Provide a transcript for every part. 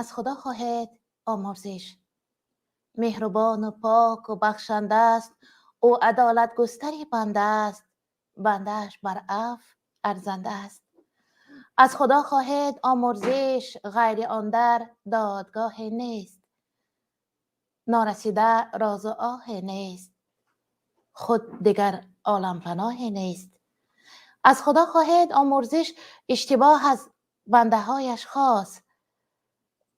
Аз Худо хоҳед омурзиш. Меҳрубону поку бахшанда аст ӯ, адолатгустари банда аст, бандааш бар афв арзанда аст. Аз Худо хоҳед омурзиш, ғайри он дар додгоҳе нест, норасида розу оҳе нест, худ дигар олампаноҳе нест. Аз Худо хоҳед омурзиш, иштибоҳ аз бандаҳояш хос,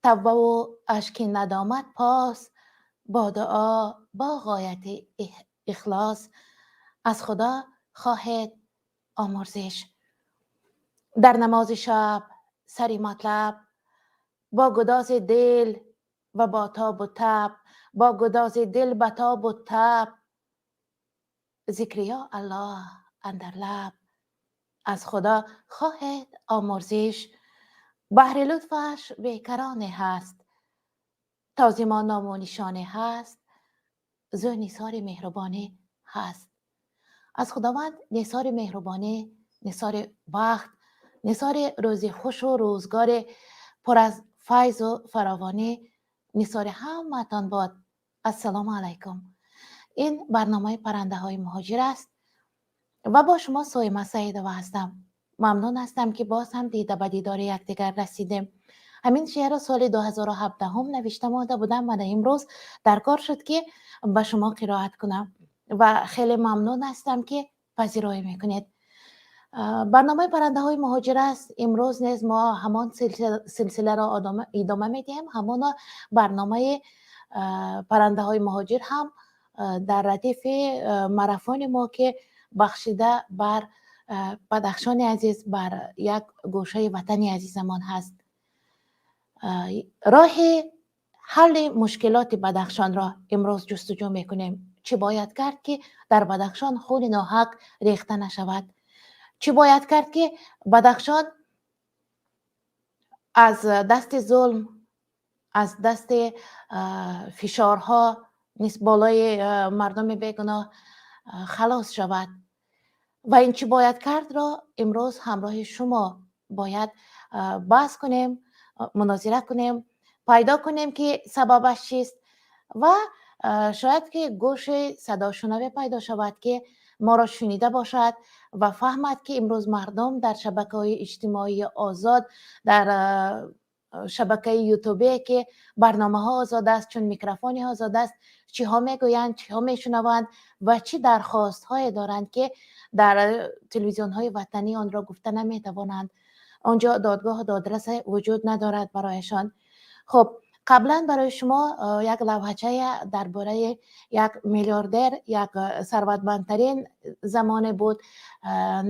тавбаву ашки надомат пос, бо дуо, бо ғояти ихлос. Аз Худо хоҳед омурзиш. Дар намози шаб сари матлаб, бо гудози дил ва бо тобу таб, бо гудози дил ба тобу таб, зикри ё Аллоҳ андар лаб. Аз Худо хоҳед омурзиш. Баҳри лутфаш бекароне ҳаст, то зи мо ному нишоне ҳаст, зӯ нисори меҳрубонӣ ҳаст. Аз Худованд нисори меҳрубонӣ, нисори бахт, нисори рӯзи хушу рӯзгори пур аз файзу фаровонӣ нисори ҳамаатон бод. Ассалому алайкум. Ин барномаи «Паррандаҳои муҳоҷир» аст ва бо шумо Соима Саидова ҳастам. Мамнун ҳастам, ки боз ҳам дида ба дидори якдигар расидем. Ҳамин шеърро соли 2017 навишта монда будам. Мана имрӯз дар кор шуд, ки ба шумо қироат кунам, ва хеле мамнун ҳастам, ки пазироӣ мекунед. Барномаи «Паррандаҳои муҳоҷир» аст. Имрӯз низ мо ҳамон силсиларо идома медиҳем. Ҳамоно барномаи «Паррандаҳои муҳоҷир» ҳам дар радифи марафони мо, ки бахшида бар Бадахшони азиз, бар як гӯшаи ватани азизамон ҳаст. Роҳи ҳалли мушкилоти Бадахшонро имрӯз ҷустуҷӯ мекунем. Чӣ бояд кард, ки дар Бадахшон хуни ноҳақ рехта нашавад? Чӣ бояд кард, ки Бадахшон аз дасти зулм, аз дасти фишорҳо болои мардуми бегуноҳ халос шавад? Ва ин чӣ бояд кардро имрӯз ҳамроҳи шумо бояд баҳс кунем, мунозира кунем, пайдо кунем, ки сабабаш чист, ва шояд ки гӯши садошунаве пайдо шавад, ки моро шунида бошад ва фаҳмад, ки имрӯз мардум дар шабакаҳои иҷтимоии озод, дар шабакаи Ютубе, ки барномаҳо озод аст, чун микрофони озод аст, чиҳо мегӯянд, чиҳо мешунаванд ва чӣ дархостҳое доранд, ки дар телевизионҳои ватанӣ онро гуфта наметавонанд. Он ҷо додгоҳу додрасе вуҷуд надорад барояшон. Хуб, қаблан барои шумо як лавҳачая дар бораи як миллиардер, як сарватмандтарин замоне буд,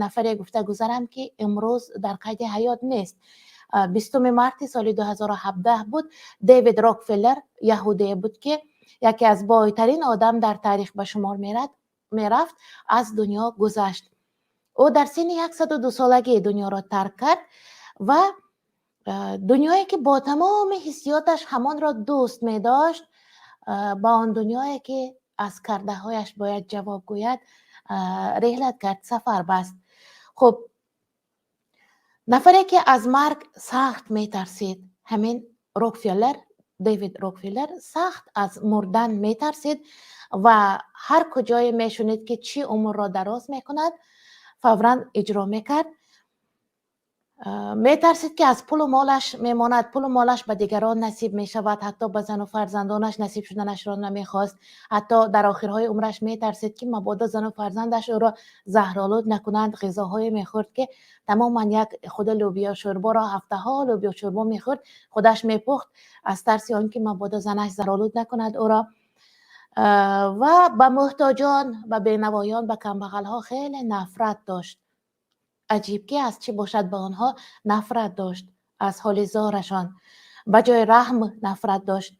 нафаре гуфта гузарам, ки имрӯз дар қайди ҳаёт нест. 20 марти соли 2017 буд. Дэвид Рокфеллер яҳудие буд, ки яке аз бойтарин одам дар таърих ба шумор мерафт, аз дунё гузашт. Ӯ дар синни 102 солагӣ дунёро тарк кард ва дунёе, ки бо тамоми ҳиссиёташ ҳамонро дӯст медошт, ба он дунёе, ки аз кардаҳояш бояд ҷавоб гӯяд, реҳлат кард, сафар баст. Хуб, нафаре, ки аз марг сахт метарсид, ҳамин Рокфеллер, Дэвид Рокфеллер, сахт аз мурдан метарсид ва ҳар куҷое мешунид, ки чӣ умрро дароз мекунад, фавран иҷро мекард. Метарсид, ки аз пулу молаш мемонад, пулу молаш ба дигарон насиб мешавад, ҳатто ба зану фарзандонаш насиб шуданашро намехост. Ҳатто дар охирҳои умраш метарсид, ки мабодо зану фарзандаш ӯро заҳролуд накунанд. Ғизоҳое мехӯрд, ки тамоман як худи лӯбиё шӯрборо ҳафтаҳо лӯбиё шӯрбо мехӯрд, худаш мепухт, аз тарси он ки мабодо занаш заҳролуд накунад ӯро. Ва ба муҳтоҷон, ба бенавоён, ба камбағалҳо хеле нафрат дошт. Аҷиб, ки аз чӣ бошад ба онҳо нафрат дошт, аз ҳоли зорашон ба ҷои раҳм нафрат дошт.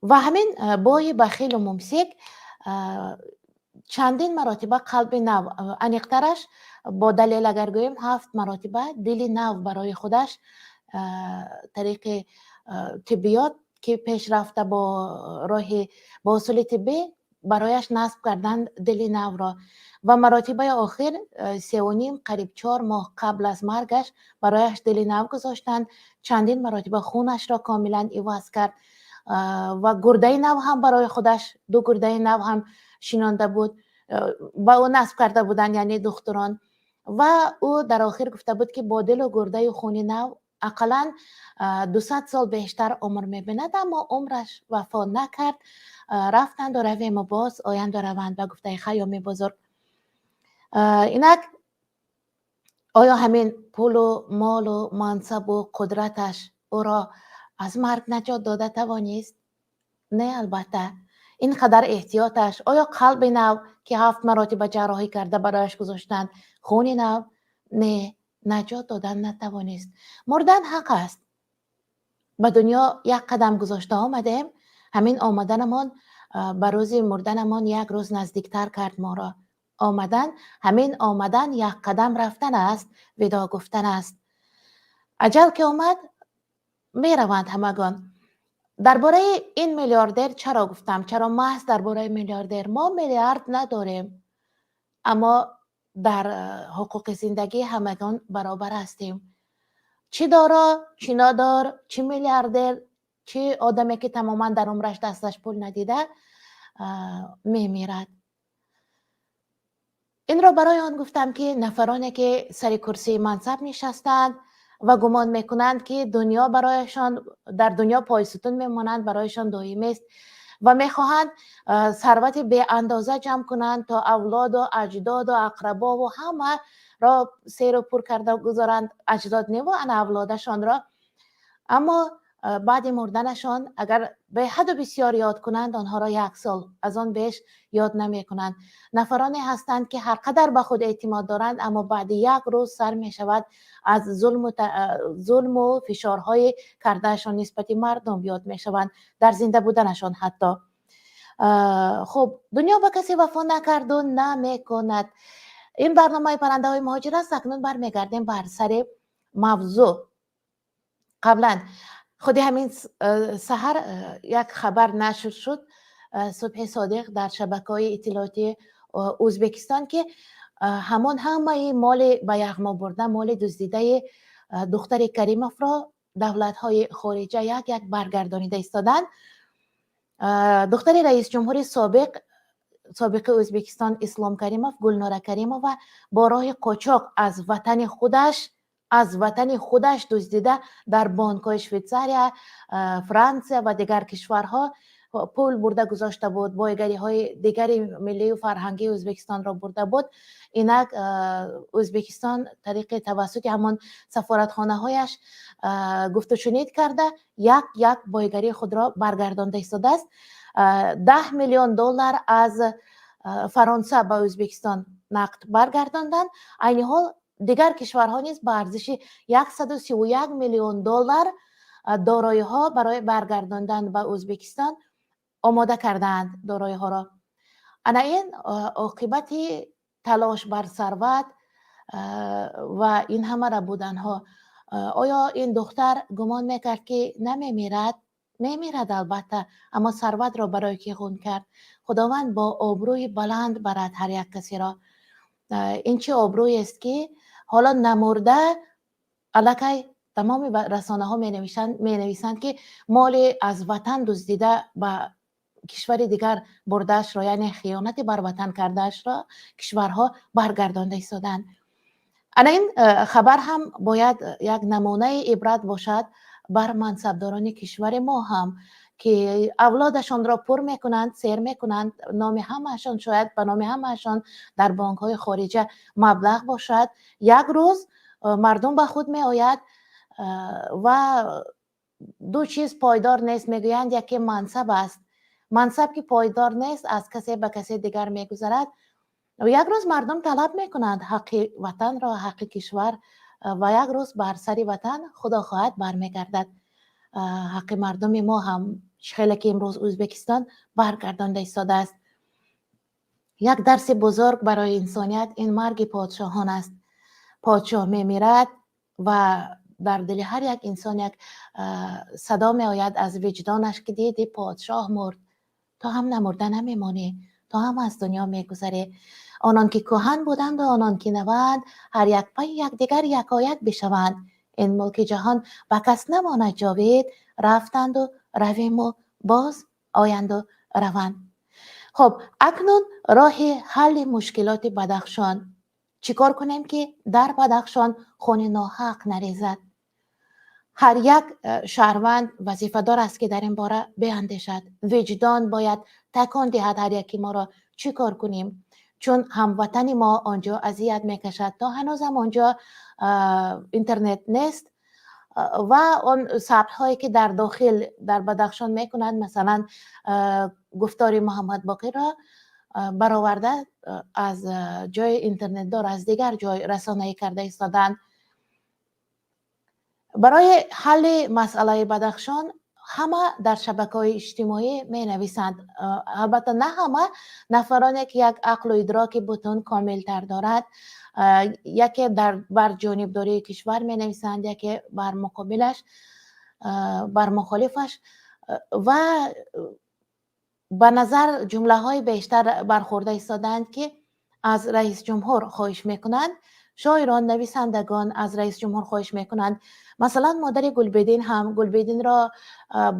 Ва ҳамин бои бахилу мумсик чандин маротиба қалби нав, аниқтараш бо далел агар гӯем, ҳафт маротиба дили нав барои худаш тариқи тиббиёт, ки пешрафта, бо роҳи бо усули тиббӣ. Барояш насб карданд дили навро ва маротибаи охир 3,5, қариб 4 моҳ қабл аз маргаш барояш дили нав гузоштанд. Чандин маротиба хунашро комилан иваз кард ва гурдаи нав ҳам барои худаш, ду гурдаи нав ҳам шинонда буд, ба ӯ насб карда буданд, яъне духтурон. Ва ӯ дар охир гуфта буд, ки бо дилу гурдаю хуни нав ақаллан 200 сол бештар умр мебинад, аммо умраш вафо накард. Рафтанду равему боз оянду раванд, ба гуфтаи Хайёми бузург. Инак, оё ҳамин пулу молу мансабу қудраташ ӯро аз марг наҷот дода тавонист? Не, албатта. Ин қадар эҳтиёташ, оё қалби нав, ки ҳафт маротиба ҷарроҳӣ карда барояш гузоштанд, хуни нав, не, наҷот додан натавонист. Мурдан ҳақ аст. Ба дунё як қадам гузошта омадем, ҳамин омаданамон ба рӯзи мурданамон як рӯз наздиктар кард моро. Омадан, ҳамин омадан як қадам рафтан аст, видоъ гуфтан аст. Аҷал ки омад, мераванд ҳамагон. Дар бораи ин миллиардер чаро гуфтам? Чаро маҳз дар бораи миллиардер? Мо миллиард надорем, аммо дар ҳуқуқи зиндагӣ ҳамагон баробар ҳастем. Чӣ доро, чӣ надор, чӣ миллиардер, чӣ одаме, ки тамоман дар умраш дасташ пул надида, мемирад. Инро барои он гуфтам, ки нафароне, ки сари курсии мансаб нишастаанд ва гумон мекунанд, ки дунё барояшон, дар дунё пойсутун мемонанд, барояшон доимист ва мехоҳанд сарвати беандоза ҷамъ кунанд, то авлоду аҷдоду ақрабову ҳамаро серу пур карда гузоранд, аҷдод неву ана авлодашонро, аммо баъди мурданашон агар беҳаду бисёр ёд кунанд онҳоро, як сол аз он беш ёд намекунанд. Нафароне ҳастанд, ки ҳар қадар ба худ эътимод доранд, аммо баъди як рӯз сар мешавад, аз зулму фишорҳои кардаашон нисбати мардум ёд мешаванд, дар зинда буданашон ҳатто. Хуб, дунё ба касе вафо накарду намекунад. Ин барномаи «Паррандаҳои муҳоҷир» аст. Акнун бармегардем бар сари мавзӯъ. Қаблан худи ҳамин саҳар як хабар нашр шуд, субҳи содиқ, дар шабакаҳои иттилоотии Ӯзбекистон, ки ҳамон ҳамаи моли ба яғмо бурда, моли дуздидаи духтари Каримовро давлатҳои хориҷа як як баргардонида истоданд. Духтари раисҷумҳури собиқи Ӯзбекистон Ислом Каримов, Гулнора Каримова, бо роҳи қочоқ аз ватани худаш дуздида дар бонкҳои Швейтсария, Франсия ва дигар кишварҳо пул бурда гузошта буд, бойгариҳои дигари миллию фарҳангии Ӯзбекистонро бурда буд. Инак, Ӯзбекистон тариқи тавассути ҳамон сафоратхонаҳояш гуфтушунид карда, як як бойгарии худро баргардонда истодааст. 10 миллион доллар аз Фаронса ба Ӯзбекистон нақд баргардонданд. Айни ҳол дигар кишварҳо низ ба арзиши 131 миллион доллар дороиҳо барои баргардондан ба Ӯзбекистон омода кардаанд дороиҳоро. Ана ин оқибати талош бар сарват ва ин ҳама рабуданҳо. Оё ин духтар гумон мекард, ки намемирад? Мемирад, албатта, аммо сарватро барои ки ғун кард? Худованд бо обрӯи баланд барад ҳар як касеро. Ин чӣ обрӯест, ки ҳоло намурда аллакай тамоми расонаҳо менависанд, ки моли аз ватан дуздида ба кишвари дигар бурдаашро, яъне хиёнати бар ватан кардаашро кишварҳо баргардонда истоданд. Ана ин хабар ҳам бояд як намунаи ибрат бошад бар мансабдорони кишвари мо ҳам, ки авлодашонро пур мекунанд, сер мекунанд, номи ҳамаашон, шояд ба номи ҳамаашон дар бонкҳои хориҷа маблағ бошад. Як рӯз мардум ба худ меояд ва ду чиз пойдор нест, мегӯянд. Яке мансаб аст. Мансаб ки пойдор нест, аз касе ба касе дигар мегузарад. Як рӯз мардум талаб мекунанд ҳаққи ватанро, ҳаққи кишвар, ва як рӯз бар сари ватан, худо хоҳад, бармегардад ҳаққи мардуми мо ҳам, хеле ки имрӯз Ӯзбекистон баргардонда истодааст. Як дарси бузург барои инсоният ин марги подшоҳон аст. Подшоҳ мемирад ва дар дили ҳар як инсон як садо меояд аз виҷдонаш, ки диди, подшоҳ мурд. Ту ҳам намурда намемонӣ, ту ҳам аз дунё мегузарӣ. Онон ки кӯҳан буданд ва онон ки наванд, ҳар як пайи якдигар якояк бишаванд. Ин мулки ҷаҳон ба кас намонад ҷовид, рафтанду равему боз оянду раванд. Хуб, акнун роҳи ҳалли мушкилоти Бадахшон. Чӣ кор кунем, ки дар Бадахшон хуни ноҳақ нарезад? Ҳар як шаҳрванд вазифадор аст, ки дар ин бора биандешад. Виҷдон бояд такон диҳад ҳар яки моро, чӣ кор кунем, чун ҳамватани мо он ҷо азият мекашад. То ҳанӯзам он ҷо интернет нест ва он сабтҳое, ки дар дохил дар Бадахшон мекунанд, масалан, гуфтори Муҳаммад Боқирро бароварда, аз ҷои интернетдор, аз дигар ҷой расонаӣ карда истоданд. Барои ҳалли масъалаи Бадахшон ҳама дар шабакаҳои иҷтимоӣ менависанд. Албатта, на ҳама, нафароне, ки як ақлу идроки бутун комилтар дорад. Яке дар бар ҷонибдории кишвар менависанд, яке бар муқобилаш, бар мухолифаш, ва ба назар ҷумлаҳои бештар бархӯрда истодаанд, ки аз раисҷумҳур хоҳиш мекунанд. Шоирон, нависандагон аз раисҷумҳур хоҳиш мекунанд. Масалан, модари Гулбедин ҳам Гулбединро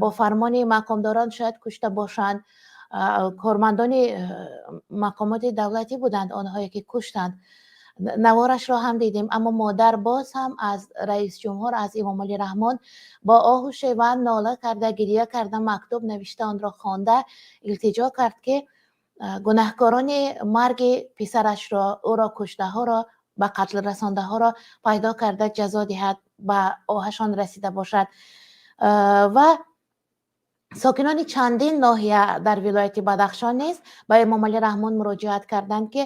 бо фармони мақомдорон шояд кушта бошанд. Кормандони мақомоти давлатӣ буданд онҳое, ки куштанд. Наворашро ҳам дидем, аммо модар боз ҳам аз раисҷумҳур, аз Имомалӣ Раҳмон бо оҳу шеван нола карда, гирия карда, мактуб навишта, онро хонда, илтиҷо кард, ки гунаҳкорони марги писарашро, ӯро куштаҳоро, ба қатл расондаҳоро пайдо карда ҷазо диҳад, ба оҳашон расида бошад. Ва сокинони чандин ноҳия дар вилояти Бадахшон низ ба Эмомалӣ Раҳмон муроҷиат карданд, ки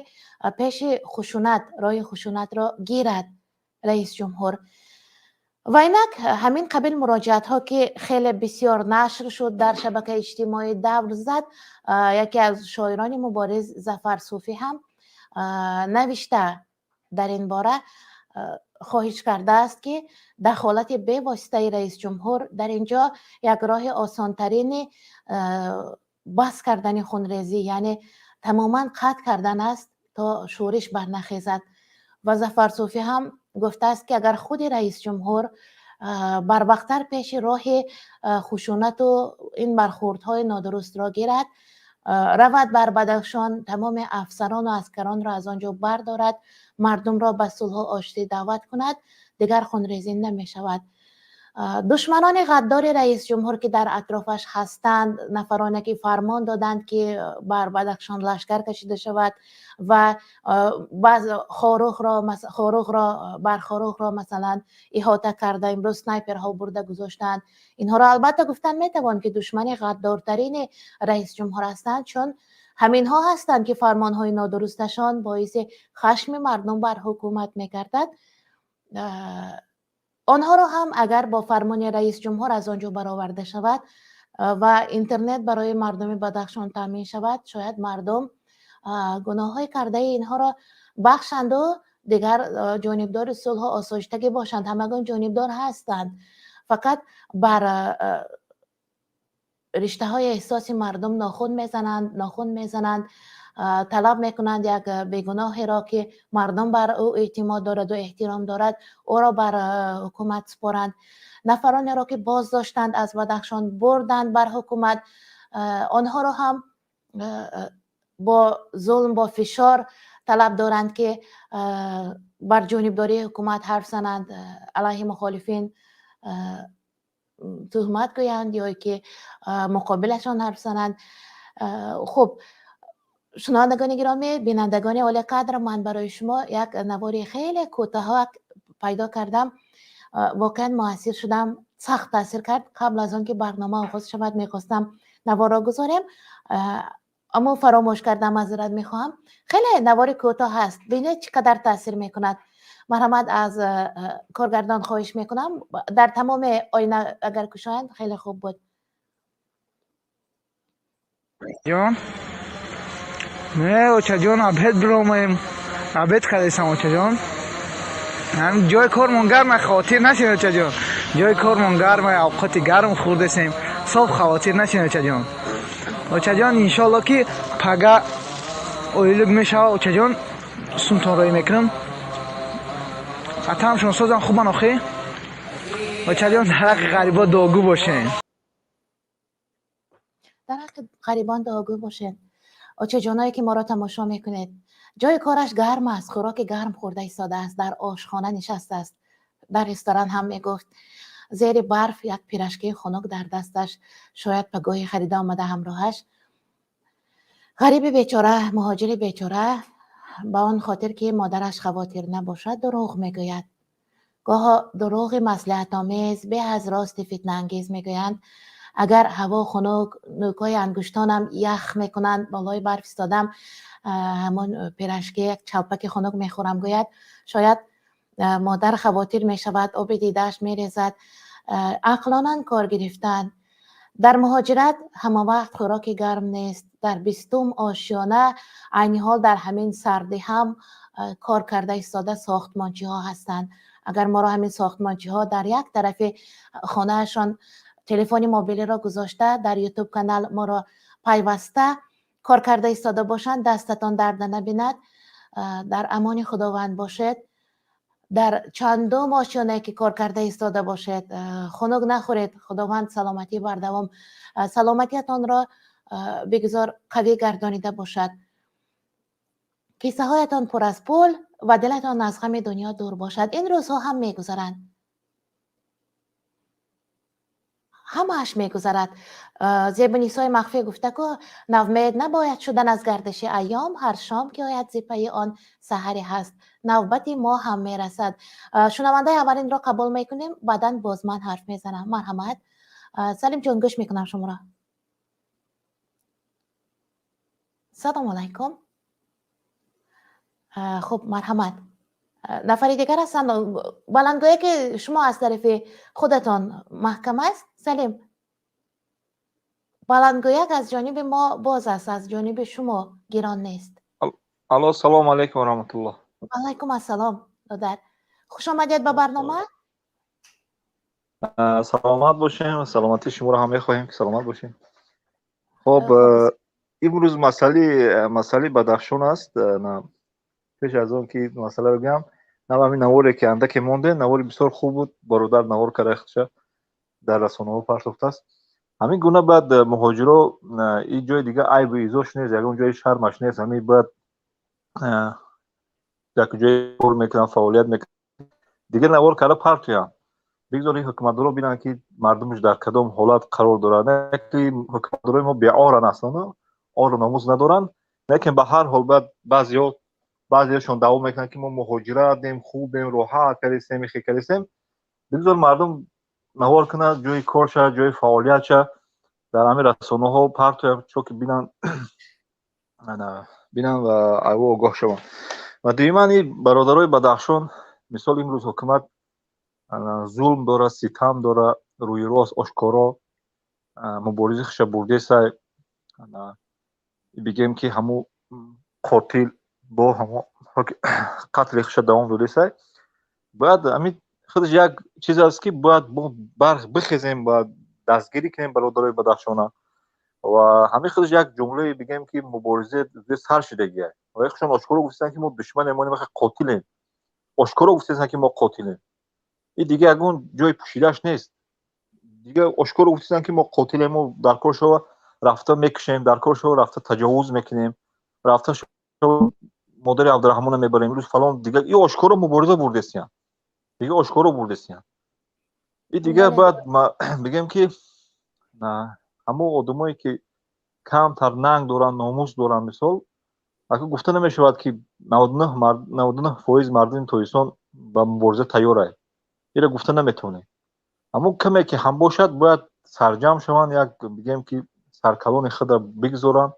пеши хушунат, роҳи хушунатро гирад раисҷумҳур. Ва инак ҳамин қабил муроҷиатҳо, ки хеле бисёр нашр шуд, дар шабакаи иҷтимоӣ давр зад. Яке аз шоирони мубориз, Зафар Суфӣ, ҳам навишта дар ин бора, хоҳиш кардааст, ки дахолати бевоситаи раисҷумҳур дар ин ҷо як роҳи осонтарини бас кардани хунрезӣ, яъне тамоман қатъ кардан аст, то шӯриш барнахезад. Ва Зафар Суфӣ ҳам гуфтааст, ки агар худи раисҷумҳур барвақттар пеши роҳи хушунату ин бархӯрдҳои нодурустро гирад, равад бар Бадахшон, тамоми афсарону аскаронро аз он ҷо бардорад, мардумро ба сулҳу оштӣ даъват кунад, дигар хунрезӣ намешавад. Душманони ғаддори раисҷумҳур, ки дар атрофаш ҳастанд, нафароне, ки фармон доданд, ки бар Бадахшон лашкар кашида шавад ва баъз Хоруғро, бар Хоруғро, масалан, иҳота карда, имрӯз снайперҳо бурда гузоштанд, инҳоро албатта гуфтан метавон, ки душмани ғаддортарини раисҷумҳур ҳастанд, чун ҳаминҳо ҳастанд, ки фармонҳои нодурусташон боиси хашми мардум бар ҳукумат мегардад. Онҳоро ҳам агар бо фармони раисҷумҳур аз он ҷо бароварда шавад ва интернет барои мардуми Бадахшон таъмин шавад, шояд мардум гуноҳҳои кардаи инҳоро бахшанду дигар ҷонибдори сулҳу осоиштагӣ бошанд. Ҳамагон ҷонибдор ҳастанд, фақат бар риштаҳои эҳсоси мардум нохун мезананд, нохун мезананд, талаб мекунанд як бегуноҳеро, ки мардум бар ӯ эътимод дораду эҳтиром дорад, ӯро бар ҳукумат супоранд. Нафаронеро, ки боз доштанд, аз Бадахшон бурданд бар ҳукумат, онҳоро ҳам бо зулм, бо фишор талаб доранд, ки бар ҷонибдории ҳукумат ҳарф зананд, алайҳи мухолифин туҳмат гӯянд ё ки муқобилашон ҳарф зананд. Хуб, шунавандагони гиромӣ, бинандагони олиқадр, ман барои шумо як навори хеле кӯтоҳак пайдо кардам. Воқеан муассир шудам, сахт таъсир кард. Қабл аз он ки барнома оғоз шавад, мехостам наворро гузорем, аммо фаромӯш кардам, маъзарат мехоҳам. Хеле навори кӯтоҳ аст, бинед, чӣ қадар таъсир мекунад. Марҳамат, аз коргардон хоҳиш мекунам, дар тамоми оина агар кушоянд, хеле хуб буд. Ҷон, не, очаҷон, обед биромаем, обед кардесам, очаҷон. Ҷои кормон гарма, хавотир нашин, очаҷон. Ҷои кормон гарма, авқоти гарм хӯрдесем, соф, хавотир нашин, очаҷон. Очаҷон, иншоалло, ки пага ойлук мешава. Очаҷон, сумтон роӣ мекунам. Атамшон созан, хубан охи. Очаҷон, дар ҳаққи ғарибо дуогӯ бошен. Дар ҳаққи ғарибон дуогӯ бошед. Очаҷоное, ки моро тамошо мекунед, ҷои кораш гарм аст, хӯроки гарм хӯрда истодааст, дар ошхона нишастааст, дар ресторан ҳам мегуфт, зери барф як пирожки и хунук дар дасташ, шояд пагоҳӣ харида омада ҳамроҳаш. Ғариби бечора, муҳоҷири бечора ба он хотир, ки модараш хавотир набошад, дурӯғ мегӯяд. Гоҳо дурӯғи маслиҳатомез беҳ аз рости фитнаангез, мегӯянд. Агар ҳаво хунук, нӯкҳои ангуштонам ях мекунанд, болои барф истодам, ҳамон пирожки, як чалпаки хунук мехӯрам, гӯяд, шояд модар хавотир мешавад, оби дидааш мерезад. Ақлонан кор гирифтан. Дар муҳоҷират ҳамавақт хӯроки гарм нест. Дар 20-ум ошёна айни ҳол дар ҳамин сардӣ ҳам кор карда истода сохтмончиҳо ҳастанд. Агар моро ҳамин сохтмончиҳо дар як тарафи хонаашон телефони мобилиро гузошта, дар Ютуб канал моро пайваста кор карда истода бошанд, дастатон дарда набинад, дар амони Худованд бошед. Дар чандум ошёнае ки кор карда истода бошед, хунук нахӯред. Худованд саломатӣ бардавом, саломатиятонро бигзор қавӣ гардонида бошад, киссаҳоятон пур аз пул ва дилатон аз ғами дунё дур бошад. Ин рӯзҳо ҳам мегузаранд, ҳамааш мегузарад. Зебунисои Махфӣ гуфта ку: «Ноумед набояд шудан аз гардиши айём, ҳар шом ки ояд, зи пайи он саҳаре ҳаст». Навбати мо ҳам мерасад. Шунавандаи аввалинро қабул мекунем, баъдан боз ман ҳарф мезанам. Марҳамат, Салимҷон, гӯш мекунам шуморо. Салому алайкум. Хуб, марҳамат. Нафари дигар ҳастанд. Баландгӯя, ки шумо аз тарафи худатон маҳкам аст. Салим, баландгӯяк аз ҷониби мо боз аст, аз ҷониби шумо гирон нест. Алло, салому алайкум ва раҳматуллоҳ. Алайкум ассалом, додар, хуш омадед ба барнома. Саломат бошем, саломатии шуморо ҳам мехоҳем, ки саломат бошем. Хоб, имрӯз масъалаи Бадахшон аст. Пеш аз он ки масъаларо гӯям, ҳамин наворе ки андаке монде, навори бисёр хуб буд, бародар навор карда, худша дар расонаҳо партофтааст. Ҳамин гуна бояд муҳоҷиро, ин ҷои дига айбу изош нест, ягон ҷои шармаш нест. Ҳамин бояд як ҷое кор мекунанд, фаъолият мекунанд, дигар навор карда партоянд. Бигзор ин ҳукуматдоро бинанд, ки мардумаш дар кадом ҳолат қарор дорад. Ки ҳукуматдорои мо беоран ҳастанд, ору номус надоранд. Лекин ба ҳар ҳол бояд баъзеашон даъво мекунанд, ки мо муҳоҷиратем, хубем, роҳат кардистем, ихе кардистем. Бигзор мардум навор кунад, ҷои корша, ҷои фаъолиятша дар ҳамин расонаҳо партоянд, чо ки бинанд ва айво огоҳ шаванд. Ва дуюман, ин бародарои Бадахшон, мисол, имрӯз ҳукумат зулм дорад, ситам дорад, рӯи рост ошкоро мубориза хиша бурдесай. Бигем, ки ҳамун қотил бо ҳамо қатли хиша давом додесай. Бояд ҳамин худаш як чиз аст, ки бояд мо бихезем, бояд дастгирӣ кунем бародарои Бадахшона. Ва ҳамин худаш як ҷумлае, бигем, ки мубориза сар шудагия. Ва худшон ошкоро гуфтанд, ки мо душманем, мо қотилем. Ошкоро гуфтанд, ки мо қотилем. И дига ягон ҷои пӯшидаш нест. Дига ошкоро гуфтанд, ки мо қотилем, мо дар кор шава рафта мекушем, дар кор шава рафта таҷовуз мекунем, рафта модари Абдураҳмона мебарем имрӯз, фалон. Дига и ошкоро мубориза бурдестиян, дига ошкоро бурдестиян. И дига бояд бигем, ки ҳамон одамое, ки камтар нанг доранд, номус доранд, мисол, ака, гуфта намешавад, ки 99% мардуми Тоҷикистон ба мубориза тайёрай. Ира гуфта наметавонем. Ҳамон каме ки ҳам бошад, бояд сарҷамъ шаванд, як, бигем, ки саркалони худро бигзоранд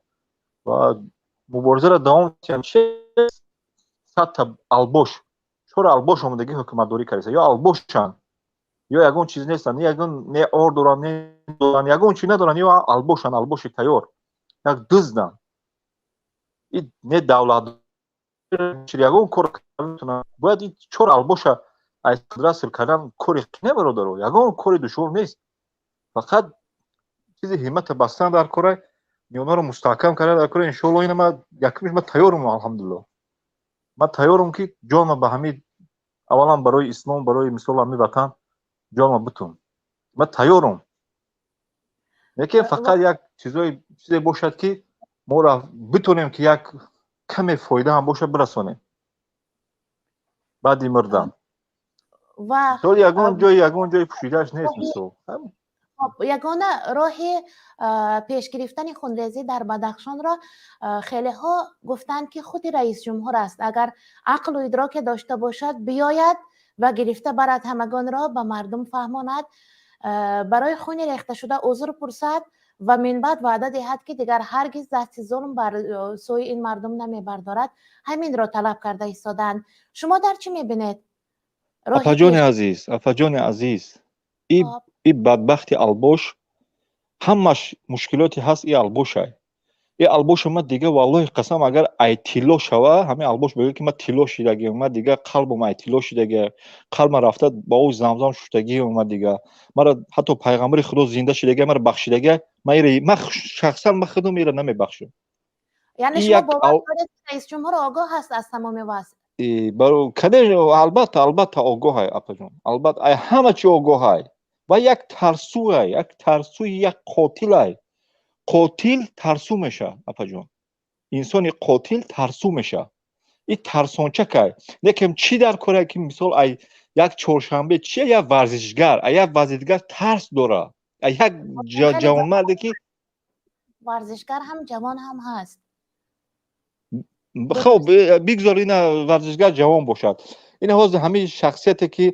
ва муборизаро давом диҳанд. 100-та албош, чора албош омадагӣ ҳукуматдорӣ кардеста, ё албошанд, ё ягон чиз нестанд, ягон не ор доранд, не доранд, ягон чи надоранд, ё албошанд, албоши тайёр, як дузданд. И не давлат, ягон кор бояд. И чор албоша аз қудрат сир кардан кори не, бародаро, ягон кори душвор нест. Фақат чизи ҳиммата бастан дар корай. Миёнаро мустаҳкам карда дар кора, иншоалло. Ина ма якумиш ма тайёрум, алҳамдулилло, ман тайёрум, ки ҷонма ба ҳамин, аввалан барои ислом, барои мисол ҳамин ватан ҷонма бутум, ман тайёрум. Лекин фақат як чизое, чизе бошад, ки моро битонем, ки як каме фоида ҳам бошад, бирасонем баъди мурдан. Ва мисол, ягон ҷои пӯшидааш нест, мисол. Ягона роҳи пешгирифтани хунрезӣ дар Бадахшонро хелеҳо гуфтанд, ки худи раисҷумҳур аст. Агар ақлу идроке дошта бошад, биёяд ва гирифта барад ҳамагонро, ба мардум фаҳмонад, барои хуни рехташуда узр пурсад ва минбаъд ваъда диҳад, ки дигар ҳаргиз дасти зулм бар сӯи ин мардум намебардорад. Ҳаминро талаб карда истодаанд. Шумо дар чӣ мебинед? Апаҷони азиз, апаҷони азиз, и бадбахти албош, ҳамаш мушкилоте ҳаст, и албошай. И албоша ма дига, валлоҳи қасам, агар ай тилло шава, ҳамин албош бигӯяд, ки ма тилло шидагиам, ма дига қалбам ай тилло шидагия, қалбам рафта ба оби Замзам шуштагиам, ма дига мара ҳатто пайғамбари Худо зинда шидагия, мара бахшидагия, ма ира, ма шахсан, ма худам ира намебахшам. Яъне шумо бовар доред, раисҷумҳур огоҳ аст аз тамоми вазъ? Албатта, албатта огоҳай, апаҷон, албатта, ай ҳама чи огоҳай. Ва як тарсуай, як тарсуи, як қотилай. Қотил тарсу мешавад, апаҷон, инсони қотил тарсу мешавад. И тарсончакай. Лекин чӣ дар кора, ки мисол ай як чоршанбе чия, як варзишгар, ай як варзишгар тарс дора, ай як ҷавонмарде, ки Варзишгар ҳам, ҷавон ҳам ҳаст. Хоб, бигзор ина варзишгар ҷавон бошад. Ина ҳозир ҳамин шахсияте, ки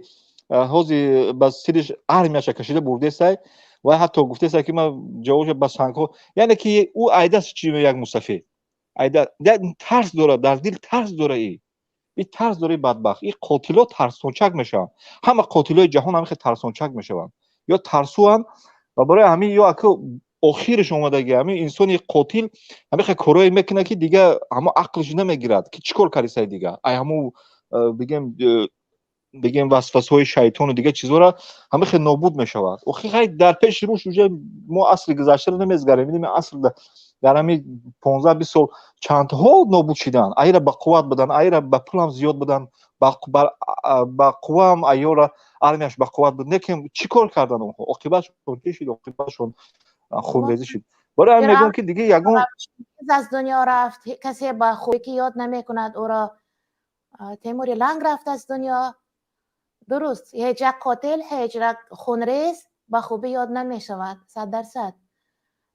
ҳозир ба сириш армияша кашида бурдесай ва ҳатто гуфтеса, ки ман ҷавобша ба сангҳо, яъне ки ӯ айдаст чи як мусафид айда тарс дорад, дар дил тарс дора. И тарс дора, бадбахт. И қотило тарсончак мешаванд. Ҳама қотилои ҷаҳон ҳамихе тарсончак мешаванд ё тарсуанд. Ва барои ҳамин ё ака охираш омадаги, ҳамин инсони қотил ҳамихе корое мекунад, ки дига ҳамо ақлш намегирад, ки чӣ кор кардисай. Дига ай ҳамо бигем васвасҳои шайтону дигар чизҳоро ҳамихе нобуд мешавад. Охи хай, дар пеши рӯш уже мо асри гузаштаро намезгарем. Видим, аср дар ҳамин 15-20 сол чандҳо нобуд шидан. Айра ба қувват будан, айра ба пулам зиёд будан, ба қувваам айёра армияш ба қувват буд. Лекин чӣ кор кардан онҳо? Оқибатшон чӣ шуд? Оқибатшон хунрезӣ шуд. Барои ҳамин мегӯям, ки дига ягон Аз дунё рафт, касе ба хубӣ ки ёд намекунад ӯро. Темури Ланг рафт аз дунё. Дуруст, ҳеҷ як қотил, ҳеҷ як хунрез ба хубӣ ёд намешавад, 100%,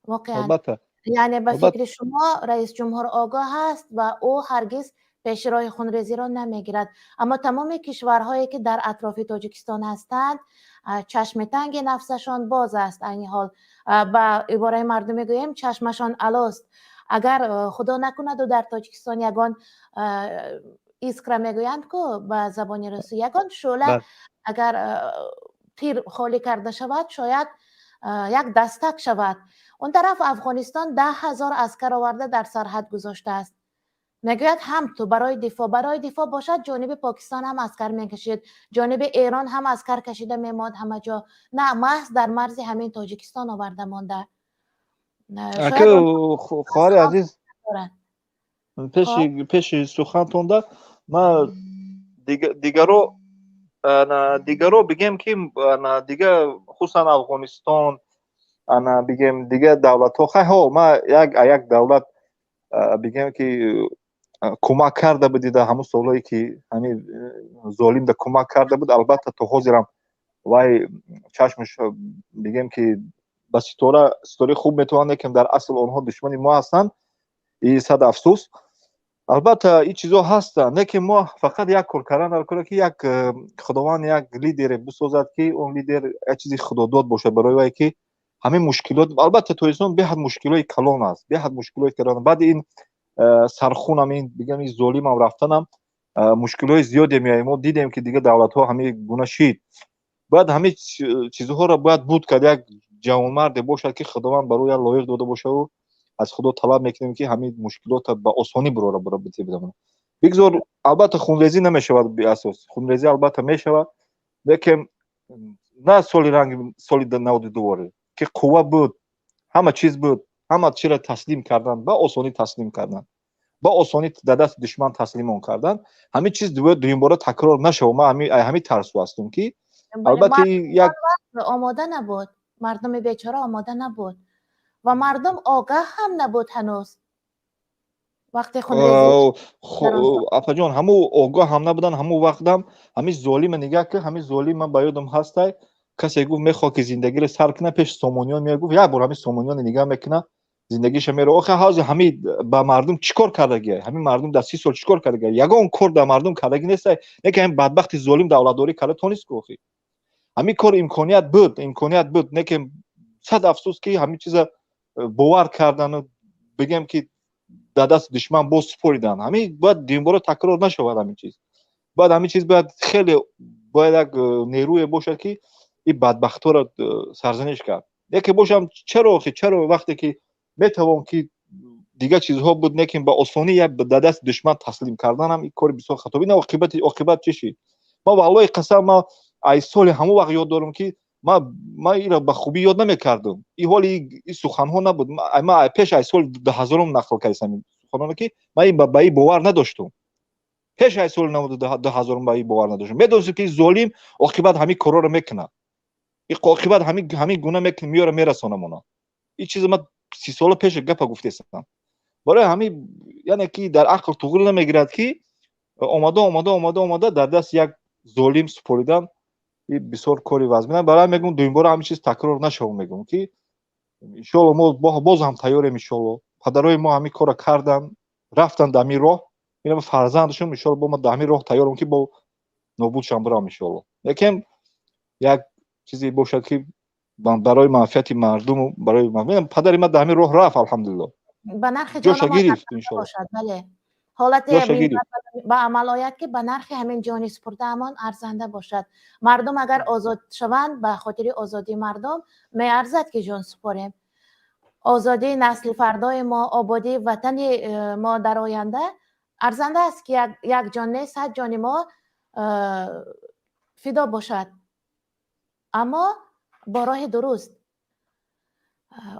воқеан. Албатта. Яъне ба фикри шумо, раисҷумҳур огоҳ аст ва ӯ ҳаргиз пеши роҳи хунрезиро намегирад. Аммо тамоми кишварҳое, ки дар атрофи Тоҷикистон ҳастанд, чашми танги нафсашон боз аст. Айни ҳол, ба ибораи мардум мегӯем, чашмашон алост. Агар худо накунаду дар Тоҷикистон ягон искра мегӯянд ку ба забони русӣ, ягон шӯъла, агар тир холӣ карда шавад, шояд як дастак шавад. Он тараф Афғонистон 10 000 аскар оварда дар сарҳад гузоштааст. Мегӯяд, ҳам ту барои дифоъ, барои дифоъ бошад, ҷониби Покистон ҳам аскар мекашид, ҷониби Эрон ҳам аскар кашида мемонд ҳама ҷо. На, маҳз дар марзи ҳамин Тоҷикистон оварда монда. Хоҳари азиз, пеши сухантонда ма дигаро бигем, ки дига, хусусан Афғонистон, ана бигем, дига давлатҳо, хайҳо, ма як давлат бигем, ки кӯмак карда буд, дида ҳамун солҳое, ки ҳамин золимда кӯмак карда буд. Албатта, то ҳозирам вай чашмаш, бигем, ки ба ситора, ситораи хуб метавонанд, лекин дар асл онҳо душмани мо ҳастанд. И сад афсӯс, албатта, ин чизҳо ҳастанд. Лекин мо фақат як кор кардан дар кора, ки як Худованд як лидере бисозад, ки он лидер як чизи худодод бошад барои вай, ки ҳамин мушкилот. Албатта, Тоҷикистон беҳад мушкилои калон аст, беҳад мушкилои калон. Баъди ин сархунам, ин бигам, ин золимам рафтанам, мушкилои зиёде меояд. Мо дидем, ки дигар давлатҳо ҳамин гуна шид. Бояд ҳамин чизҳоро бояд буд кард. Як ҷавонмарде бошад, ки Худованд барои як лоиқ дода бошаву аз Худо талаб мекунем, ки ҳамин мушкилотро ба осонӣ бурора битебидамон. Бигзор, албатта, хунрезӣ намешавад беасос, хунрезӣ албатта мешавад, лекин на соли ранги соли 92 ворӣ, ки қувва буд, ҳама чиз буд. Ҳама чиро таслим кардан, ба осонӣ таслим кардан, ба осонӣ дар дасти душман таслимон кардан. Ҳамин чиз дуюмбора такрор нашавад. Ман ҳамин тарсу ҳастам, ки албатта як омода набуд, мардуми бечора омода набуд ва мардум огаҳ ҳам набуд ҳанӯз. Вақте хунрезӣ апаҷон, ҳамун огоҳ ҳам набудан. Ҳамун вақтам ҳамин золима нигаҳ ки, ҳамин золим, ман ба ёдам ҳастай, касе гуфт, мехоҳад ки зиндагиро сар кунад, пеши сомониён мегуфт, як бор ҳамин сомониён нигаҳ мекунад, зиндагиша меро. Охи ҳозир ҳамин ба мардум чӣ кор кардагия? Ҳамин мардум дар 30 сол чӣ кор кардагия? Ягон кор дар мардум кардагӣ нестай. Не ки ҳамин бадбахти золим давлатдорӣ карда тонист ку. Охи ҳамин кор имконият буд, имконият буд, не ки сад афсӯс, ки ҳамин чиза бовар кардану бигем, ки дар дасти душман боз супоридан. Ҳамин бояд дуюмбора такрор нашавад. Ҳамин чиз бояд, ҳамин чиз бояд хеле бояд як нерӯе бошад, ки ин бадбахтҳоро сарзаниш кард. Яке бошам, чаро охи, чаро вақте ки метавон ки дигар чизҳо буд, лекин ба осонӣ як дар дасти душман таслим карданам ин кори бисёр хатобӣ. На оқибат чӣ шид? Ман валлоҳи қасам, ман ай соли ҳамон вақт ёд дорам, ки ман инро ба хубӣ ёд намекардам. И ҳоли ин суханҳо набуд. Ман пеш ай соли 2000-ум нақл кардам ин суханонро, ки ман ба ин бовар надоштум. Пеш ай соли 2000-ум ба ин бовар надоштум. Медонистем, ки золим оқибат ҳамин корҳоро мекунад, оқибат ҳамин гуна меёра, мерасонамона. Ин чиза ман 30 сола пеш гапа гуфтесам. Барои ҳамин, яъне ки дар ақл туғри намегирад, ки омада, омада, омада, омада дар дасти як золим супоридан бисёр кори вазмина. Барои мегӯм, дуюмбора ҳамин чиз такрор нашавад. Мегӯм, ки иншоалло мо боз ҳам тайёрем. Иншоалло падарои мо ҳамин корро кардан, рафтан дар ҳамин роҳ, ина фарзандашон иншоалло бо ма дар ҳамин роҳ тайёрам, ки бо нобудшам бирам иншоалло. Лекин як чизе бошад, ки барои манфиати мардуму барои падари ман дар ҳамин роҳ рафт, алҳамдулилло. Ба нархи ҷоша гирифт иншоалло. Бале, ҳолате ба амал ояд, ки ба нархи ҳамин ҷони супурдаамон арзанда бошад. Мардум агар озод шаванд, ба хотири озодии мардум меарзад, ки ҷон супорем. Озодии насли фардои мо, ободии ватани мо дар оянда арзанда аст, ки як ҷон не, 100 ҷони мо фидо бошад, аммо бо роҳи дуруст.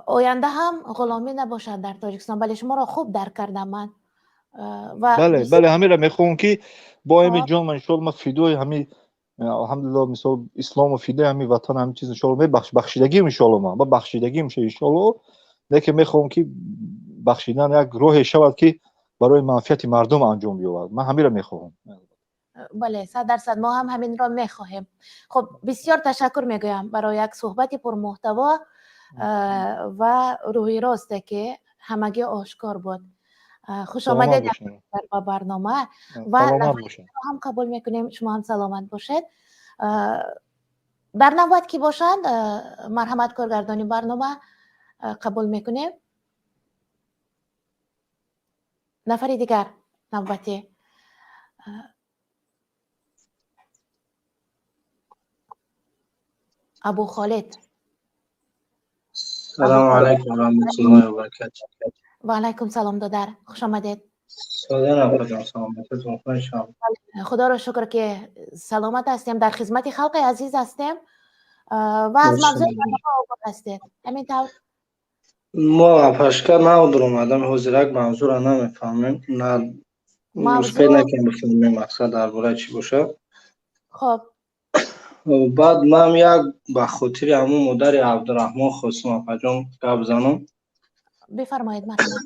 Оянда ҳам ғуломӣ набошад дар Тоҷикистон. Бале, шуморо хуб дарк кардам ман. Бале, бале, ҳаминро мехоҳам, ки бо ҳами ҷон ман иншоалло ман фидои ҳами, алҳамдулилло, мисол ислому фидои ҳами ватан, ҳами чиз иншоалло мебахш, бахшидагим иншоалло, ман ба бахшидагим иншоалло. Лекин мехоҳам, ки бахшидан як роҳе шавад, ки барои манфиати мардум анҷом биёбад. Ман ҳаминро мехоҳам. Бале, 100%, мо ҳам ҳаминро мехоҳем. Хуб, бисёр ташаккур мегӯям барои як суҳбати пурмуҳтаво ва рӯҳи росте, ки ҳамагӣ ошкор буд. Хуш омадед ба барнома ва ҳам қабул мекунем. Шумо ҳам саломат бошед. Дар навбат ки бошанд, марҳамат, коргардони барнома, қабул мекунем. Нафари дигар навбатӣ, Абу Холид. Салому алайкум ва раҳматуллоҳи ва баракатуҳ. Ва алайкум салом, додар, хуш омадед. Худоро шукр, ки саломат ҳастем, дар хизмати халқи азиз ҳастем ва аз мавзӯи барнома огоҳ ҳастед, ҳамин тавр? Мо апашка надор омадам, ҳозирак мавзӯъро намефаҳмем, на успеть накардем бифаҳмем, мақсад дар бораи чӣ бошад. Хоб. Баъд ман як ба хотири ҳамун модари Абдураҳмон хостам, апаҷон, гап занам. Бифармоед, марҳамат.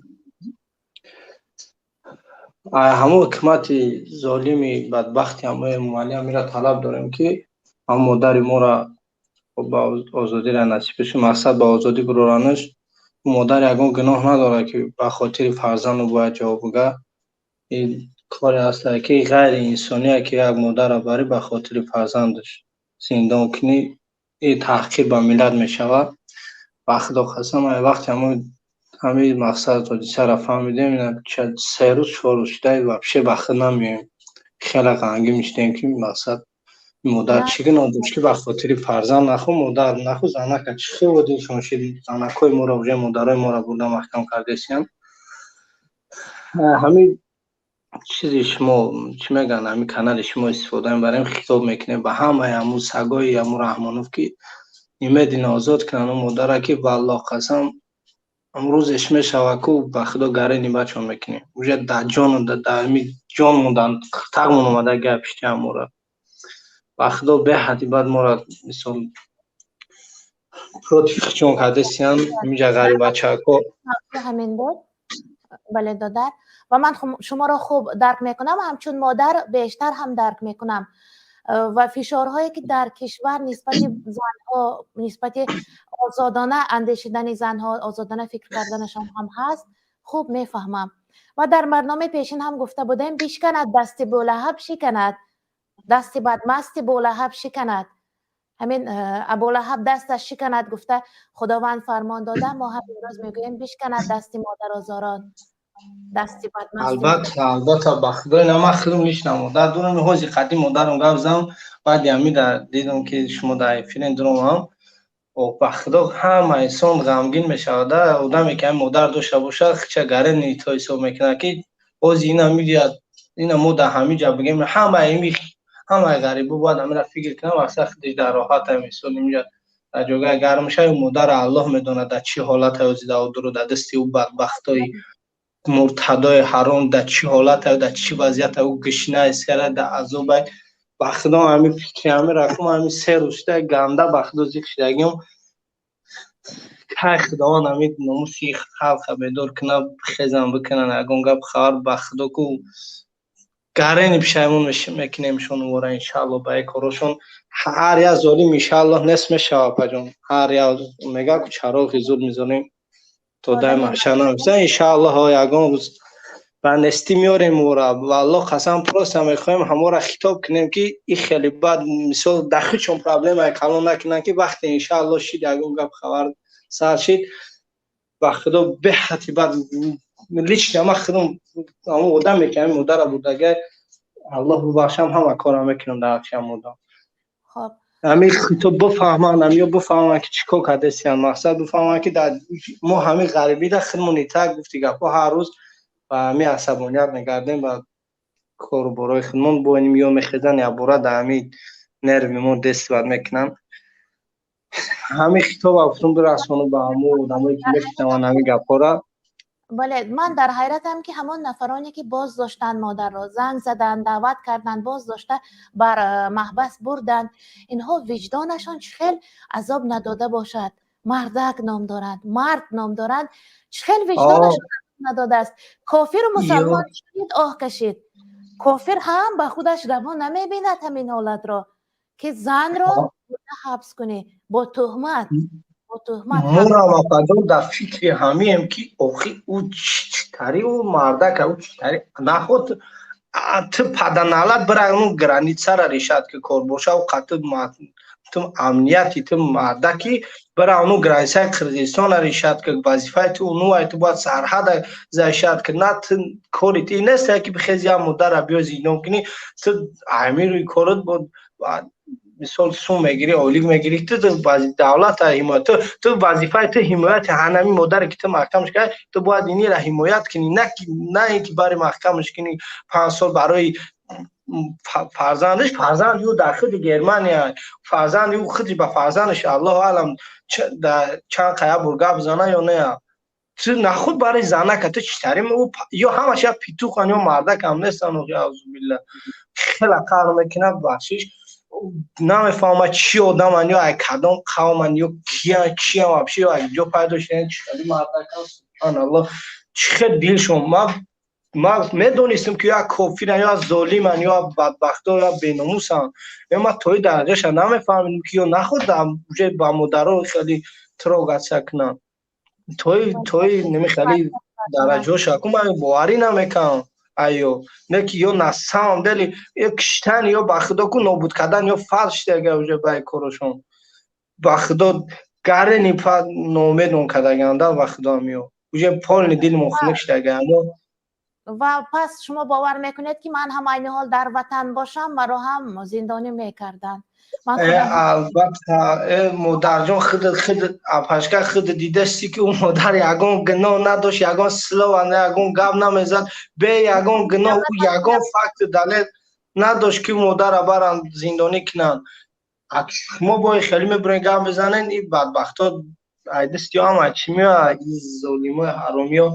Ҳамун ҳукумати золими бадбахти ҳамои Эмомалӣ ҳамира талаб дорем, ки ҳамун модари моро ба озодиро насиб кунад, мақсад ба озодӣ бироранаш. Модар ягон гуноҳ надорад, ки ба хотири фарзанду бояд ҷавоб буга. Ин коре ҳаст, ки ғайриинсония, ки як модарро барӣ ба хотири фарзандаш зиндон кунӣ, ин таҳқир ба миллат мешавад. Ба худо қасам, вақте ҳамин мақсад ҳодисаро фаҳмидем, 3 рӯз, 4 рӯз шуда, вообще ба худ намеоем, хеле ғамгин мешудем, ки мақсад модар чӣ гуноҳ дошт, ки ба хотири фарзанд наху модар наху занака чӣ хел дилшон шид, занакҳои моро уже модарои моро бурда маҳкам кардесиян. Ҳамин чизи шумо, чӣ мегӯянд, ҳамин канали шумо истифода мебарем, хитоб мекунем ба ҳамаи ҳамун сагои ҳамун Раҳмонов, ки немедленно озод кунанд он модара, ки валлоҳ қасам. Рӯзеш мешава ку, ба худо, гарени бачон мекунем. Уже да ҷону да ами ҷон мондан тағмон омада гап пишти ҳамора. Ба худо, беҳади бад мора мисол против чон кардесиян инҷа ғарибачако. Ҳамин буд, бале, додар, ва ман шуморо хуб дарк мекунам, ҳамчун модар бештар ҳам дарк мекунам ва фишорҳое ки дар кишвар нисбати занҳо, нисбати озодона андешидани занҳо, озодона фикр карданашон ҳам ҳаст, хуб мефаҳмам. Ва дар барномаи пешин ҳам гуфта будем: бишканад дасти Болаҳаб, шиканад дасти бадмасти Болаҳаб, шиканад. Ҳамин Абулаҳаб дасташ шиканад гуфта Худованд фармон дода, мо ҳам имрӯз мегӯем: бишканад дасти модарозорон, дасти бадмасти. Албатта, албатта, ба худои на, ман худам лично модар дорам. Ҳози қадим модарам гап зам, баъди ҳамида дидам, ки шумо дар эфирен дуромам. Ба худо, ҳама инсон ғамгин мешавад. Одаме ки ҳами модар дошта бошад, хича гарени то ҳисоб мекунад, ки ҳози ина мегӯяд, ина мо дар ҳамин ҷа бигем, ҳама ими ҳамаи ғарибо бояд ҳамира фикр кунам. Аксар худиш дар роҳата, мисол, инҷа дар ҷогаи гармша, модари Аллоҳ медонад, дар чӣ ҳолате ҳози дуру дар дасти ӯ бадбахтои муртадои ҳаром, дар чӣ ҳолате, дар чӣ вазъияте ӯ гишнай сера, дар азобай. Ба худо, ҳами фикри ҳами рақум, ҳами 3 рӯз шуда, ганда, ба худо, зиқ шудагиам. Кай Худованд ҳами номуси халқа бедор кунад, хезан бикунанд, ягон гап хабар, ба худо ку, гарени пишаймон мекунемшон вора, иншаалло, ба корошон. Ҳар як золим, иншааллоҳ, нест мешава, апаҷон. Ҳар як мега ку чароғи зуд мезонем то дай маҳшар намеса, иншааллоҳ, ягон рӯз ба нестӣ меорем ора. Валлоҳ, қасам, просто мехоҳем ҳамора хитоб кунем, ки и хеле бад, мисол, дар худшон проблемаи калон накунанд, ки вақте, иншааллоҳ, шид, ягон гап хабар сар шид, ба худо, беҳати бад. Лично ман худам ҳамон одаме ки ҳамин модара бурдага, Аллоҳ бубахшам, ҳама корам мекунам дар ҳаққи ҳамон одам. Ҳамин хитоб бифаҳманд, ҳамё бифаҳманд, ки чӣ кор кардесиян. Мақсад, бифаҳманд, ки дар мо ҳамин ғарибида худмон итак гуфти гапҳо, ҳар рӯз ба ҳамин асабоният мегардем, ба кору борои худмон бо ин ё мехезан, якбора дар ҳамин нерви мо действовать мекунанд. Ҳамин хитоба гуфтум бирасону ба ҳамон одамое ки мешунаванд ҳамин гапҳоро. Бале, ман дар ҳайратам, ки ҳамон нафароне ки боз доштанд модарро, занг заданд, даъват карданд, боз дошта бар маҳбас бурданд, инҳо виҷдонашон чӣ хел азоб надода бошад? Мардак ном доранд, мард ном доранд, чӣ хел виҷдонашон азоб надодааст? Кофиру мусалмон шудид, оҳ кашид. Кофир ҳам ба худаш раво намебинад ҳамин ҳолатро, ки занро бурда ҳабс кунӣ бо туҳмат, бо туҳмат. Морам, апаҷон, дар фикри ҳамием, ки охи ӯ читари, ӯ мардака, ӯ читари наход ту паданалат бира ну границара решад, ки кор боша, ӯ қати ту амнияти ту мардаки бира ну границаи Қирғизистона решад, ки вазифаи ту унуай, ту бояд сарҳада зашад, ки на ту кори ту нест, ки бихези як модара биё зиндон кунӣ. Ту амири корот бо мисол сум мегирӣ, ойлик мегирӣ, ту давлата ҳимоят, ту вазифаи ту ҳимояти ҳанами модаре ки ту маҳкамаш кардӣ, ту бояд инира ҳимоят кунӣ, на ин ки бари маҳкамаш кунӣ 5 сол барои фарзандаш. Фарзанди ӯ дар худи Германия, фарзанди ӯ худи ба фарзандаш, Аллоҳу аълам, чанд қая бур гап зана ё не. Ту нахуд барои занака ту читари? Ё ҳамаш як петухан, ё мардакам нестан. Аузубилла, хела қаҳр мекунад, бахшиш, намефаҳмад чӣ одаман, ё ай кадом қавман, ё киян, киян вообще, ё ай ҷо пайдо шудан, чӣ хели мардакан, субҳаналлоҳ, чӣ хел дилшон. Ман медонистам, ки ё кофиран, ё золиман, ё бадбахто, ё беномусан, ё ман тои дараҷаша намефаҳмидам, ки ё нахуд уже ба модаро хеле трогаться кунанд, тои неми хеле дараҷаша ку ман боварӣ намекунам. Айё не ки ё на самом деле ё киштан, ё ба худо ку нобуд кардан, ё фарз шудага уже баи корашон. Ба худо, гарени ноумедон кардаганда, ба худо, ё уже полный дилмон хунук шудага. Ва пас шумо бовар мекунед, ки ман ҳам айни ҳол дар ватан бошам, маро ҳам зиндонӣ мекарданд? Албатта, модарҷон, худ апашка, худ дидасти, ки ӯ модар ягон гуноҳ надошт, ягон слова, ягон гап намезад, бе ягон гуноҳ, ӯ ягон факту далел надошт, ки модарра баранд зиндонӣ кунанд. Шумо бои хеле мебурен, гап мезанен, ин бадбахто. Ай дасти ё ҳама чӣ меояд, золимои ҳаромиё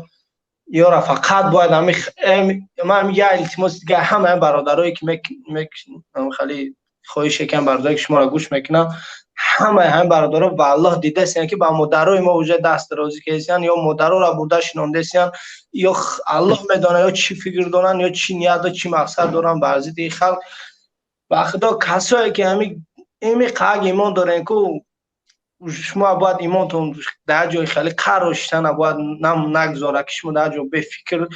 ёра фақат бояд ман я илтимос дига ҳама бародарое ки хеле хоҳиш якам бародаре ки шуморо гӯш мекунам, ҳамаи ҳамин бародаро ба Аллоҳ дидасиян, ки ба модарои мо уже даст дарозӣ кардасиян, ё модароро бурда шинондасиян, ё Аллоҳ медонад, ё чӣ фикр доранд, ё чӣ ният, чӣ мақсад доранд бар зидди халқ. Ба Худо, касое ки ҳами ими қаг имон дорен, ку шумо бояд имонтон дар ҷои хеле қарор шиштана бояд нагзора, ки шумо дар ҷо бефикр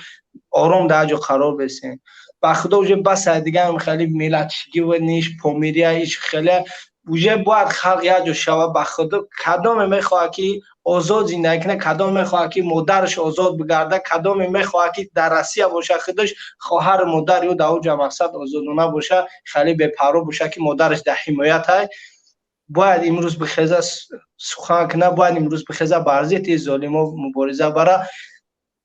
ором дар ҷо қарор бесен. Ба Худо, уже баса дига хеле миллатчигӣ ва ниш помирия иш хеле уже бояд халқ як ҷо шава. Ба Худо, кадоме мехоҳад, ки озод зиндагӣ кунад, кадоме мехоҳад, ки модараш озод бигарда, кадоме мехоҳад, ки дар Россия боша, худаш хоҳару модар ё дар оҷа мақсад озодона боша, хеле бепарво боша, ки модараш дар ҳимоят ай, бояд имрӯз бихеза, сухан кунад, бояд имрӯз бихеза, бар зидди золимо мубориза бара.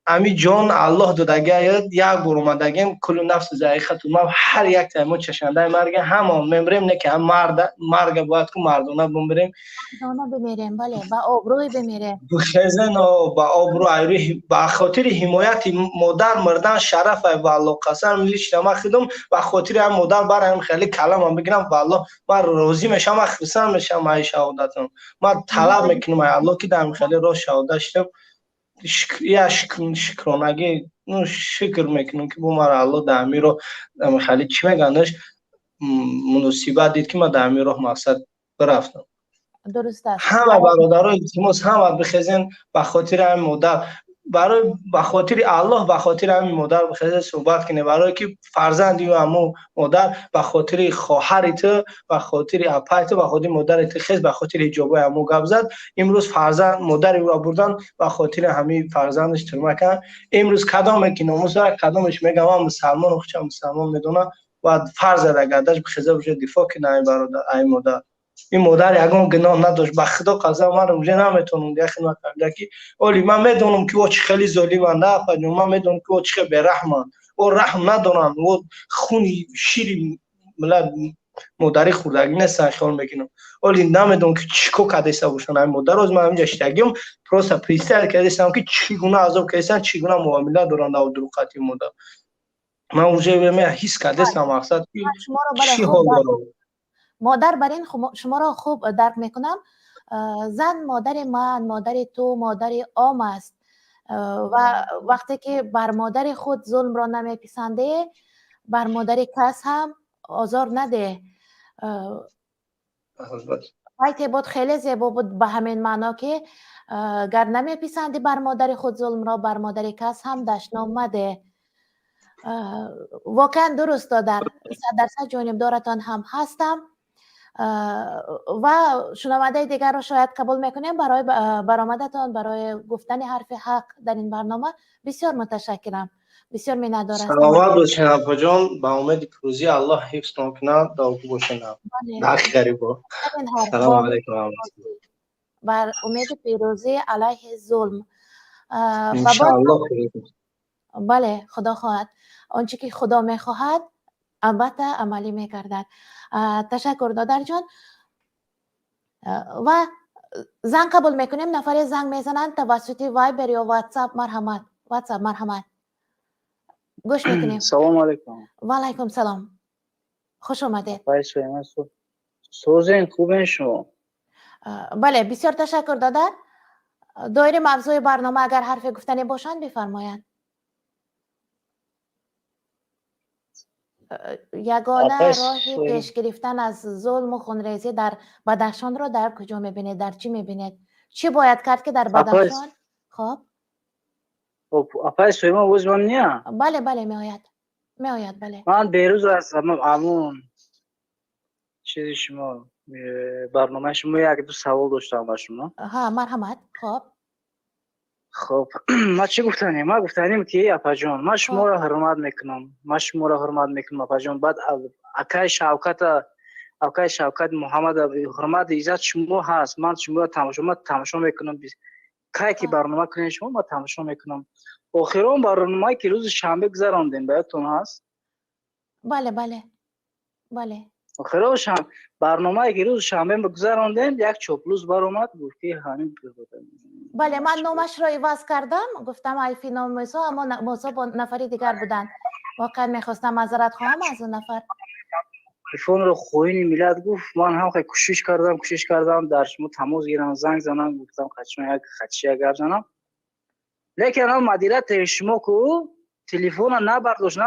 Ами ҷон Аллоҳ додагия, як бор омадагем. Куллу нафси заиқатул мавт, ҳар як мо чашандаи марга, ҳамон мемирем, не ки ҳам марга бояд ку мардона бимирем. Мардона бимирем, бале, ба обрӯй бимирем. Бихезен, ба обрӯ, ба хотири ҳимояти модар мурдан шараф ай. Ба Аллоҳ қасам, лично ман худам ба хотири ҳам модар барам хеле каламам бигирам, ба Аллоҳ, ман розӣ мешавам, ман хурсанд мешавам ай шаҳодатам. Ман талаб мекунам ай Аллоҳ, ки дар хеле роҳ шаҳодат шудам, я шукронагӣ, ну, шукр мекунам, ки бо мара Аллоҳ дар ҳамин роҳ хеле, чӣ мегӯяндаш, муносибат дид, ки ман дар ҳамин роҳ мақсад бирафтам. Дуруст аст. Ҳама бародаро, илтимос, ҳама бихезен, ба хотири ҳамин модар, барои ба хотири Аллоҳ, ба хотири ҳамин модар бихезен, суҳбат кунем, барое ки фарзанди ӯ ҳамун модар, ба хотири хоҳари ту, ба хотири апаи ту, ба хотири модари ту хез, ба хотири ҳиҷобҳои ҳамун гап зад. Имрӯз фарзанд модари ӯро бурдан, ба хотири ҳамин фарзандаш тюрьма карданд. Имрӯз кадоме ки номус дорад, кадомеш мегӯям ман мусалмону худшам мусалмон медонам, бояд фарз зада гардаш бихеза, уже дифоъ кунад ай бародар, ай модар. Ин модар ягон гуноҳ надошт. Ба Худо қасам, ман уже наметавонам дига хидмат карда, ки оли ман медонам, ки о чӣ хеле золиманд, на апаҷон, ман медонам, ки о чӣ хеле бераҳманд, о раҳм надоранд, о хуни шири миллат модарӣ хӯрдагӣ нестанд, хиёл мекунам. Оли намедонам, ки чӣ кор кардеста бошанд ҳамин модар. Оз ман ҳаминҷа шитагим, просто представить кардестам, ки чӣ гуна азоб кардестанд, чӣ гуна муомила доранд дар дуруқати модар. Ман уже ҳис кардестам, мақсад, ки чӣ ҳол дорам. Модар бар ин шуморо хуб дарк мекунам. Зан модари ман, модари ту, модари ом аст ва вақте ки бар модари худ зулмро намеписандӣ, бар модари кас ҳам озор надеҳ. Байте буд, хеле зебо буд, ба ҳамин маъно, ки гар намеписандӣ бар модари худ зулмро, бар модари кас ҳам дашном мадеҳ. Воқеан дуруст, додар, 100% ҷонибдоратон ҳам ҳастам. Ва шунавандаи дигарро шояд қабул мекунем. Барои баромадатон, барои гуфтани ҳарфи ҳақ дар ин барнома бисёр муташаккирам, бисёр миннатдор ҳастам. Саломат бошед, апаҷон, ба умеди пирӯзӣ, Аллоҳ ҳифзтон кунад, дуогӯ бошед. Ҳаққи ғарибо. Салому алайкум. Бар умеди пирӯзӣ алайҳи зулм. Иншааллоҳ. Бале, Худо хоҳад, он чӣ ки Худо мехоҳад, албатта амалӣ мегардад. Ташаккур, додарҷон. Ва занг қабул мекунем. Нафаре занг мезананд тавассути Вайбер ё Ватсап. Марҳамат, Ватсап, марҳамат, гӯш мекунем. Салому алайкум. Ва алайкум салом, хуш омадед. Созен, хубен шумо? Бале, бисёр ташаккур, додар. Доири мавзӯи барнома агар ҳарфе гуфтанӣ бошанд, бифармоянд. Ягона роҳи пеш гирифтан аз зулму хунрезӣ дар Бадахшонро дар куҷо мебинед, дар чӣ мебинед, чӣ бояд кард, ки дар Бадахшон? Хоб. Апай Суйма, овози ман мея? Бале, бале, меояд, меояд, бале. Ман берӯз аз ҳамун чизи шумо, барномаи шумо, як ду савол доштам ба шумо. Ҳа, марҳамат, хоб. Хоб, ман чӣ гуфтанем? Ман гуфтанем, ки апаҷон, ман шуморо ҳурмат мекунам, ман шуморо ҳурмат мекунам, апаҷон. Баъд акаи Шавката, акаи Шавкат Муҳаммада, ҳурмати иззат шумо ҳаст. Ман шуморо тамошо, ман тамошо мекунам, кай ки барнома кунед шумо, ман тамошо мекунам. Охирон барномае ки рӯзи шанбе гузарондем, ба ёдтон ҳаст? Бале, бале, бале. Охиро барномае ки рӯзи шанбе гузарондем, як чоплус баромад, гуфт ки ҳамин. Бале, ман номашро иваз кардам, гуфтам айфи номи Мусо, аммо Мусо бо нафари дигар буданд. Воқеан мехостам маъзарат хоҳам аз он нафар. Телефонро хоини миллат гуфт. Ман ҳам хеле кӯшиш кардам дар шумо тамос гирам, занг занам, гуфтам хачма як хачи як гап занам, лекин ам модератори шумо ку телефона набардошт,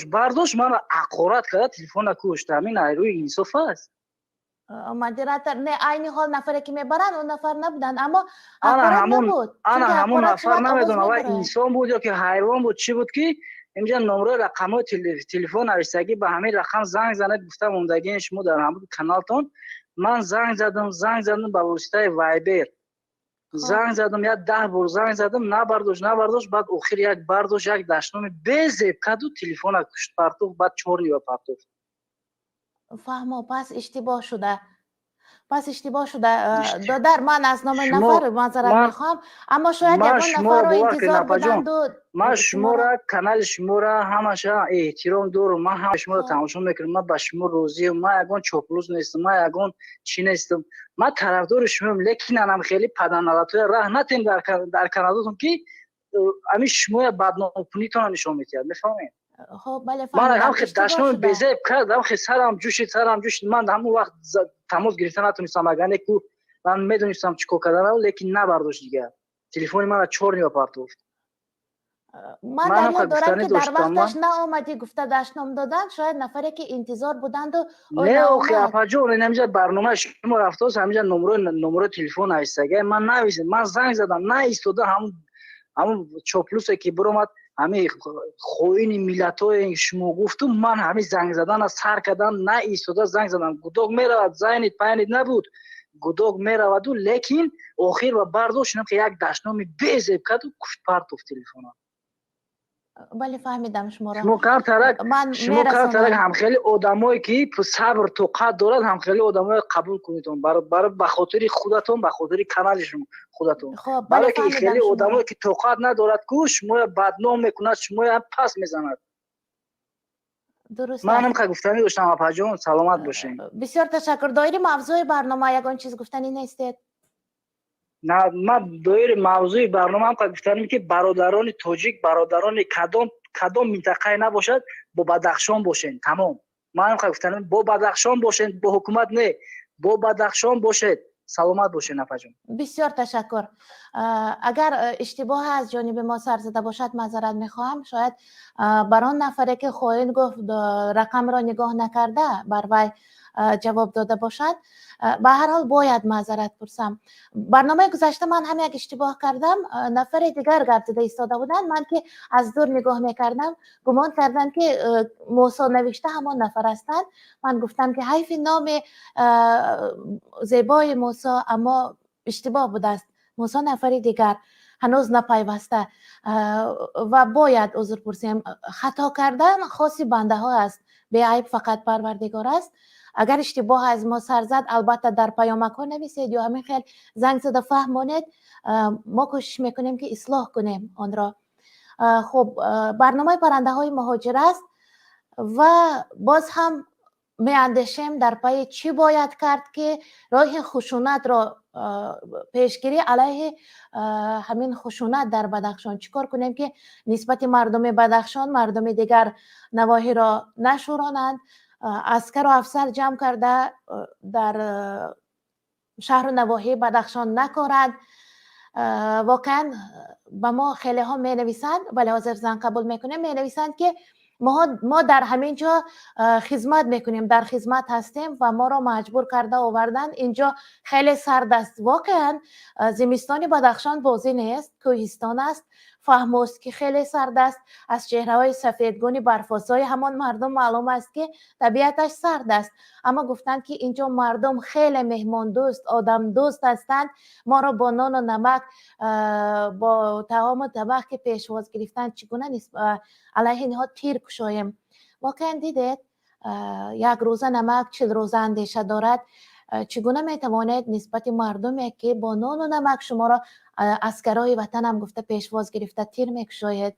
бардошт, маро ҳақорат карда, телефона кушт. Ҳамин рӯи инсоф аст? Модератор не, айни ҳол нафаре ки мебаранд, он нафар набуданд, аммо ҳақорат набуд. Ана ҳамон нафар, намедонам, вай инсон буд ё ки ҳайвон буд, чӣ буд, ки инҷа номрои рақамҳои телефон навиштагӣ, ба ҳамин рақам занг занед гуфта мондагии шумо дар ҳамон каналтон. Ман занг задам, ба воситаи Вайбер занг задам, як 10 бор занг задам, набардошт. Баъд охир як бардошт, як дашноми безеб каду, телефона кушт, партофт, баъд чорнива партофт. Фаҳмо, пас иштибоҳ шуда, додар. Ман аз номи нафар маъзарат мехоҳам, аммо шояд ягон нафарро интизор буданду. Ман шуморо, канали шуморо ҳамаша эҳтиром дорам, ман ҳама шуморо тамошо мекунам, ман ба шумо розиам, ман ягон чоплус нестам, ман ягон чӣ нестам, ман тарафдори шумоам, лекин анам хеле паданалатоя раҳ натем дар каналотон, ки ҳамин шумоя бадномкунитона нишон медиҳад, мефаҳмед? Ман ҳам хел дашноми безеб кард, ҳам хел сарам ҷӯшид. Ман ҳамон вақт тамос гирифта натонистам, агар не ку ман медонистам чӣ кор карданам, лекин набардошт дигар телефони мана, чор нима партофт. Ман дар ёд дорам, ки дар вақташ наомадӣ гуфта дашном доданд. Шояд нафаре ки интизор буданду. Не, охи, апаҷон, ин ҳамиҷа барномаи шумо рафтост, ҳамиҷа номрои телефон навистага, ман нависем, ман занг задам, наистода ҳамун чоплусе ки биромад, ҳамин хоини миллатҳое шумо гуфтум, ман ҳамин занг задана сар кардам, наистода занг задам. Гудок меравад, зайнид пайнид набуд, гудок мераваду, лекин охир ва бардошт, ки як дашноми безеб карду, кушт, партофт телефона. Бале, фаҳмидам шуморо. Шумо камтарак ҳамхели одамое ки сабр тоқат дорад, ҳамхели одамое қабул кунедон ба хотири худатон, ба хотири канали шумо худатон, барое ки хеле одамое ки тоқат надорад ку шумоя бадном мекунад, шумоя пас мезанад. Ман ҳам гуфтанӣ доштам, апаҷон, саломат бошед. Бисёр ташаккур. Доири мавзӯи барнома ягон чиз гуфтанӣ нестед? Ман доири мавзӯи барнома ҳам гуфтанем, ки бародарони тоҷик, бародарони кадом минтақае набошад, бо Бадахшон бошед, тамом. Ман ҳам гуфтанем, бо Бадахшон бошед, бо ҳукумат не, бо Бадахшон бошед. Саломат бошед, апаҷон. Бисёр ташаккур. Агар иштибоҳ аз ҷониби мо сар зада бошад, маъзарат мехоҳам. Шояд бар он нафаре ки хоин гуфт, рақамро нигоҳ накарда бар вай ҷавоб дода бошад. Ба ҳар ҳол бояд маъзарат пурсам. Барномаи гузашта ман ҳам як иштибоҳ кардам. Нафари дигар гап зада истода буданд, ман ки аз дур нигоҳ мекардам, гумон кардам, ки Мусо навишта ҳамон нафар ҳастанд. Ман гуфтам, ки ҳайфи номи зебои Мусо, аммо иштибоҳ будааст. Мусо нафари дигар, ҳанӯз напайваста, ва бояд узр пурсем. Хато кардан хоси бандаҳо аст, беайб фақат Парвардигор аст. Агар иштибоҳ аз мо сар зад, албатта дар паёмакҳо нависед ё ҳамин хел занг зада фаҳмонед, мо кӯшиш мекунем, ки ислоҳ кунем онро. Хуб, барномаи паррандаҳои муҳоҷир аст ва боз ҳам меандешем дар пайи чӣ бояд кард, ки роҳи хушунатро пешгирӣ, алайҳи ҳамин хушунат дар Бадахшон чӣ кор кунем, ки нисбати мардуми Бадахшон мардуми дигар навоҳиро нашӯронанд, аскару афсар ҷамъ карда дар шаҳру навоҳии Бадахшон накоранд. Воқеан ба мо хелеҳо менависанд, вале ҳозир занг қабул мекунем. Менависанд, ки мо дар ҳамин ҷо хизмат мекунем, дар хизмат ҳастем ва моро маҷбур карда оварданд. Инҷо хеле сард аст. Воқеан зимистони Бадахшон бозӣ нест, кӯҳистон аст. Фаҳмост, ки хеле сард аст. Аз чеҳраҳои сафедгуни барфосои ҳамон мардум маълум аст, ки табиаташ сард аст. Аммо гуфтанд, ки инҷо мардум хеле меҳмондӯст, одамдӯст ҳастанд. Моро бо нону намак, бо таому табақ ки пешвоз гирифтанд, чӣ гуна алайҳи инҳо тир кушоем? Воқеан дидед, як рӯза намак 40 рӯза андеша дорад. Чӣ гуна метавонед нисбати мардуме, ки бо нону намак шуморо аскарои ватанам гуфта пешвоз гирифта, тир мекушоед?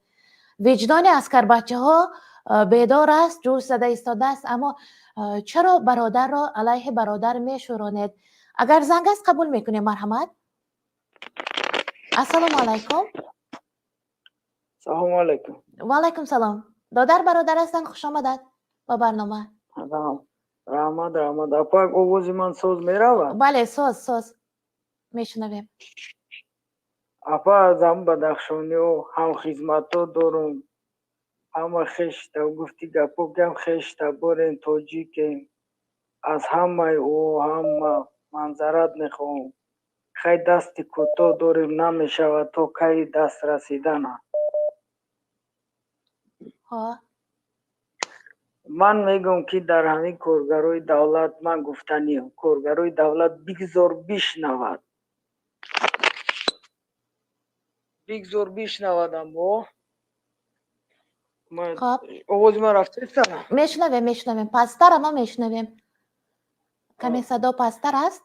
Виҷдони аскарбачаҳо. Бедор аст, ҷӯш зада истодааст, аммо чаро бародарро алайҳи бародар мешӯронед? Агар занг аст, қабул мекунем. Марҳамат, ассалому алайкум. Салому алайкум. Ва алайкум салом. Додар, бародар ҳастанд, хуш омадад ба барнома. Раҳмат, раҳмат, апа. Овози ман соз меравад? Бале, соз, соз мешунавем. Апа, аз ҳам бадахшониҳо ҳам хизматҳо дорум, ҳама хешта гуфти гапо гам хешта борем, тоҷикем. Аз ҳамаи ӯ ҳама манзарат мехоҳам. Хай, дасти кӯтоҳ дорем, намешавад то кайи даст расидана. Ман мегӯям, ки дар ҳамин коргарои давлат ман гуфтаниям: коргарои давлат бигзор бишнавад, бигзор бишнавад. Аммо овози ман рафтаистана? Мешунавем, мешунавем. Пасттар, аммо мешунавем. Каме садо пасттар аст.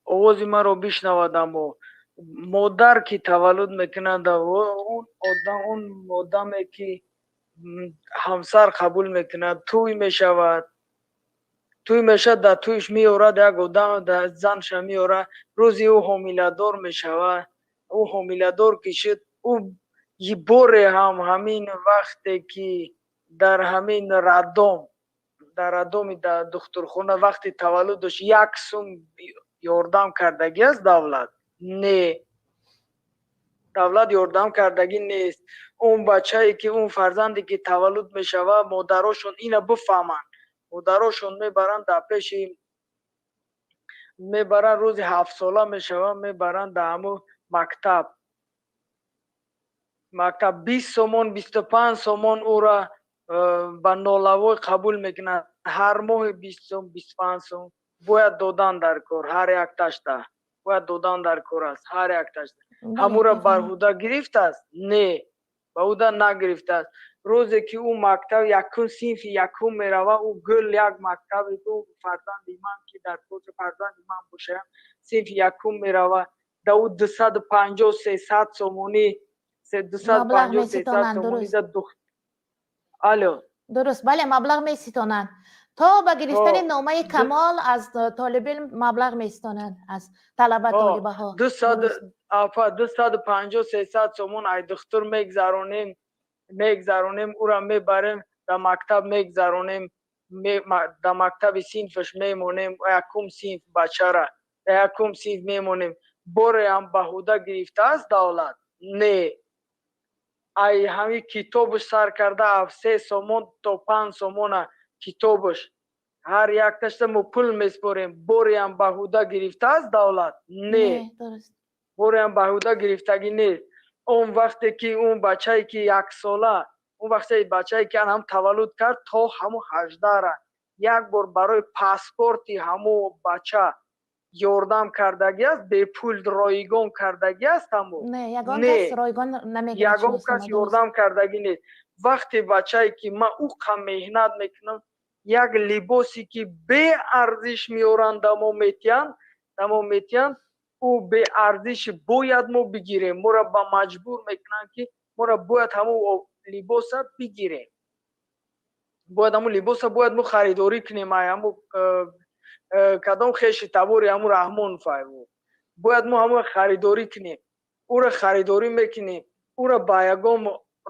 Овози маро бишнавад. Аммо модар ки таваллуд мекунад, он одам, он одаме ки ҳамсар қабул мекунад, тӯй мешавад, тӯй мешавад, дар тӯйш меорад як одам, занша меорад. Рӯзи ӯ ҳомиладор мешавад, ӯ ҳомиладор ки шуд, ӯ боре ҳам ҳамин вақте ки дар ҳамин роддом, дар роддоми духтурхона вақти таваллудаш як сум ёрдам кардагӣ аст давлат? Не, давлат ёрдам кардагӣ нест. Он бачае ки, он фарзанде ки таваллуд мешавад, модарошон ина бифаҳманд, модарошон мебаранд дар пеши, мебаранд, рӯзи 7-сола мешавад, мебаранд дар ҳамун мактаб. Мактаб 20 сомон, 25 сомон ӯра ба налоговой қабул мекунанд. Ҳар моҳи 20 сом, 25 сом бояд додан дар кор, ҳар якташта бояд додан дар кор аст, ҳар якташта. Ҳамура барҳуда гирифтааст? Не, баҳуда нагирифтааст. Рӯзе ки ӯ мактаб якум, синфи якум мерава, ӯ гул як мактабе ӯ фарзанди ман ки дар кори фарзанди ман бошад, синфи якум мерава, да ӯ 250, 300 сомонӣ, 250, 300 сомонӣ да дух. Алло? Дуруст, бале, маблағ меситонанд. То ба гирифтани номаи камол аз толибилм маблағ меситонанд аз талаба, толибаҳо. Апа, 250, 300 сомон ай духтур мегзаронем, мегзаронем, ӯра мебарем дар мактаб, мегзаронем, дар мактаби синфаш мемонем, якум синф бачара дар якум синф мемонем. Бореам баҳуда гирифтааст давлат? Не. Ай ҳамин китобаш сар карда, аз 3 сомон то 5 сомона китобаш, ҳар якташта мо пул меспорем. Бореам баҳуда гирифтааст давлат? Не, бореам баҳуда гирифтагӣ нест. Он вақте ки он бачае ки яксола, он вақте бачае ки ҳам таваллуд кард, то ҳамун 18-ра як бор барои паспорти ҳамун бача ёрдам кардагӣ аст? Бепул, ройгон кардагӣ аст ҳамун? Ягон кас ёрдам кардагӣ нест. Вақте бачае ки ман уқа меҳнат мекунам, як либосе ки беарзиш меоранд, дамо метиҳанд, дамо метиҳанд, ӯ беарзиш бояд мо бигирем. Моро ба маҷбур мекунанд, ки моро бояд ҳамун либоса бигирем, бояд ҳамун либоса бояд мо харидорӣ кунем. Ай ҳамун кадом хеши табори ҳамун Раҳмонов бояд мо ҳамун харидорӣ кунем. Ӯро харидорӣ мекунем, ӯро ба ягон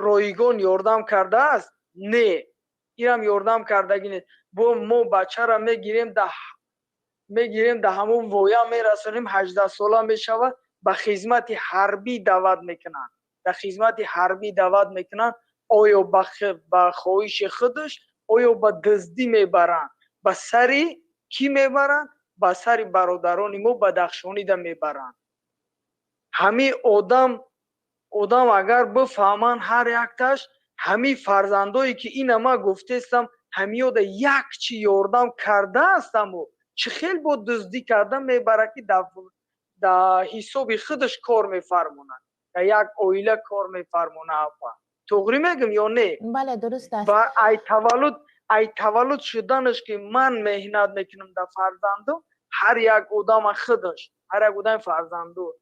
ройгон ёрдам кардааст? Не, инам ёрдам кардагӣ нест. Бо мо бачаро мегирем, да мегирем, да ҳамун воя мерасонем, 18-сола мешавад, ба хизмати ҳарбӣ даъват мекунанд, дар хизмати ҳарбӣ даъват мекунанд. Оё ба хоҳиши худаш, оё ба дуздӣ мебаранд? Ба сари кӣ мебаранд? Ба сари бародарони мо бадахшонида мебаранд. Ҳамин одам, одам агар бифаҳманд ҳар якташ, ҳамин фарзандое ки ина ман гуфтестам, ҳамиёда як чи ёрдам кардааст, амо чӣ хел бо дуздӣ карда мебарад, ки дар ҳисоби худаш кор мефармонад, дар як оила кор мефармонад? Апа, туғрӣ мегӯм ё не? Бале, дуруст аст. Ва ай таваллуд, ай таваллуд шуданаш ки ман меҳнат мекунам дар фарзандум, ҳар як одама худаш, ҳар як одами фарзанддор,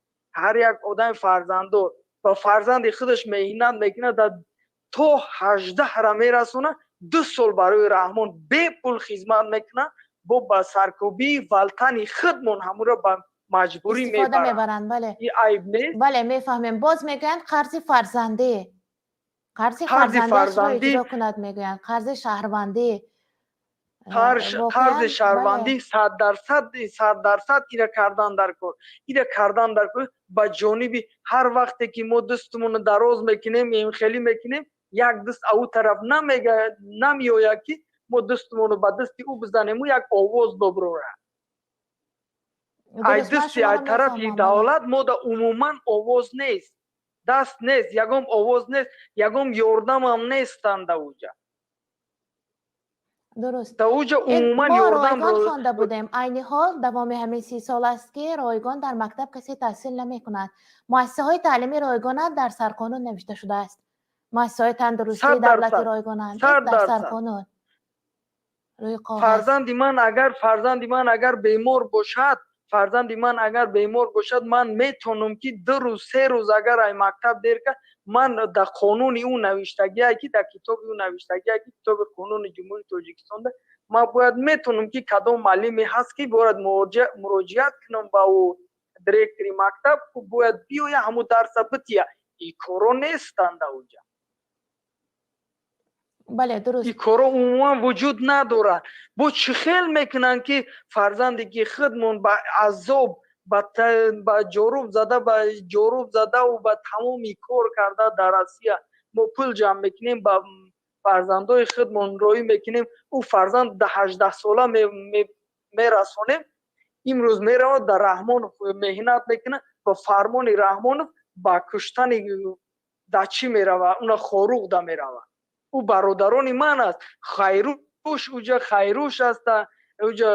ҳар як одами фарзанддор ба фарзанди худаш меҳнат мекунад, дар То 18-ра мерасона, 2 сол барои Раҳмон бепул хизмат мекунад, бо ба саркӯбии ватани худмон ҳамуро ба маҷбурӣ мебаранд. Бале. Айб нест. Бале, мефаҳмем. Боз мегӯянд, қарзи фарзандӣ, қарзи фарзандиашро иҷро кунад, мегӯянд, қарзи шаҳрвандӣ. Қарзи шаҳрвандӣ 100%, 100%. Ира кардан дар кор, ира кардан дар кор. Ба ҷониби ҳар вақте ки мо дастмонро дароз мекунем, хелӣ мекунем, як даст ау тараф намеояд, ки мо дастмонро ба дасти ӯ бизанему як овоз биброрад. Ай дасти, ай тарафи давлат мода умуман овоз нест, даст нест, ягон овоз нест, ягон ёрдамам нестанд уҷа. Дуруст. Да уҷа умуман ёрдам. Ройгон хонда будем. Айни ҳол давоми ҳамин 30 сол аст, ки ройгон дар мактаб касе таҳсил намекунад. Муассисаҳои таълими ройгонанд, дар сарқонун навишта шудааст. Муассисаҳои тандурустии давлати ройгонанд, дар сарқонун. Фарзанди ман агар бемор бошад, фарзанди ман агар бемор бошад, ман метавонам, ки 2 рӯз, 3 рӯз агар ай мактаб дер кард, ман дар қонуни ӯ навиштагие, ки дар китоби ӯ навиштагие, ки китоби қонуни Ҷумҳурии Тоҷикистонда, ман бояд метавонам, ки кадом муаллиме ҳаст, ки бояд муроҷиат кунам ба ӯ, директори мактаб бояд биёя, ҳамун дарса бития. И коро нестанд уҷа. Бале, дуруст. И коро умуман вуҷуд надорад. Бо чӣ хел мекунанд, ки фарзанде ки худмон ба азоб, ба ҷоруб зада, ба ҷоруб задаву ба тамоми кор карда дар Россия мо пул ҷамъ мекунем, ба фарзандои худмон роҳӣ мекунем, ӯ фарзанд да 18-сола мерасонем, имрӯз меравад, дар Раҳмонов меҳнат мекунад, ба фармони Раҳмонов ба куштани дачӣ меравад, уна Хоруғда меравад. Ӯ бародарони ман аст. Хайруш уҷа, Хайруш аста уҷа,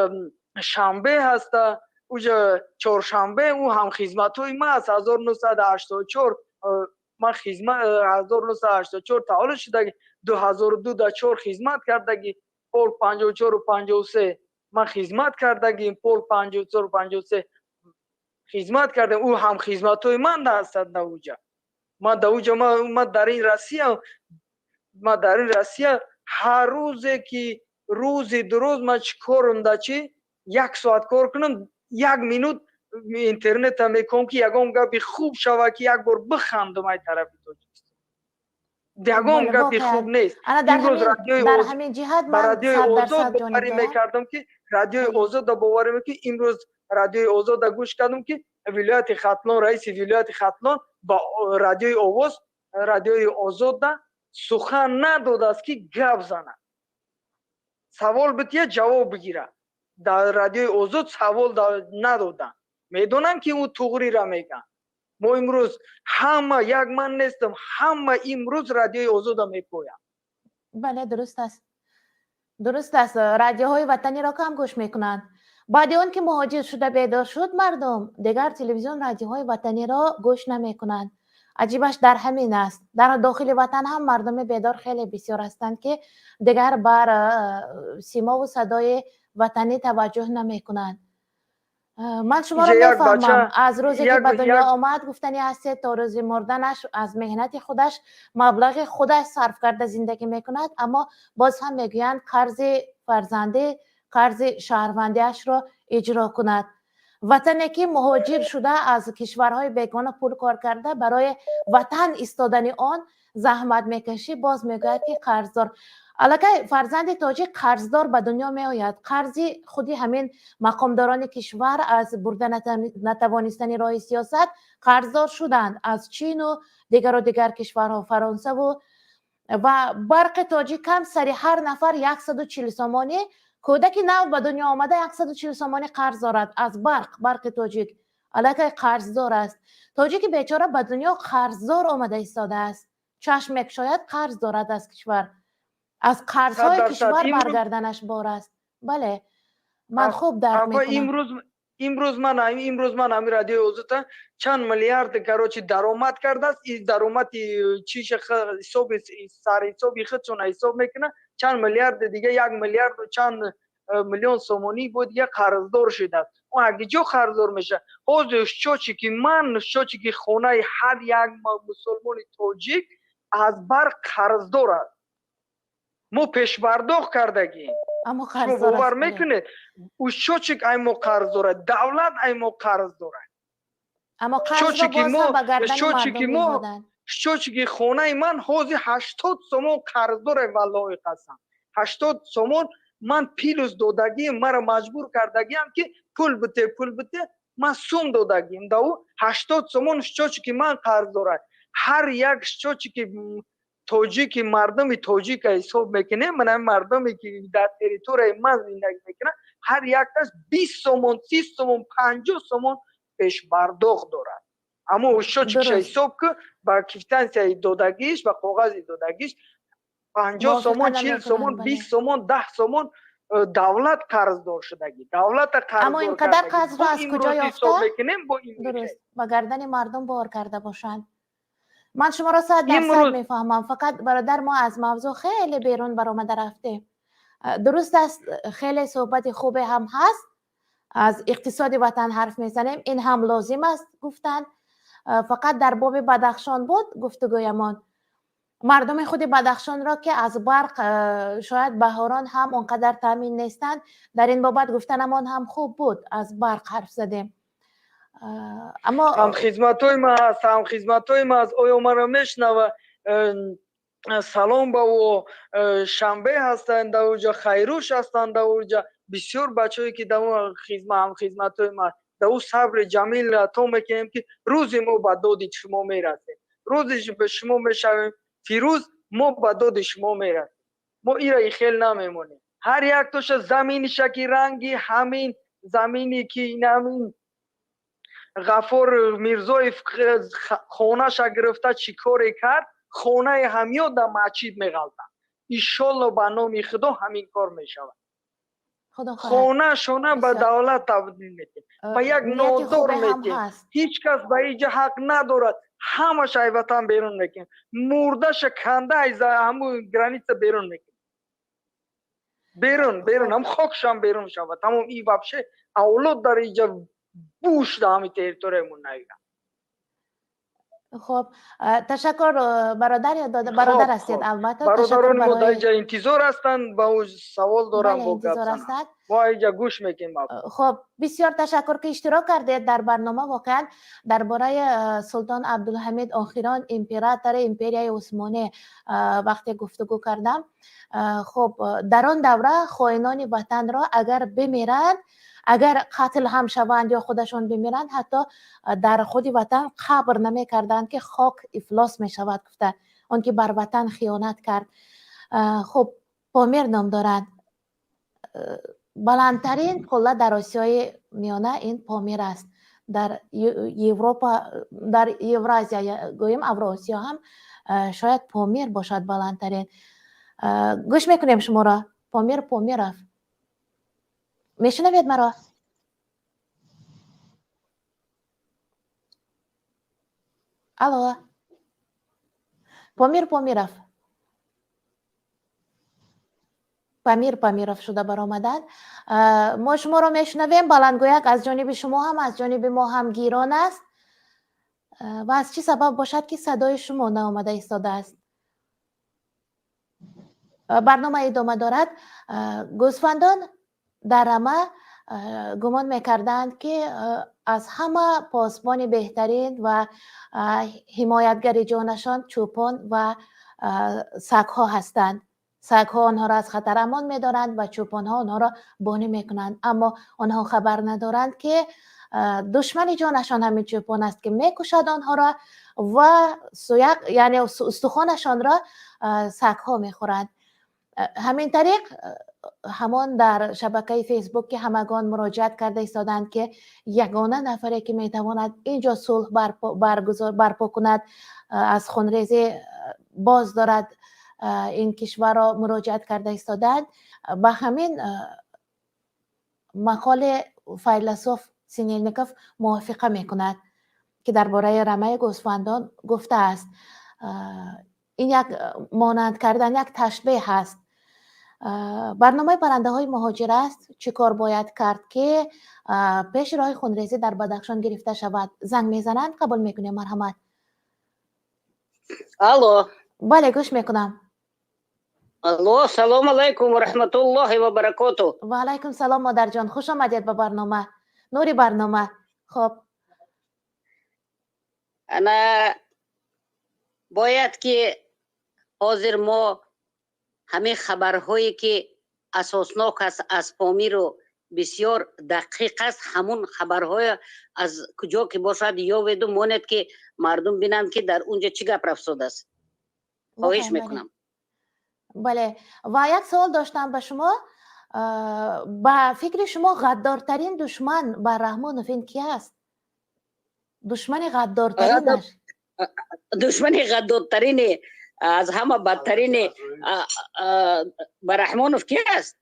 Шанбе ҳаста уҷа, Чоршанбе, ӯ ҳамхизматҳои ман аст. 1984 ман хизмат, 1984 таваллуд шудаги, 2002 да чор хизмат кардаги, полк 54-у 53 ман хизмат кардагим, полк 54-у 53 хизмат кардем. Ӯ ҳамхизматҳои ман ҳастанд да уҷа. Ман да уҷа, ман дар ин Россия, ман дар ин Россия ҳар рӯзе ки рӯзи дурӯз ман чӣ корам, да чӣ як соат кор кунам, як минут интернета мекунам, ки ягон гапи хуб шава, ки як бор бихандам. Ай тарафи Тоҷикистон ягон гапи хуб нест. Дар ҳамин ҷиҳат ба Радиои Озод боварӣ мекардам, ки Радиои Озода боварӣ, ки имрӯз Радиои Озода гӯш кардам, ки вилояти Хатлон, раиси вилояти Хатлон ба Радиои Овоз, Радиои Озода сухан надодааст, ки гап занад, савол бития, ҷавоб бигирад. Дар Радиои Озод савол надоданд. Медонам, ки ӯ туғрира мегӯянд. Мо имрӯз ҳама, як ман нестам, ҳама имрӯз Радиои Озода мепоянд. Бале, дуруст аст, дуруст аст. Радиоҳои ватаниро кам гӯш мекунанд. Баъди он ки муҳоҷир шуда бедор шуд мардум, дигар телевизион, радиоҳои ватаниро гӯш намекунанд. Аҷибаш дар ҳамин аст. Дар дохили ватан ҳам мардуми бедор хеле бисёр ҳастанд, ки дигар бар симову садои ватанӣ таваҷҷӯҳ намекунанд. Ман шуморо мефаҳмам. Аз рӯзе ки ба дунё омад, гуфтани ҳастед, то рӯзи мурданаш аз меҳнати худаш, маблағи худаш сарф карда зиндагӣ мекунад, аммо боз ҳам мегӯянд, қарзи фарзандӣ, қарзи шаҳрвандиашро иҷро кунад. Ватане ки муҳоҷир шуда, аз кишварҳои бегона пул кор карда, барои ватан истодани он заҳмат мекашӣ, боз мегӯяд, ки қарздор. Аллакай фарзанди тоҷик қарздор ба дунё меояд. Қарзи худи ҳамин мақомдорони кишвар аз бурда натавонистани роҳи сиёсат қарздор шуданд аз Чину дигару дигар кишварҳо, Фаронсаву. Ва барқи тоҷик кам, сари ҳар нафар 140 сомонӣ. Кӯдаки нав ба дунё омада 140 сомонӣ қарз дорад аз барқ. Барқи тоҷик аллакай қарздор аст. Тоҷики бечора ба дунё қарздор омада истодааст. Чашм мекушояд, қарз дорад аз кишвар, аз қарзҳои кишвар баргарданаш бор аст. Бале, ман хуб дарк мекунам. Имрӯз ман ҳамин Радиои Озода чанд миллиард, короче, даромад кардааст. И даромади чиша ҳисоби сарҳисоби худшона ҳисоб мекунад, чанд миллиарди дига, 1 миллиарду чанд миллион сомонӣ бо дига қарздор шудааст. Ӯ аги ҷо қарздор мешавад? Ҳозир счётчики ман, счётчики хонаи ҳар як мусулмони тоҷик. Аз барқ қарздор аст. Мо пешпардохт кардагем. Шумо бовар мекунед, счётчик ай мо қарз дорад, давлат ай мо қарз дорад. Счётчики хонаи ман ҳозир 80 сомон қарз дорад, валлоҳи қасам. 80 сомон ман плюс додагием, маро маҷбур кардагиам ки пул бите, пул бите, ман сум додагием. Да ӯ 80 сомон счётчики ман қарз дорад. Ҳар як счётчики тоҷики, мардуми тоҷика ҳисоб мекунем, ман ҳамин мардуме ки дар территорияи ман зиндагӣ мекунанд, ҳар якташ 20 сомон, 30 сомон, 50 сомон пешпардохт дорад. Аммо счётчикша ҳисоб ки ба квитансияи додагиш, ба коғази додагиш 50 сомон, 40 сомон, 20 сомон, 10 сомон давлат қарздор шудагӣ. Давлата қарздор. Аммо ин қадар қарзро аз куҷо ёфта? Дуруст, ба гардани мардум бор карда бошанд. Ман шуморо 100% мефаҳмам. Фақат бародар, мо аз мавзӯъ хеле берун баромада рафтем. Дуруст аст, хеле суҳбати хубе ҳам ҳаст, аз иқтисоди ватан ҳарф мезанем, ин ҳам лозим аст гуфтанд. Фақат дар боби Бадахшон буд гуфтугӯямон. Мардуми худи Бадахшонро ки аз барқ шояд баҳорон ҳам он қадар таъмин нестанд, дар ин бобат гуфтанамон ҳам хуб буд, аз барқ ҳарф задем. Аммо ҳамхизматҳои ман ҳаст, ҳамхизматҳои ман аст, оё маро мешунава? Салом ба ӯ. Шанбе ҳастанд дар уҷа, Хайруш ҳастанд дар уҷа, бисёр бачаҳое ки дар ҳамхизматҳои ман, дар ӯ сабри ҷамил ато мекунем ки рӯзе мо ба доди шумо мерасем, рӯзе ба шумо мешавем фирӯз, мо ба доди шумо мерасем. Мо ира ихел намемонем. Ҳар яктоша заминиша ки ранги ҳамин замине ки ҳамин Ғафор Мирзоев хонаша гирифта чӣ коре кард, хонаи ҳамё дар масҷид меғалтад. Иншолло ба номи Худо ҳамин кор мешавад. Хонашона ба давлат табдил метем, ба як нодор метем. Ҳеҷ кас ба инҷа ҳақ надорад. Ҳамаша ай ватан берун мекунем, мурдаша канда ай ҳамун граница берун мекунем. Берун, берун, ҳам хокшам берун шавад. Тамом, и вообще авлод дар инҷа буш дар ҳамин территориямон наёяд. Хуб, ташаккур бародар, бародар ҳастед албатта. Бародарони мо дар инҷа интизор ҳастанд, ба ӯ савол дорам, бо гап занам. Мо инҷа гӯш мекунем. Хуб, бисёр ташаккур ки иштирок кардед дар барнома. Воқеан дар бораи Султон Абдулҳамид, охирон императори империяи Усмонӣ, вақте гуфтугӯ кардам. Хуб, дар он давра хоинони ватанро агар бимиранд, агар қатл ҳам шаванд ё худашон бимиранд, ҳатто дар худи ватан қабр намекарданд ки хок ифлос мешавад, гуфта он ки бар ватан хиёнат кард. Хуб, Помир ном дорад. Баландтарин қулла дар Осиёи Миёна ин Помир аст. Дар Европа, дар Евразия, гӯем Авроосиё ҳам шояд Помир бошад баландтарин. Гӯш мекунем шуморо. Помир Помиров. Мешунавед маро? Алло. Помир Помиров. Памир Памиров шуда баромаданд. Мо шуморо мешунавем, баландгӯяк аз ҷониби шумо ҳам, аз ҷониби мо ҳам гирон аст. Ва аз чӣ сабаб бошад ки садои шумо наомада истодааст? Барнома идома дорад. Гӯсфандон дар рама гумон мекарданд ки аз ҳама посбони беҳтарин ва ҳимоятгари ҷонашон чӯпон ва сагҳо ҳастанд. Сагҳо онҳоро аз хатар амон медоранд ва чӯпонҳо онҳоро бонӣ мекунанд. Аммо онҳо хабар надоранд ки душмани ҷонашон ҳамин чӯпон аст ки мекушад онҳоро ва суяқ, яъне устухонашонро сагҳо мехӯранд. Ҳамин тариқ ҳамон дар шабакаи Фейсбук ки ҳамагон муроҷиат карда истоданд ки ягона нафаре ки метавонад инҷо сулҳ барпо кунад, аз хунрезӣ боз дорад ин кишварро муроҷиат карда истоданд, ба ҳамин мақоли файласуф Синельников мувофиқа мекунад ки дар бораи рамаи гӯсфандон гуфтааст. Ин як монанд кардан, як ташбеҳ аст. Барномаи паррандаҳои муҳоҷир аст. Чӣ кор бояд кард ки пеши роҳи хунрезӣ дар Бадахшон гирифта шавад? Занг мезананд, қабул мекунем. Марҳамат. Алло. Бале, гӯш мекунам. Алло, салом алайкум ва раҳматуллоҳи ва баракоту. Ва алайкум салом, модарҷон, хуш омадед ба барнома, нури барнома. Хоб. Ана бояд ки ҳозир мо ҳамин хабарҳое ки асоснок аст, аз Помиру бисёр дақиқ аст, ҳамун хабарҳое аз куҷо ки бошад ёведу монед, ки мардум бинанд, ки дар унҷа чӣ гап рафтодааст. Хоҳиш мекунам. Бале, ва як савол доштам ба шумо. Ба фикри шумо, ғаддортарин душман ба Раҳмонов ин ки аст, душмани ғаддортаринаш? Душмани ғаддортарини, аз ҳама бадтарини ба Раҳмонов ки аст?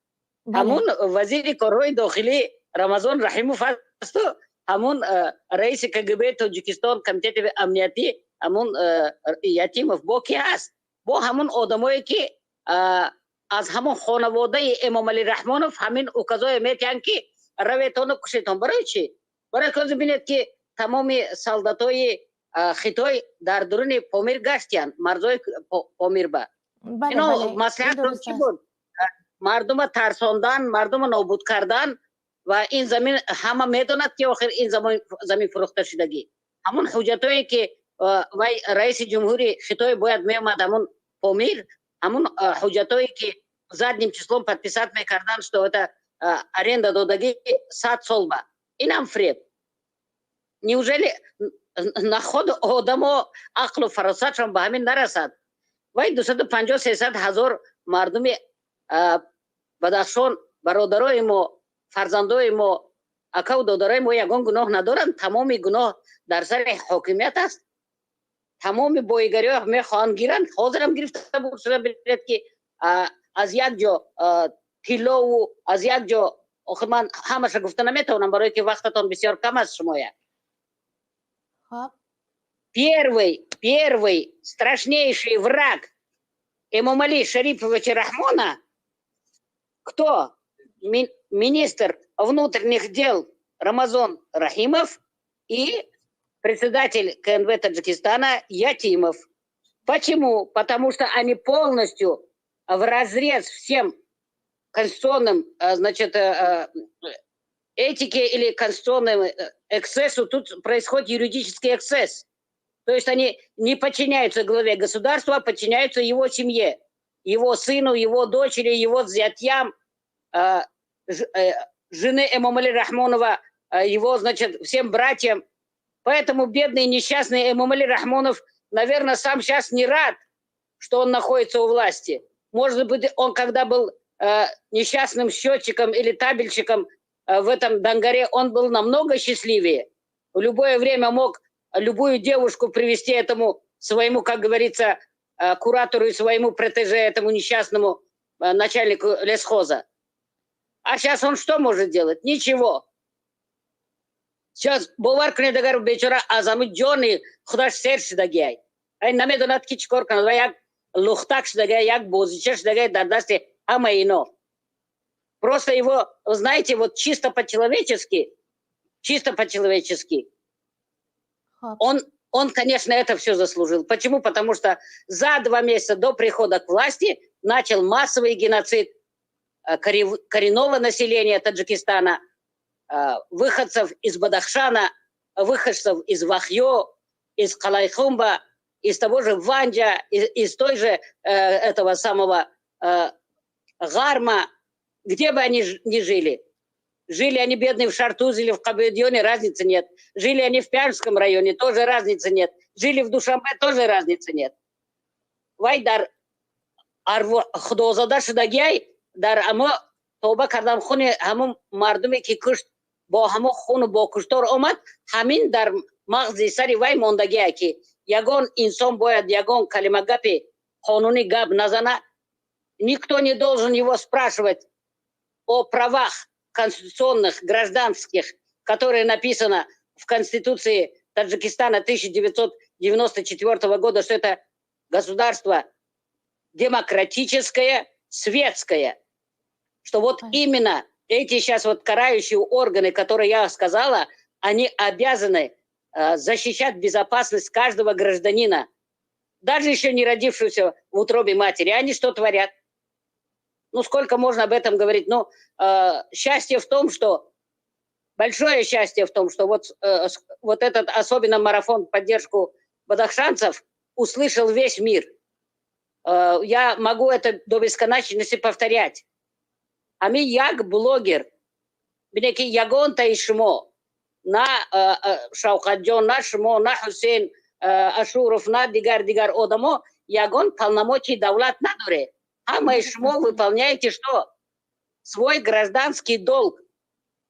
Ҳамун вазири корҳои дохилӣ Рамазон Раҳимов асту ҳамун раиси КГБ Тоҷикистон, комитети амниятӣ, ҳамун Ятимов. Бо ки ҳаст? Бо ҳамун одамое ки аз ҳамон хонаводаи Эмомалӣ Раҳмонов ҳамин указое метиҳанд, ки раветону кушетон. Барои чӣ? Барои ки бинед, ки тамоми солдатои Хитой дар дуруни Помир гаштиянд, марзои Помирба. Ино маслиҳатон чӣ буд? Мардума тарсондан, мардума нобуд кардан. Ва ин замин, ҳама медонад, ки охир ин замин фурӯхта шудагӣ. Ҳамун ҳуҷҷатое ки вай раиси ҷумҳури Хитой бояд меомад ҳамун Помир, ҳамун ҳуҷҷатое ки задним числом подписать мекардан, что это аренда додагӣ 100 сол ба, инам фреб. Неужели наход одамо ақлу фаросатшон ба ҳамин нарасад? Вай 250, 300 ҳазор мардуми Бадахшон, бародарои мо, фарзандои мо, акаву додарои мо ягон гуноҳ надоранд. Тамоми гуноҳ дар сари ҳокимият аст. Тамоми боигариҳо мехоҳанд гиранд, ҳозирам гирифта шуда. Бинед, ки аз як ҷо тиллову аз як ҷо. Охир ман ҳамаша гуфта наметавонам, барое ки вақтатон бисёр кам аст шумоя. Первый страшнейший враг Эмомали Шариповича Рахмона кто? Министр внутренних дел Рамазон Рахимов и председатель КНБ Таджикистана Ятимов. Почему? Потому что они полностью в разрез всем конституционным, значит, этике или конституционному эксцессу, тут происходит юридический эксцесс. То есть они не подчиняются главе государства, а подчиняются его семье, его сыну, его дочери, его зятьям, жены Эмомали Рахмонова, его, значит, всем братьям. Поэтому бедный несчастный Эмомали Рахмонов, наверное, сам сейчас не рад, что он находится у власти. Может быть, он, когда был несчастным счетчиком или табельщиком в этом Дангаре, он был намного счастливее. В любое время мог любую девушку привести этому своему, как говорится, куратору и своему протеже, этому несчастному начальнику лесхоза. А сейчас он что может делать? Ничего. Сейчас бовар кунед, агар бечора аз ҳамин ҷони худаш сер шудагиай, ай намедонад, ки чӣ кор кунад, ва як лухтак шудагай, як бозича шудагай дар дасти ҳама ино. Просто его, знаете, вот чисто по-человечески, чисто по-человечески, он, конечно, это все заслужил. Почему? Потому что за 2 месяца до прихода к власти начал массовый геноцид коренного населения Таджикистана, выходцев из Бадахшана, выходцев из Вахьё, из Калайхумба, из того же Ванджа, из той же этого самого Гарма, где бы они ни жили. Жили они, бедные, в Шартузе или в Кабедионе, разницы нет. Жили они в Пянджском районе, тоже разницы нет. Жили в Душанбе, тоже разницы нет. Вай дар худозода шудагиай, дар амо тоба кардам, хуни ҳамун мардуме ки кушт, бо ҳамон хуну бо куштор омад, ҳамин дар мағзи сари вай мондагие, ки ягон инсон бояд ягон калима гапи қонунӣ гап назана. Никто не должен его спрашивать о правах конституционных, гражданских, которые написано в Конституции Таджикистана 1994 года, что это государство демократическое, светское. Что вот именно эти сейчас вот карающие органы, которые я сказала, они обязаны защищать безопасность каждого гражданина. Даже еще не родившуюся в утробе матери. Они что творят? Ну, сколько можно об этом говорить? Но счастье в том, что большое счастье в том, что вот этот особенно марафон в поддержку бадахшанцев услышал весь мир. Я могу это до бесконечности повторять. Ами як блогер, бине ки ягонтаи шумо, на Шавқатҷон, на шумо, на Ҳусейн Ашуров, на дигар одамо ягон полномочий давлат надоре. Ҳамаи шумо выполняете что? Свой гражданский долг.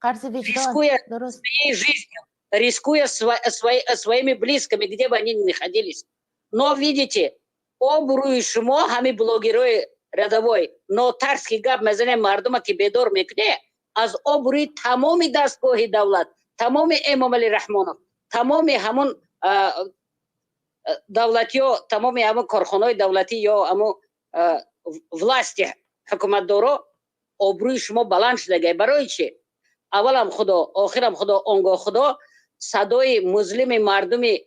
Рискуя своей жизнью, рискуя своими близкими, где бы они ни находились. Но, видите, обрӯи шумо, ҳами блогерои рядовой, нотарс ки гап мезане, мардума ки бедор мекуне, аз обрӯи тамоми дастгоҳи давлат, тамоми Эмомали Раҳмонов, тамоми ҳамун давлатиё, тамоми ҳамун корхонаҳои давлатӣ ё ҳамун власти ҳукуматдоро обрӯи шумо баланд шудагай. Барои чи? Аввалам Худо, охирам Худо, он гоҳ Худо, садои музлими мардуми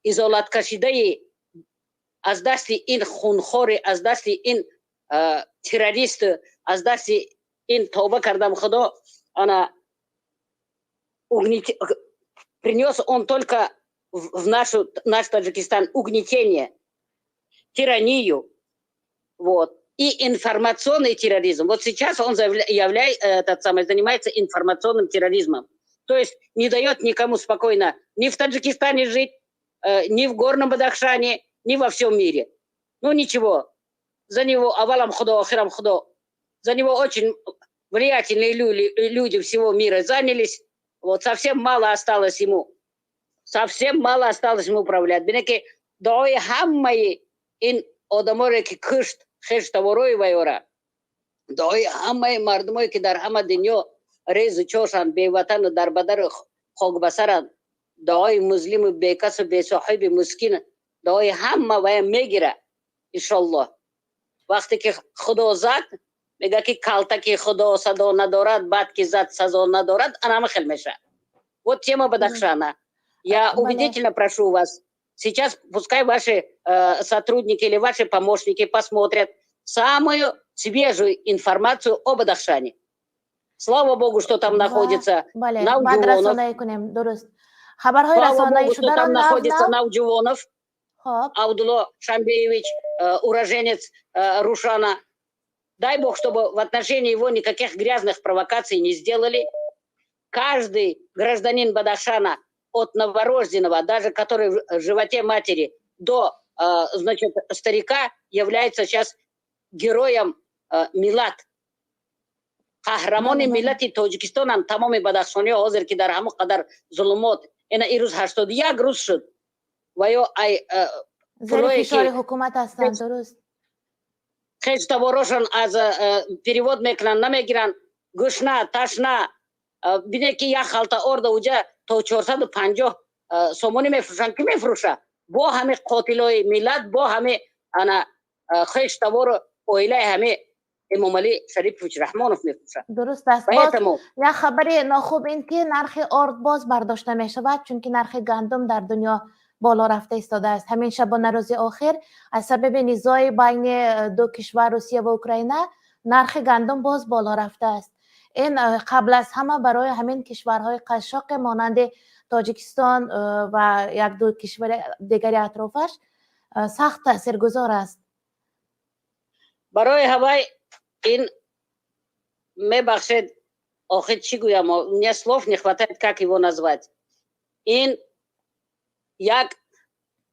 изолаткашидаи аз дасти ин хунхори, аз дасти ин террорист, аз дасти ин, тавба кардам, Худо, ана принес он только в наш Таджикистан угнетение, тиранию, вот, и информационный терроризм. Вот сейчас он этот самый, занимается информационным терроризмом. То есть не дает никому спокойно ни в Таджикистане жить, ни в Горном Бадахшане, ни во всем мире. Ну ничего, за него, аввалам Худо, охирам Худо, за него очень влиятельные люди всего мира занялись. Вот совсем мало осталось ему. Совсем мало осталось ему управлять. Бине ки дуои ҳамаи ин одаморе ки кушт хештаворои вайора, дуои ҳамаи мардумое ки дар ҳама дунё резу чошанд, беватану дарбадару хокбасаранд, дуои музлиму бекасу бесоҳиби мускин, дуои ҳама вая мегира, иншоллоҳ. Вақте ки Худо зад, мега ки калтаки Худо садо надорад, бад ки зад, сазо надорад, анама хел меша. Вот тема Бадахшана. Я убедительно прошу вас, сейчас пускай ваши сотрудники или ваши помощники посмотрят самую свежую информацию о Бадахшане. Слава Богу, что там находится Навҷувонов. Слава Богу, что там находится Навҷувонов, Абдулло Шамбеевич, уроженец Рушана. Дай Бог, чтобы в отношении его никаких грязных провокаций не сделали. Каждый гражданин Бадахшана, от новорожденного, даже который в животе матери, до, значит, старика, является сейчас героем миллат. Қаҳрамони миллати Тоҷикистонанд тамоми бадахшониҳо, ҳозир ки дар ҳамон қадар зулумот, ина ирӯз 81 рӯз шуд ва ё ай зери ҳукумат ҳастанд, дуруст. Хештаворошон аз перевод мекунанд, намегиранд, гушна ташна. Бине ки як халта орда уҷа то 450 сомонӣ мефурӯшанд. Ки мефурӯша? Бо ҳами қотилои миллат, бо ҳами ана хештавору оилаи ҳами Эмомалӣ Шарипович Раҳмонов мефурӯшад. Дуруст аст. Поэтому як хабари нохуб ин ки нархи орд боз бардошта мешавад, чунки нархи гандум дар дунё боло рафта истодааст. Ҳамин шабонарӯзи охир аз сабаби низои байни ду кишвар, Русия ва Украина, нархи гандум боз боло рафтааст. Ин қабл аз ҳама барои ҳамин кишварҳои қашшоқе монанди Тоҷикистон ва як ду кишвари дигари атрофаш сахт таъсиргузор аст. Барои ҳавай ин, мебахшед, охир чӣ гӯям, мне слов не хватает, как его назвать. Ин як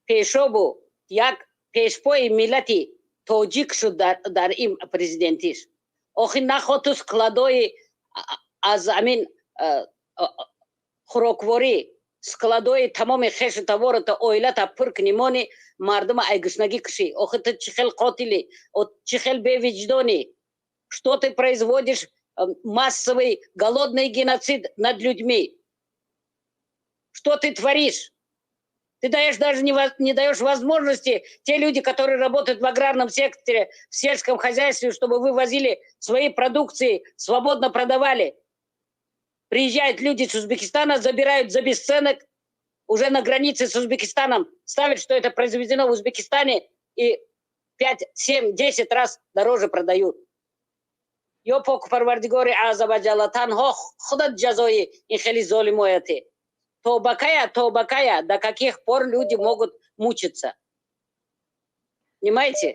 пешобу як пешпои миллати тоҷик шуд дар ин президентиш. Охир наход ту складои аз амин хӯрокворӣ, складои тамоми хешу тавората, оилата пур кунӣ, мони мардума ай гуснагӣ кушӣ. Охир ту чӣ хел қотилӣ, чӣ хел бевиҷдонӣ, что ты производишь массовый голодный геноцид над людьми? Что ты творишь? Ты даешь даже не даешь возможности те люди, которые работают в аграрном секторе, в сельском хозяйстве, чтобы вывозили свои продукции, свободно продавали. Приезжают люди с Узбекистана, забирают за бесценок. Уже на границе с Узбекистаном ставят, что это произведено в Узбекистане, и 5, 7, 10 раз дороже продают. Ё поку Парвардигори азза ва ҷалла, танҳо худат ҷазои ин хели золимояте. То ба кая, то ба кая, до каких пор люди могут мучиться? Понимаете?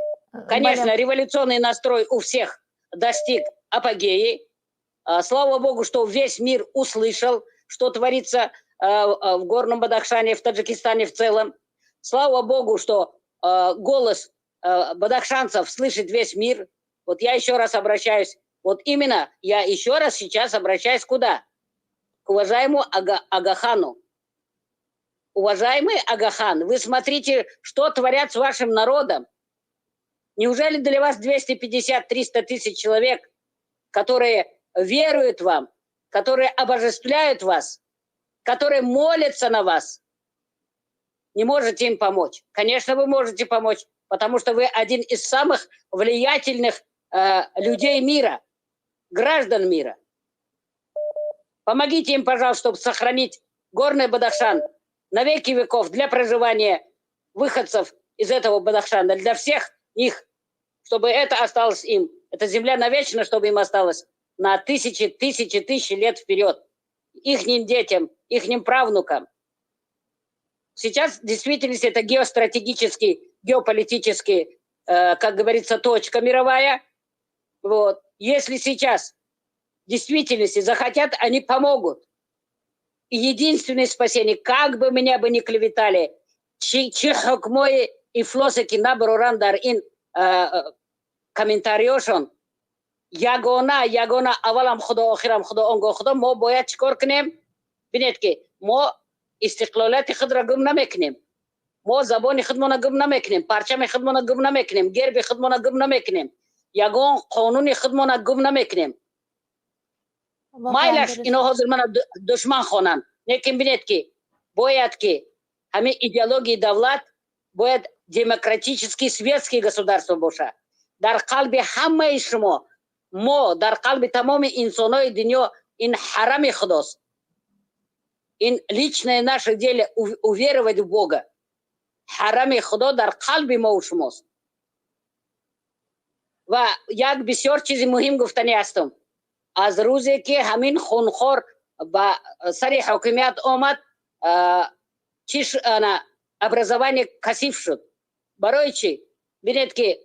Конечно, революционный настрой у всех достиг апогеи. Слава богу, что весь мир услышал, что творится в Горном Бадахшане, в Таджикистане в целом. Слава богу, что голос бадахшанцев слышит весь мир. Вот я еще раз обращаюсь, вот именно я еще раз сейчас обращаюсь куда? К уважаемому Агахану. Уважаемый Агахан, вы смотрите, что творят с вашим народом. Неужели для вас 250-300 тысяч человек, которые веруют вам, которые обожествляют вас, которые молятся на вас, не можете им помочь? Конечно, вы можете помочь, потому что вы один из самых влиятельных людей мира, граждан мира. Помогите им, пожалуйста, чтобы сохранить Горный Бадахшан на веки веков для проживания выходцев из этого Бадахшана, для всех них, чтобы это осталось им. Эта земля навечно, чтобы им осталось на тысячи, тысячи, тысячи лет вперед. Ихним детям, ихним правнукам. Сейчас в действительности это геостратегический, геополитический, как говорится, точка мировая. Вот. Если сейчас в действительности захотят, они помогут. И единственное спасение, как бы меня бы ни клеветали, чӣ ҳукмои ифлосе ки набароран дар ин комментариёшон, ягона, ягона, аввалам Худо, охирам Худо, он гоҳ Худо, мо бояд чӣ кор кунем? Бинед, ки мо истиқлолияти худро гум намекунем, мо забони худмона гум намекунем, парчами худмона гум намекунем, герби худмона гум намекунем, ягон қонуни худмона гум намекунем. Майлаш ино ҳозир мана душман хонанд, лекин бинед, ки бояд ки ҳамин идеологияи давлат бояд демократический, светский государство бошад. Дар қалби ҳамаи шумо, мо, дар қалби тамоми инсонҳои дунё ин ҳарами Худост. Ин личное наше дело уверовать в Бога. Ҳарами Худо дар қалби мо шумост. Ва як бисёр чизи муҳим гуфтанӣ ҳастам: аз рӯзе ки ҳамин хунхор ба сари ҳокимият омад, чиш ана образование касиф шуд. Барои чӣ? Бинед, ки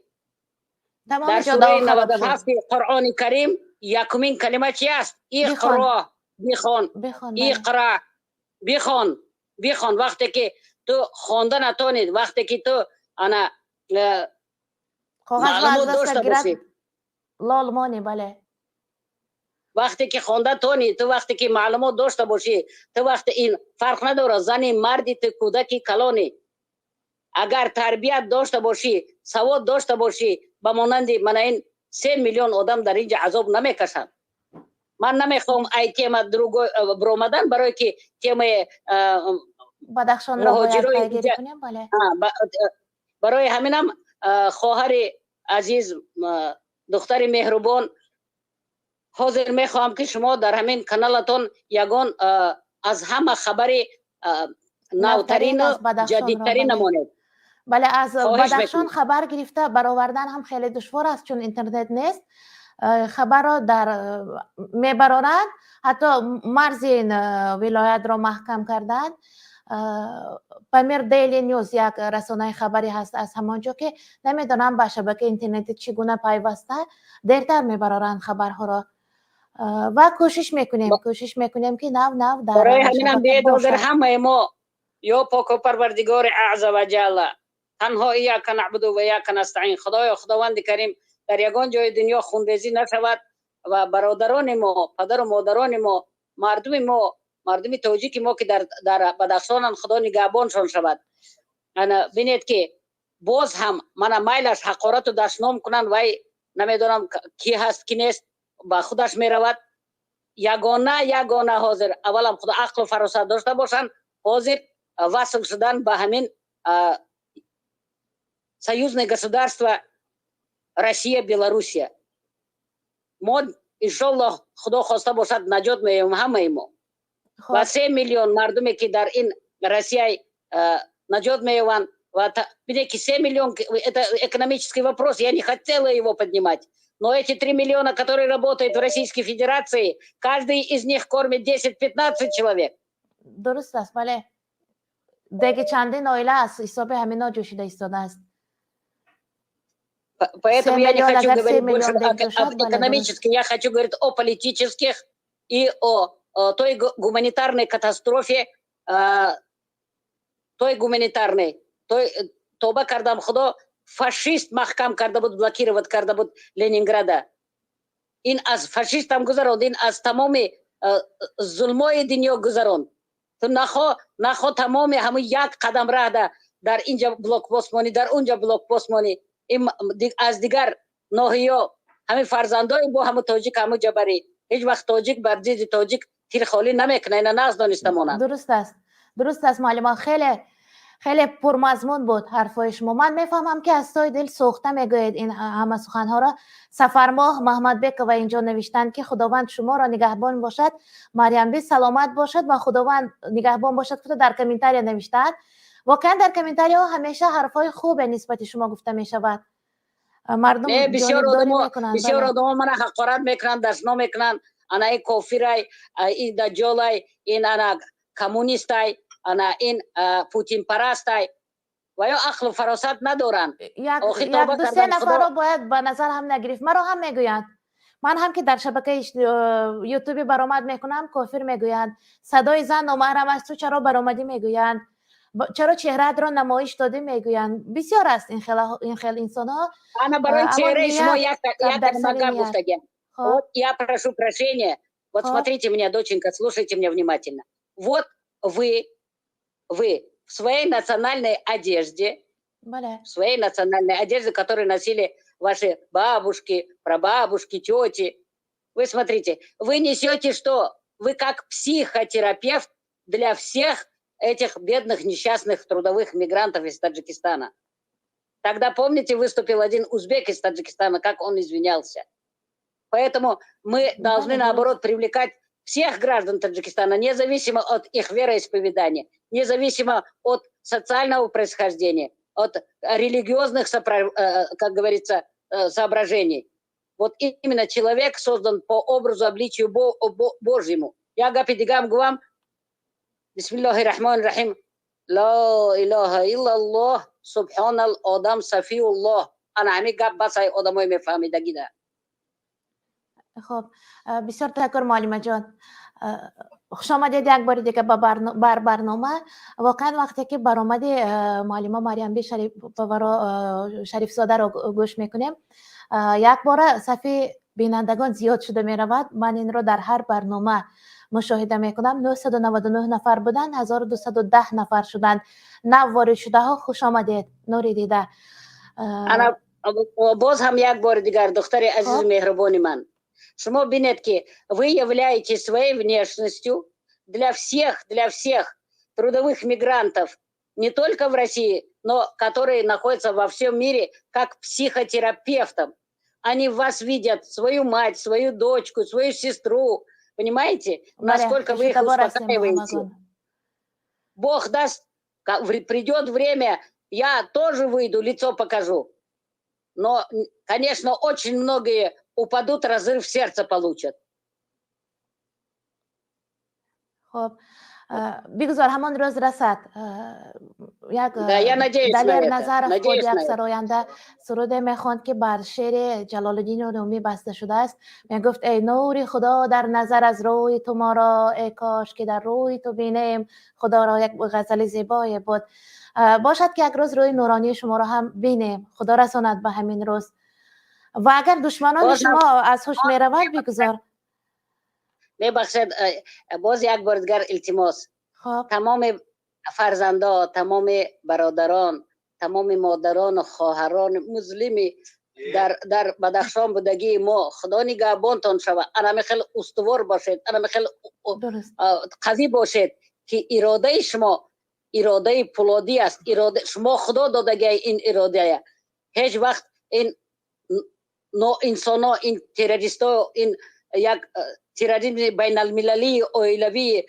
дар сураи 97-и Қуръони Карим якумин калима чи аст? Иқро, бихон, иқра, бихон, бихон. Вақте ки ту хонда натонид, вақте ки ту ана маълумот дошта бошӣ, лолмонӣ, бале. Вақте ки хонда тонӣ ту, вақте ки маълумот дошта бошӣ ту, вақте ин фарқ надорад, зани, марди ту, кӯдаки, калони, агар тарбият дошта бошӣ, савод дошта бошӣ, ба монанди мана ин 3 миллион одам дар инҷа азоб намекашанд. Ман намехоҳам ай тема другой биромадан, барое ки темаи Бадахшонро бояд пайгирӣ кунем, бале. Барои ҳаминам, хоҳари азиз, духтари меҳрубон, ҳозир мехоҳам, ки шумо дар ҳамин каналатон ягон аз ҳама хабари навтарину ҷадидтарин намонед. Бале, аз Бадахшон хабар гирифта баровардан ҳам хеле душвор аст, чун интернет нест. Хабарро дар мебароранд, ҳатто марзи ин вилоятро маҳкам карданд. Памир Дейли Ньюз як расонаи хабарӣ ҳаст аз ҳамон ҷо, ки намедонам ба шабакаи интернетӣ чӣ гуна пайваста, дертар мебароранд хабарҳоро ва кӯшиш мекунем, ки нав нав дар Барои ҳаминам биед, ҳозир ҳамаи мо: ё поку Парвардигори азза ва ҷалла, танҳо ияка наъбуду ва ияка настаин, Худоё, Худованди Карим, дар ягон ҷои дунё хунрезӣ нашавад ва бародарони мо, падару модарони мо, мардуми мо, мардуми тоҷики мо, ки дар Бадахшонанд, Худо нигаҳбоншон шавад. Ана бинед, ки боз ҳам мана майлаш ҳақорату дашном кунанд, вай намедонам ки ҳаст, ки нест, ба худаш меравад. Ягона, ягона ҳозир аввалам Худо ақлу фаросат дошта бошанд, ҳозир васл шудан ба ҳамин союзное государство Россия, Белоруссия. Мо иншоллоҳ, Худо хоста бошад, наҷот меёбем ҳамаи мо ва 3 миллион мардуме, ки дар ин Россияй наҷот меёванд. Ва бинед, ки 7 миллион, это экономический вопрос, я не хотела его поднимать. Но эти 3 миллиона, которые работают в Российской Федерации, каждый из них кормит 10-15 человек. Дуруст аст, бале. Деги чандин оила аз ҳисоби ҳамино ҷӯшида истодааст. Поэтому я не хочу говорить больше об экономических, я хочу говорить о политических и о той гуманитарной катастрофе, той гуманитарной, той, тоба кардам Худо, фашист маҳкам карда буд, блокировать карда буд Ленинграда. Ин аз фашистам гузаронд, ин аз тамоми зулмои дунё гузаронд. Ту нахо, нахо, тамоми ҳамун як қадам раҳда дар инҷа блокпост монӣ, дар унҷа блокпост монӣ, аз дигар ноҳиё ҳамин фарзандои бо ҳамун тоҷик ҳамун ҷабарӣ. Ҳеҷ вақт тоҷик бар зидди тоҷик тир холӣ намекунад, ина нағз дониста монанд. Дуруст аст, дуруст аст, муаллима. Хеле хеле пурмазмун буд ҳарфҳои шумо. Ман мефаҳмам, ки аз тои дил сӯхта мегӯед ин ҳама суханҳоро. Сафармоҳ Маҳмадбекова инҷо навиштанд, ки Худованд шуморо нигаҳбон бошад, Марьямби саломат бошад ва Худованд нигаҳбон бошад, гуфта дар комментария навиштаанд. Воқеан, дар комментарияҳо ҳамеша ҳарфҳои хубе нисбати шумо гуфта мешавад. Мардум бисёр одамо мана ҳақорат мекунанд, дашно мекунанд: ана ин кофирай, ин даҷҷолай, ин ана коммунистай, ана ин путинпарастай. Ва ё ақлу фаросат надоранд. Як ду се нафарро бояд ба назар ҳам нагирифт. Маро ҳам мегӯянд. Ман ҳам ки дар шабакаи Ютуби баромад мекунам, кофир мегӯянд, садои зан номаҳрам аст, ту чаро баромадӣ мегӯянд, чаро чеҳраатро намоиш додӣ мегӯянд. Бисёр аст ин хел инсонҳо. Ана барои чеҳраи шумо як гап гуфтагиам. Вот я прошу прощения, вот смотрите меня, доченька, слушайте меня внимательно. Вот вы в своей национальной одежде, в своей национальной одежде, которую носили ваши бабушки, прабабушки, тети. Вы смотрите, вы несете что? Вы как психотерапевт для всех этих бедных, несчастных трудовых мигрантов из Таджикистана. Тогда, помните, выступил один узбек из Таджикистана, как он извинялся. Поэтому мы должны, наоборот, привлекать всех граждан Таджикистана, независимо от их вероисповедания, независимо от социального происхождения, от религиозных, как говорится, соображений. Вот именно человек создан по образу, обличию Божьему. Я гапи дигам гувам, бисмиллахи рахмани рахим, ла илаха иллаллоҳ, субҳонал одам сафиуллоҳ. Ана ҳамин гап басай одамои мефаҳмидагида. Хоб, бисёр ташаккур, муаллимаҷон. Хушомадед як бори дига бар барнома. Воқеан, вақте ки баромади муаллима Марьямби Шарифоваро, Шарифзодаро гӯш мекунем, якбора сафи бинандагон зиёд шуда меравад. Ман инро дар ҳар барнома мушоҳида мекунам. 999 нафар буданд, 1210 нафар шуданд. Нав воридшудаҳо, хуш омадед, нури дида. Ана боз ҳам як бори дигар, духтари азизу меҳрубони ман, шумо бинед, ки вы являетесь своей внешностью для всех трудовых мигрантов не только в России, но которые находятся во всем мире, как психотерапевтом. Они в вас видят свою мать, свою дочку, свою сестру. Понимаете, насколько вы их успокаиваете? Бог даст, придет время, я тоже выйду, лицо покажу. Но, конечно, очень многие упадут, разрыв сердца получат. Хоб, бигзор ҳамон рӯз расад. Як Далер Назаров худ як сароянда суруде мехонд, ки бар шеъри Ҷалолуддини Румӣ баста шудааст. Мегуфт: «Эй нури Худо дар назар аз рӯи ту моро, эй кош ки дар рӯи ту бинем Худоро». Як ғазали зебое буд. Бошад, ки як рӯз рӯи нуронии шуморо ҳам бинем. Худо расонад ба ҳамин рӯз. Ва агар душманони шумо аз ҳуш меравад, бигузор. Мебахшед, боз як бор дигар илтимос: тамоми фарзандо, тамоми бародарон, тамоми модарону хоҳарони муслими дар Бадахшон будагии мо, Худо нигаҳбонтон шава. Анами хел устувор бошед, анами хел қавӣ бошед, ки иродаи шумо иродаи пулодӣ аст. Ирода шумо Худо додагиай. Ин иродая ҳеҷ вақт ин ноинсоно, ин террористо, ин як терроризми байналмилалии оилавии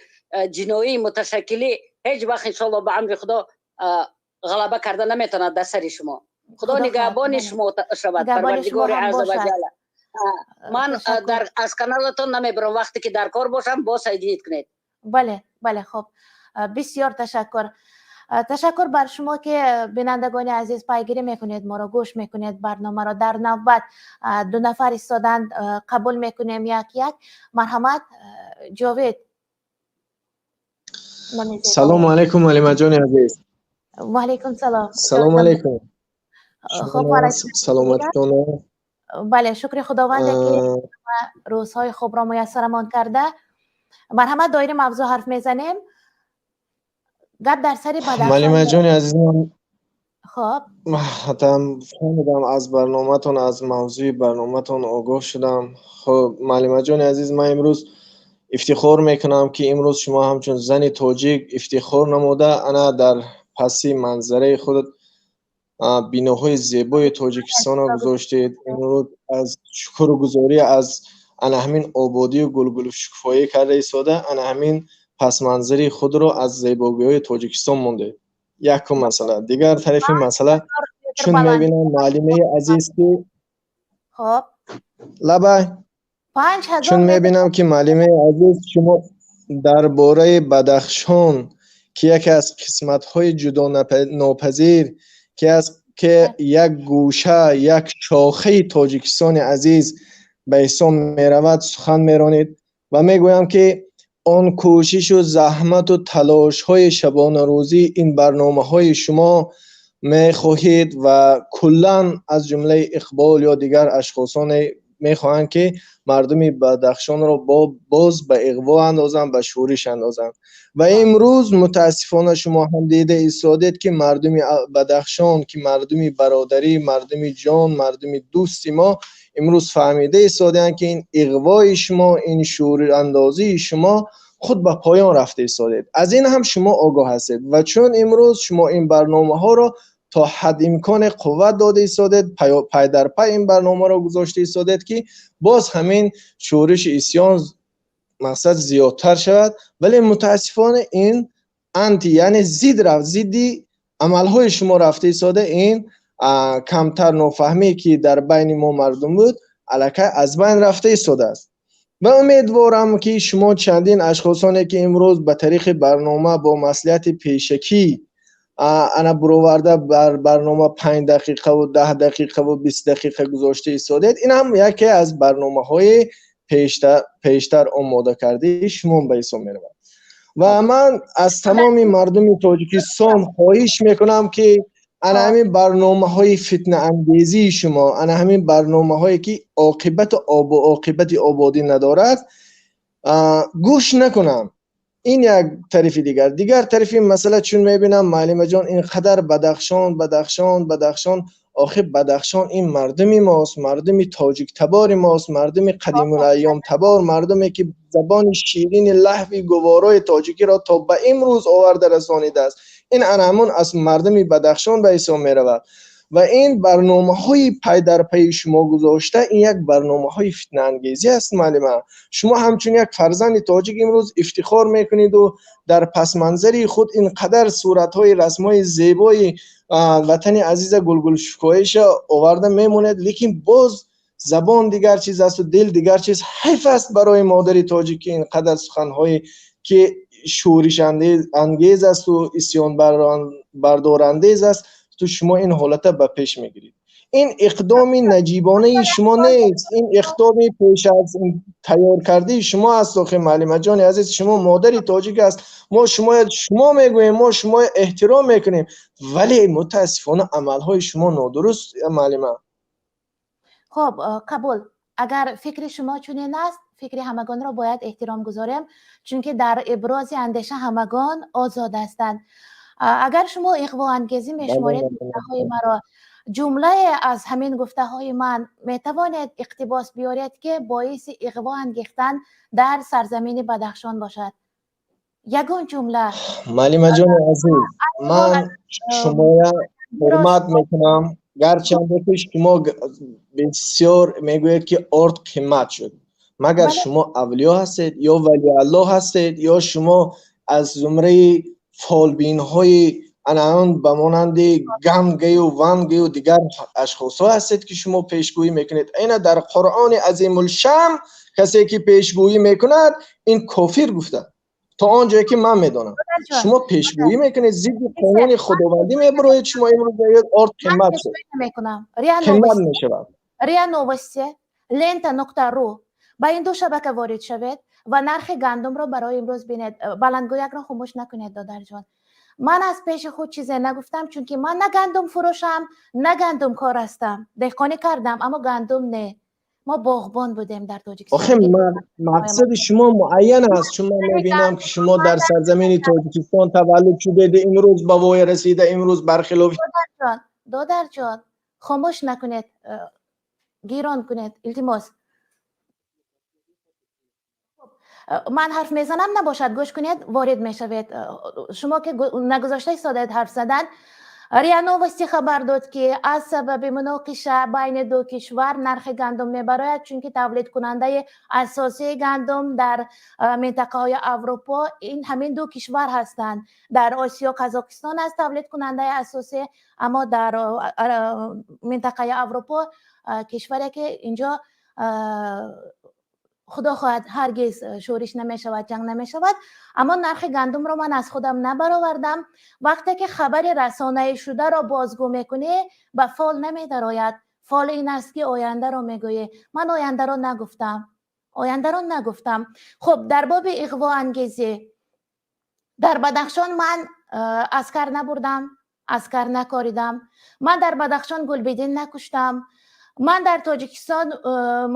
ҷиноии муташаккилӣ. Ҳеҷ вақт, иншоалло, ба амри Худо ғалаба карда наметавонад дар сари шумо. Худо нигаҳбони шумо шавад, Парвардигори азза ва ҷалла. Ман дар аз каналатон намебарам, вақте ки дар кор бошам, боз соединить кунед. Бале, хуб, бисёр ташаккур. Ташаккур бар шумо, ки, бинандагони азиз, пайгирӣ мекунед моро, гӯш мекунед барномаро. Дар навбат ду нафар истоданд, қабул мекунем як як. Марҳамат, Ҷовид. Салому алайкум, Алимаҷони азиз. Ваалайкум салом. Салому алайкум. Хуб. Саломатитон? Бале, шукри Худованде, ки рӯзҳои хубро муяссарамон карда. Марҳамат, доираи мавзӯъ ҳарф мезанем, гап дар сари Малимаҷони азизам. Хоб. Фаҳмидам, аз барноматон, аз мавзӯи барноматон огоҳ шудам. Хоб, Малимаҷони азиз, ман имрӯз ифтихор мекунам, ки имрӯз шумо ҳамчун зани тоҷик ифтихор намуда, ана дар паси манзараи худ биноҳои зебои Тоҷикистонро гузоштед. Имрӯз аз шукргузорӣ аз ана ҳамин ободию гулгулшукуфоӣ карда истода, ана ҳамин пасманзари худро аз зебогиҳои Тоҷикистон мондед. Якум масъала. Дигар тарафи масъала, чун мебинам, муаллимаи азиз, ки лабай, чун мебинам, ки, муаллимаи азиз, шумо дар бораи Бадахшон, ки яке аз қисматҳои ҷудонопазир, ки аз ки як гӯша, як шохаи Тоҷикистони азиз ба ҳисоб меравад, сухан меронед ва мегӯям, ки он кӯшишу заҳмату талошҳои шабонарӯзӣ, ин барномаҳои шумо мехоҳед ва куллан аз ҷумлаи Иқбол ё дигар ашхосоне мехоҳанд, ки мардуми Бадахшонро боз ба иғво андозанд, ба шӯриш андозанд. Ва имрӯз, мутаассифона, шумо ҳам дида истодед, ки мардуми Бадахшон, ки мардуми бародарӣ, мардуми ҷон, мардуми дӯсти мо, имрӯз фаҳмида истодаанд, ки ин иғвои шумо, ин шӯрандозии шумо худ ба поён рафта истодед. Аз ин ҳам шумо огоҳ ҳастед. Ва чун имрӯз шумо ин барномаҳоро то ҳад имконе қувват дода истодед, пай дар пай ин барномаро гузошта истодед, ки боз ҳамин шӯриши исьён, мақсад, зиёдтар шавад. Вале мутаассифона ин анти, яъне зид рафт, зидди амалҳои шумо рафта истода. Ин камтар нофаҳмие, ки дар байни мо мардум буд, аллакай аз байн рафта истодааст. Ва умедворам, ки шумо чандин ашхосоне, ки имрӯз ба тариқи барнома бо маслиҳати пешакӣ ана буроварда бар барнома 5 дақиқаву 10 дақиқаву 20 дақиқа гузошта истодед, ин ҳам яке аз барномаҳои пештар омода кардаи шумо ба ҳисоб меравад. Ва ман аз тамоми мардуми Тоҷикистон хоҳиш мекунам, ки ана ҳамин барномаҳои фитнаангезии шумо, ана ҳамин барномаҳое, ки оқибату оқибати ободӣ надорад, гӯш накунанд. Ин як тарафи дигар. Дигар тарафи масъала, чун мебинам, муаллимаҷон, ин қадар Бадахшон, Бадахшон, Бадахшон, охир Бадахшон ин мардуми мост, мардуми тоҷиктабори мост, мардуми қадимулайёмтабор, мардуме, ки забони ширини лаҳви гуворои тоҷикиро то ба имрӯз оварда расонидааст, ин ана ҳамон аз мардуми Бадахшон ба ҳисоб меравад. Ва ин барномаҳои пай дар пайи шумо гузошта, ин як барномаҳои фитнаангезӣ аст. Муаллима, шумо ҳамчун як фарзанди тоҷик имрӯз ифтихор мекунеду дар пасманзари худ ин қадар суратҳои расмҳои зебои ватани азиза, гулгулшукоиша оварда мемонед, лекин боз забон дигар чиз асту дил дигар чиз. Ҳайф аст барои модари тоҷик, ки ин қадар суханҳое, ки шӯришангез асту исьёнбардорандез аст, ту шумо ин ҳолата ба пеш мегиред. Ин иқдоми наҷибонаи шумо нест, ин иқдоми пеш аз тайёркардаи шумо аст. Охи, муаллимаҷони азиз, шумо модари тоҷик аст, мо шумо шумо мегӯем, мо шумо эҳтиром мекунем, вале мутаассифона амалҳои шумо нодуруст, муаллима. Хуб, қабул. Агар фикри шумо чунин аст, фикри ҳамагонро бояд эҳтиром гузорем, чунки дар ибрози андеша ҳамагон озод ҳастанд. Агар шумо иғвоангезӣ мешуморед гуфтаҳои маро, ҷумлае аз ҳамин гуфтаҳои ман метавонед иқтибос биёред, ки боиси иғво ангехтан дар сарзамини Бадахшон бошад? Ягон ҷумла. Муаллимаҷони азиз, ман шумоя ҳурмат мекунам, гарчанде ки шумо бисёр мегӯед, ки орд қимат шуд. Магар шумо авлиё ҳастед ё валиаллоҳ ҳастед, ё шумо аз зумраи Фолбинҳои ана он ба монанди Гангаю Вангаю дигар ашхосҳо ҳастед, ки шумо пешгӯӣ мекунед. Ина дар Қуръони Азимулшаън касе ки пешгӯӣ мекунад, ин кофир гуфта. То он ҷое ки ман медонам, шумо пешгӯӣ мекунед, зидди қонуни худовандӣ мебуроед. Шумо имрӯз мегӯед, орд қимат шуд, қимат мешавад. РИА Новости, Лента.ру, ба ин ду шабака ворид шавед ва нархи гандумро барои имрӯз бинед. Баландгӯякро хомӯш накунед, додарҷон. Ман аз пеши худ чизе нагуфтам, чунки ман на гандум фурӯшам, на гандумкор ҳастам. Деҳқонӣ кардам, аммо гандум не. Мо боғбон будем дар Тоҷикистон. Охе, мақсади шумо муайян аст, чун ман мебинам, ки шумо дар сарзамини Тоҷикистон таваллуд шудед, имрӯз ба воя расида, имрӯз бархилоф Додарҷон, хомӯш накунед, гирон кунед, илтимос. Ман ҳарф мезанам, набошад, гӯш кунед, ворид мешавед. Шумо ки нагузошта истодаед ҳарф задан. РИА Новости хабар дод, ки аз сабаби муноқиша байни ду кишвар нархи гандум мебарояд, чунки тавлидкунандаи асосии гандум дар минтақаҳои Аврупо ин ҳамин ду кишвар ҳастанд. Дар Осиё Қазоқистон аст тавлидкунандаи асосӣ, аммо дар минтақаи Аврупо кишваре ки инҷо, худо хоҳад, ҳаргиз шӯриш намешавад, ҷанг намешавад. Аммо нархи гандумро ман аз худам набаровардам. Вақте ки хабари расонаӣ шударо бозгӯ мекунӣ, ба фол намедарояд. Фол ин аст, ки ояндаро мегӯӣ. Ман ояндаро нагуфтам, ояндаро нагуфтам. Хуб, дар боби иғвоангезӣ дар Бадахшон ман аскар набурдам, аскар накоридам. Ман дар Бадахшон Гулбидин накуштам. Ман дар Тоҷикистон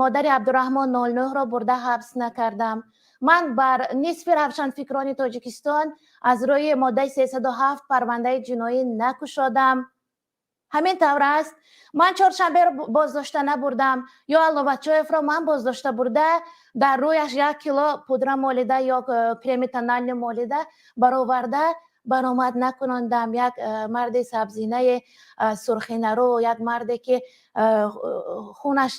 модари Абдураҳмон 09-ро бурда ҳабс накардам. Ман бар нисфи равшанфикрони Тоҷикистон аз рӯи моддаи 307 парвандаи ҷиноӣ накушодам. Ҳамин тавр аст. Ман Чоршанберо боздошта набурдам ё Алловачоевро ман боздошта бурда, дар рӯяш 1 кило пудра молида ё креми тональный молида бароварда баромад накунондам. Як марди сабзинаи сурхинаро, як марде ки хунаш,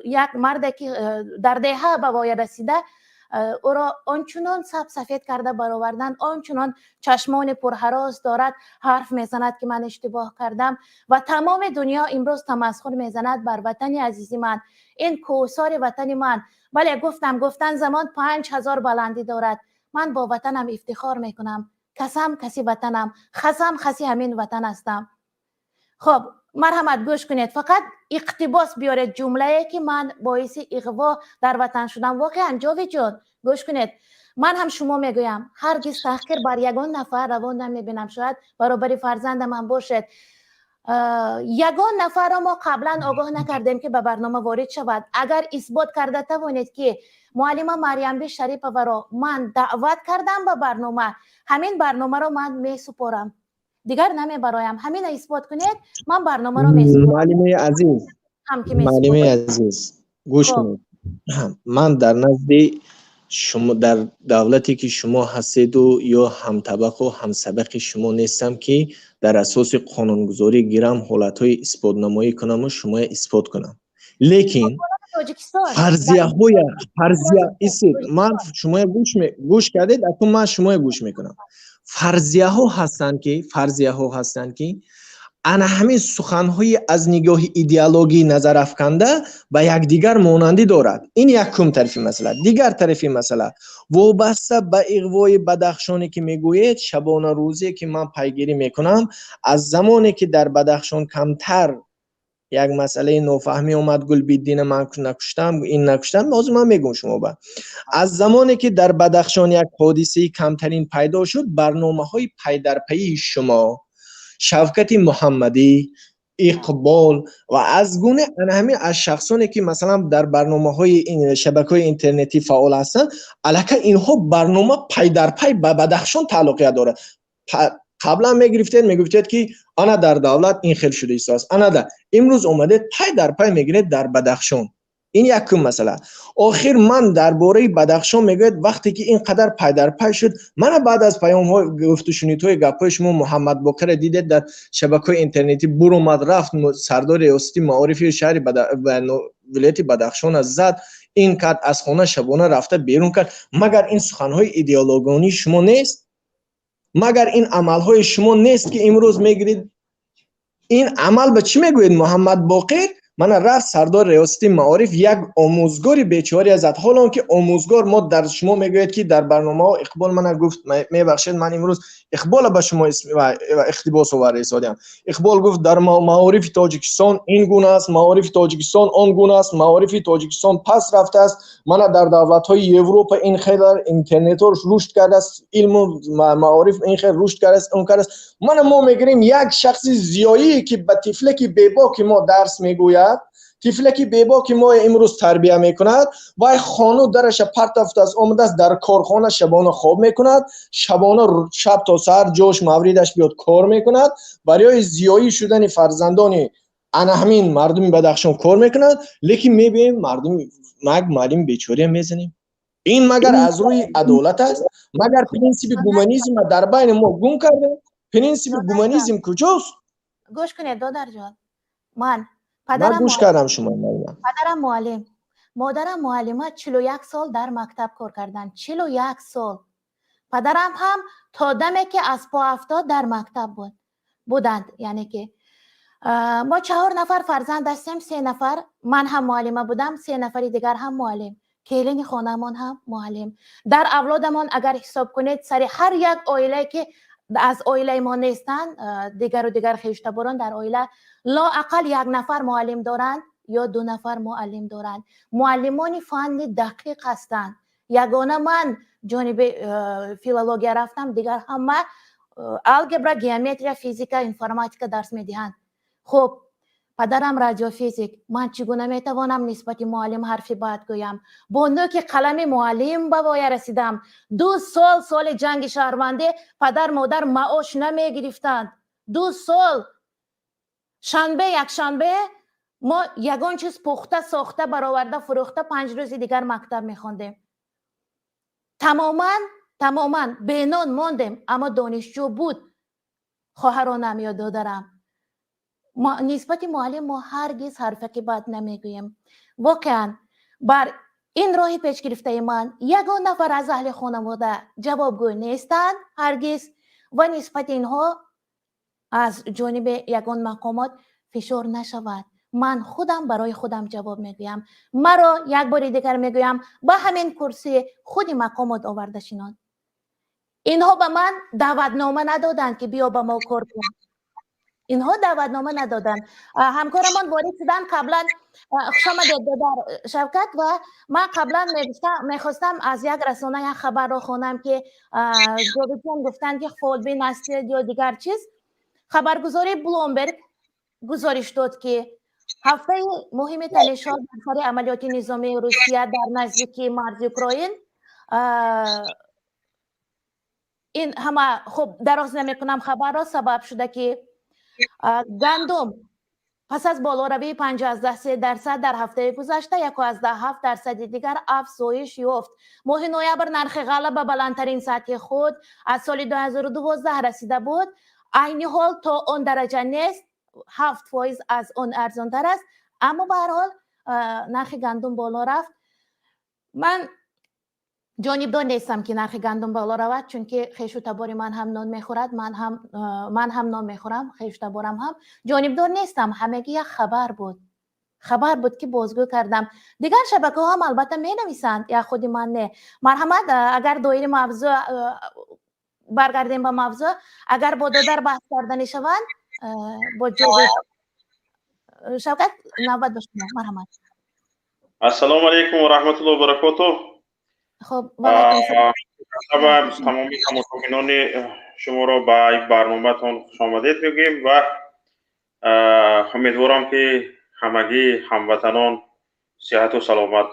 як марде ки дар деҳа ба воя расида, ӯро ончунон саб сафед карда баровардан, ончунон чашмони пурҳарос дорад, ҳарф мезанад, ки ман иштибоҳ кардам, ва тамоми дунё имрӯз тамасхур мезанад бар ватани азизи ман, ин кӯҳсори ватани ман. Бале, гуфтам, гуфтан замон 5000 баландӣ дорад. Ман бо ватанам ифтихор мекунам. Касам каси ватанам, хасам хаси ҳамин ватан ҳастам. Хоб, марҳамат, гӯш кунед. Фақат иқтибос биёред, ҷумлае ки ман боиси иғво дар ватан шудам. Воқеан, Ҷовиҷон, гӯш кунед. Ман ҳам шумо мегӯям, ҳаргиз таҳқир бар ягон нафар равон намебинам, шояд баробари фарзандам ҳам бошед. Ягон нафарро мо қаблан огоҳ накардем, ки ба барнома ворид шавад. Агар исбот карда тавонед, ки муаллима Марьямби Шариповаро ман даъват кардам ба барнома, ҳамин барномаро ман месупорам, дигар намебароям. Ҳамина исбот кунед, ман барномаро месупорам. Муаллимаи азиз, муаллимаи азиз, гӯш кунед. Ман дар назди шумо, дар давлате ки шумо ҳастеду, ё ҳамтабақу ҳамсабақи шумо нестам, ки дар асоси қонунгузорӣ гирам, ҳолатҳои исботнамоӣ кунаму шумоя исбот кунам. Лекин фарзияҳоя, фарзия истед, ман шумоя гӯш кардед, акнун ман шумоя гӯш мекунам. Фарзияҳо ҳастанд, ки фарзияҳо ҳастанд, ки ана ҳамин суханҳои аз нигоҳи идеологӣ назарафканда ба якдигар монандӣ дорад. Ин якум тарафи масъала. Дигар тарафи масъала, вобаста ба иғвои Бадахшоне ки мегӯед, шабона рӯзе ки ман пайгирӣ мекунам, аз замоне ки дар Бадахшон камтар як масъалаи нофаҳмӣ омад, Гулбиддина ман накуштам, ин накуштам, ҳозир ман мегӯм шумо ба, аз замоне ки дар Бадахшон як ҳодисаи камтарин пайдо шуд, барномаҳои пайдарпайии шумо, Шавкати Муҳаммадӣ, Иқбол ва аз гуна ана ҳамин аз шахсоне ки масалан дар барномаҳои шабакаҳои интернетӣ фаъол ҳастанд, аллакай инҳо барнома пайдарпай ба Бадахшон тааллуқият дорад. Қаблан мегирифтед, мегуфтед, ки ана дар давлат ин хел шуда истодааст, ана да имрӯз омадед, пай дар пай мегиред дар Бадахшон. Ин якум масъала. Охир ман дар бораи Бадахшон мегӯяд, вақте ки ин қадар пайдарпай шуд, мана баъд аз паёмҳо, гуфтушунидҳои, гапҳои шумо, Муҳаммадбоқира дидед, дар шабакаҳои интернетӣ буромад, рафт, сардори риёсати маорифи шаҳри вилояти Бадахшона зад, ин кард, аз хона шабона рафта берун кард. Магар ин суханҳои идеологонии шумо нест? Магар ин амалҳои шумо нест, ки имрӯз мегиред? Ин амал ба чӣ мегӯед? Муҳаммад Боқир мана рафт, сардори риёсати маориф, як омӯзгори бечория зад. Ҳоло он ки омӯзгор мо дар шумо мегӯед, ки дар барномаҳо Иқбол мана гуфт, мебахшед, ман имрӯз Иқбола ба шумо иқтибос оварда истодиам. Иқбол гуфт, дар маорифи Тоҷикистон ин гуна аст, маорифи Тоҷикистон он гуна аст, маорифи Тоҷикистон пас рафтааст. Мана дар давлатҳои Европа ин хел интернетҳо рушд кардааст, илму маориф ин хел рушд кардааст, он кардааст. Мана мо мегирем як шахси зиёие, ки ба тифлаки бебоки мо дарс мегӯяд, тифлаки бебоки мо имрӯз тарбия мекунад, вай хону дараша партофтааст, омадааст, дар корхона шабона хоб мекунад, шабона шаб то саҳар ҷош мавридаш биёд кор мекунад, барои зиёӣ шудани фарзандони ана ҳамин мардуми Бадахшон кор мекунад. Лекин мебинем, мардуми маг муаллими бечория мезанем. Ин магар аз рӯи адолат аст? Магар принсипи гуманизмро дар байни мо гум кардем? Принсипи гуманизм куҷост? Гӯш кунед, додарҷон, ман Ман гӯш кардам шумо. Падарам муаллим, модарам муаллима, 41 сол дар мактаб кор карданд, 41 сол. Падарам ҳам то даме ки аз по афтод, дар мактаб буд, буданд. Яъне ки мо чаҳор нафар фарзанд ҳастем, се нафар, ман ҳам муаллима будам, се нафари дигар ҳам муаллим, келини хонамон ҳам муаллим. Дар авлодамон агар ҳисоб кунед, сари ҳар як оилае ки аз оилаи мо нестанд, дигару дигар хештаборон дар оила лоақал як нафар муаллим доранд ё ду нафар муаллим доранд. Муаллимони фанни дақиқ ҳастанд. Ягона ман ҷониби филология рафтам, дигар ҳама алгебра, геометрия, физика, информатика дарс медиҳанд. Хуб, падарам радиофизик. Ман чӣ гуна метавонам нисбати муаллим ҳарфи бад гӯям? Бо нӯки қалами муаллим ба воя расидам. 2 сол, соли ҷанги шаҳрвандӣ, падар модар маош намегирифтанд. 2 сол шанбе, якшанбе мо ягон чиз пухта, сохта, бароварда, фурӯхта, 5 рӯзи дигар мактаб мехондем. Тамоман, тамоман бенон мондем, аммо донишҷӯ буд хоҳаронам ё додарам. Нисбати муаллим мо ҳаргиз ҳарфаки бад намегӯем. Воқеан, бар ин роҳи пешгирифтаи ман ягон нафар аз аҳли хонавода ҷавобгӯ нестанд ҳаргиз ва нисбати инҳо аз ҷониби ягон мақомот фишор нашавад. Ман худам барои худам ҷавоб мегӯям. Маро, як бори дигар мегӯям, ба ҳамин курсӣ худи мақомот оварда шинонд. Инҳо ба ман даъватнома надоданд, ки биё ба мо кор кун. Инҳо даъватнома надоданд. Ҳамкорамон ворид шуданд қаблан. Хушомадед, додар Шавкат. Ва ман қаблан мехостам аз як расона як хабарро хонам, ки ҷовидҷон гуфтанд, ки фолбин ҳастед ё дигар чиз. Хабаргузории Блумберг гузориш дод, ки ҳафтаи муҳими танишҳо дар сари амалиёти низомии Русия дар наздикии марзи Украин. Ин ҳама, хуб, дароз намекунам хабарро, сабаб шуда, ки гандум пас аз болоравии 5,3% дар ҳафтаи гузашта 1,7 дарсади дигар афзоиш ёфт. Моҳи ноябр нархи ғалла ба баландтарин сатҳи худ аз соли 2012 расида буд. Айни ҳол то он дараҷа нест, 7% аз он арзонтар аст, аммо ба ҳар ҳол нархи гандум боло рафт. Ман ҷонибдор нестам, ки нархи гандум боло равад, чунки хешу табори ман ҳам нон мехӯрад, ман ҳам нон мехӯрам, хешу таборам ҳам. Ҷонибдор нестам, ҳамагӣ як хабар буд, хабар буд, ки бозгӯ кардам. Дигар шабакаҳо ҳам албатта менависанд, як худи ман не. Марҳамат, агар доири мавзӯъ баргардем ба мавзӯъ, агар бо додар баҳс карда мешаванд, бо ҷовид Шавкат, навбат ба шумо, марҳамат. Ассалому алайкум ва раҳматуллоҳи ва баракотуҳ. Хуб. Ва тамоми тамошобинони шуморо ба барномаатон хушомадед мегӯем ва умедворам, ки ҳамагӣ ҳамватанон сиҳату саломат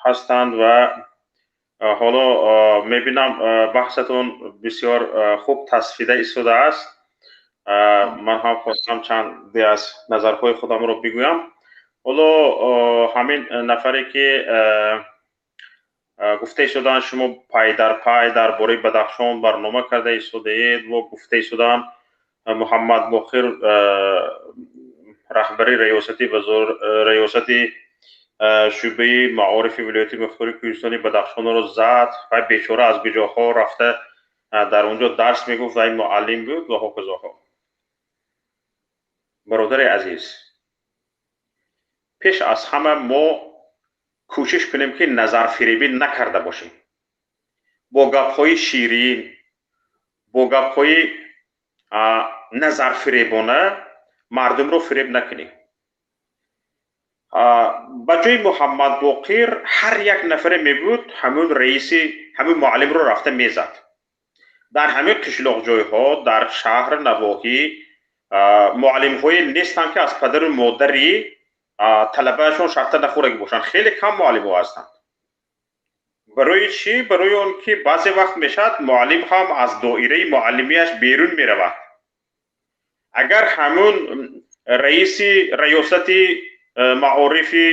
ҳастанд. Ва ҳоло мебинам, баҳсатон бисёр хуб тасфида истодааст. Ман ҳам хостам чанде аз назарҳои худамро бигӯям. Ҳоло ҳамин нафаре ки гуфта истодаанд, шумо пай дар пай дар бораи Бадахшон барнома карда истодаед ва гуфта истодаанд, Муҳаммад Боқир, раҳбари раёсати шӯъбаи маорифи вилояти мухтори Кӯҳистони Бадахшонро зад ва бечора аз куҷоҳо рафта. Дар он ҷо дарс мегуфт ва ин муаллим буд ва ҳоказоҳо. Бародари азиз, пеш аз ҳама мо кӯшиш кунем, ки назарфиребӣ накарда бошем. Бо гапҳои ширин, бо гапҳои назарфиребона мардумро фиреб накунем. Ба ҷои Муҳаммадбоқир ҳар як нафаре мебуд, ҳамун раиси ҳамун муаллимро рафта мезад. Дар ҳамин қишлоқҷойҳо, дар шаҳр, навоҳӣ муаллимҳое нестанд, ки аз падару модари талабаашон шарта нахӯрагӣ бошанд. Хеле кам муаллимҳо ҳастанд. Барои чӣ? Барои он ки баъзе вақт мешавад, муаллим ҳам аз доираи муаллимиаш берун меравад. Агар ҳамун раиси раёсати маорифи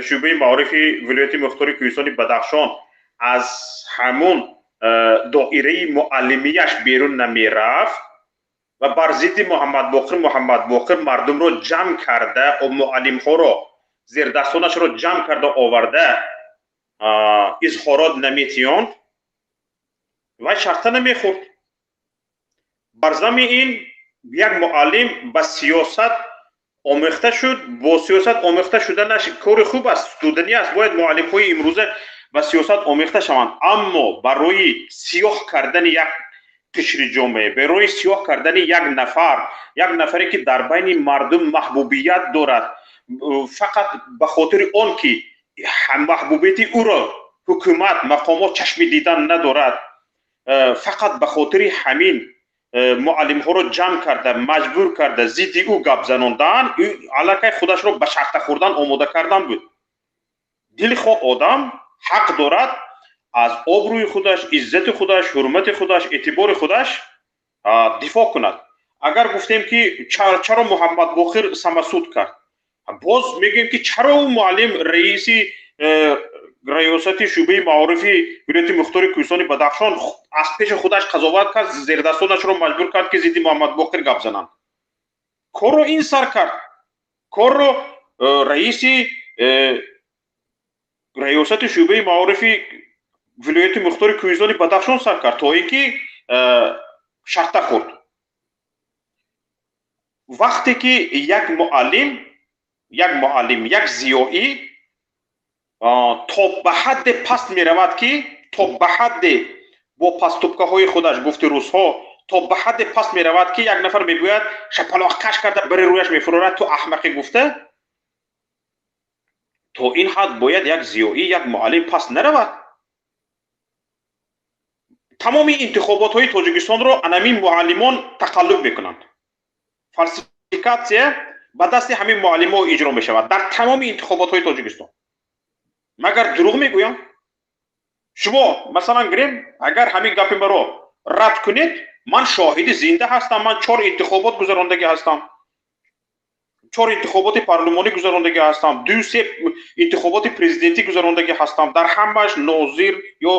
шӯъбаи маорифи вилояти мухтори Кӯҳистони Бадахшон аз ҳамун доираи муаллимияш берун намерафт ва бар зидди Муҳаммадбоқир мардумро ҷамъ карда, муаллимҳоро, зердастонашро ҷамъ карда оварда изҳорот наметиёнд, вай шарта намехӯрд. Бар зами ин як муаллим ба сиёсат омехта шуд. Бо сиёсат омехта шуданаш кори хуб аст, студанӣ аст. Бояд муаллимҳои имрӯза ба сиёсат омехта шаванд, аммо барои сиёҳ кардани як қишри ҷомеа, барои сиёҳ кардани як нафар, як нафаре ки дар байни мардум маҳбубият дорад, фақат ба хотири он ки маҳбубияти ӯро ҳукумат, мақомот чашми дидан надорад, фақат ба хотири ҳамин муаллимҳоро ҷамъ карда, маҷбур карда, зидди ӯ гап занондан, аллакай худашро ба шарта хӯрдан омода кардан буд. Дилхоҳ одам ҳақ дорад аз обрӯи худаш, иззати худаш, ҳурмати худаш, эътибори худаш дифоъ кунад. Агар гуфтем, ки чаро Муҳаммадбоқир самосуд кард, боз мегӯем, ки чаро ӯ муаллим, раиси раёсати шӯъбаи маорифи вилояти мухтори Кӯҳистони Бадахшон аз пеши худаш қазоват кард, зердастонашро маҷбур кард, ки зидди Муҳаммадбоқир гап зананд? Корро ин сар кард. Корро раиси раёсати шӯъбаи маорифи вилояти мухтори Кӯҳистони Бадахшон сар кард, то ин ки шарта хӯрд. Вақте ки як муаллим, як зиёӣ то ба ҳадде паст меравад, ки то ба ҳадде бо поступкаҳои худаш, гуфти русҳо, то ба ҳадде паст меравад, ки як нафар мегӯяд, шапалоқ каш карда бари рӯяш мефурорад, ту аҳмақӣ гуфта, то ин ҳад бояд як зиёӣ, як муаллим паст наравад. Тамоми интихоботҳои Тоҷикистонро анамин муаллимон тақаллуб мекунанд. Фальсификатсия ба дасти ҳамин муаллимҳо иҷро мешавад дар тамоми интихоботҳои Тоҷикистон. Магар дурӯғ мегӯям? Шумо, масалан, гирем, агар ҳамин гапи маро рад кунед, ман шоҳиди зинда ҳастам. Ман чор интихобот гузарондагӣ ҳастам, чор интихоботи парлумонӣ гузарондагӣ ҳастам, ду се интихоботи президентӣ гузарондагӣ ҳастам. Дар ҳамааш нозир ё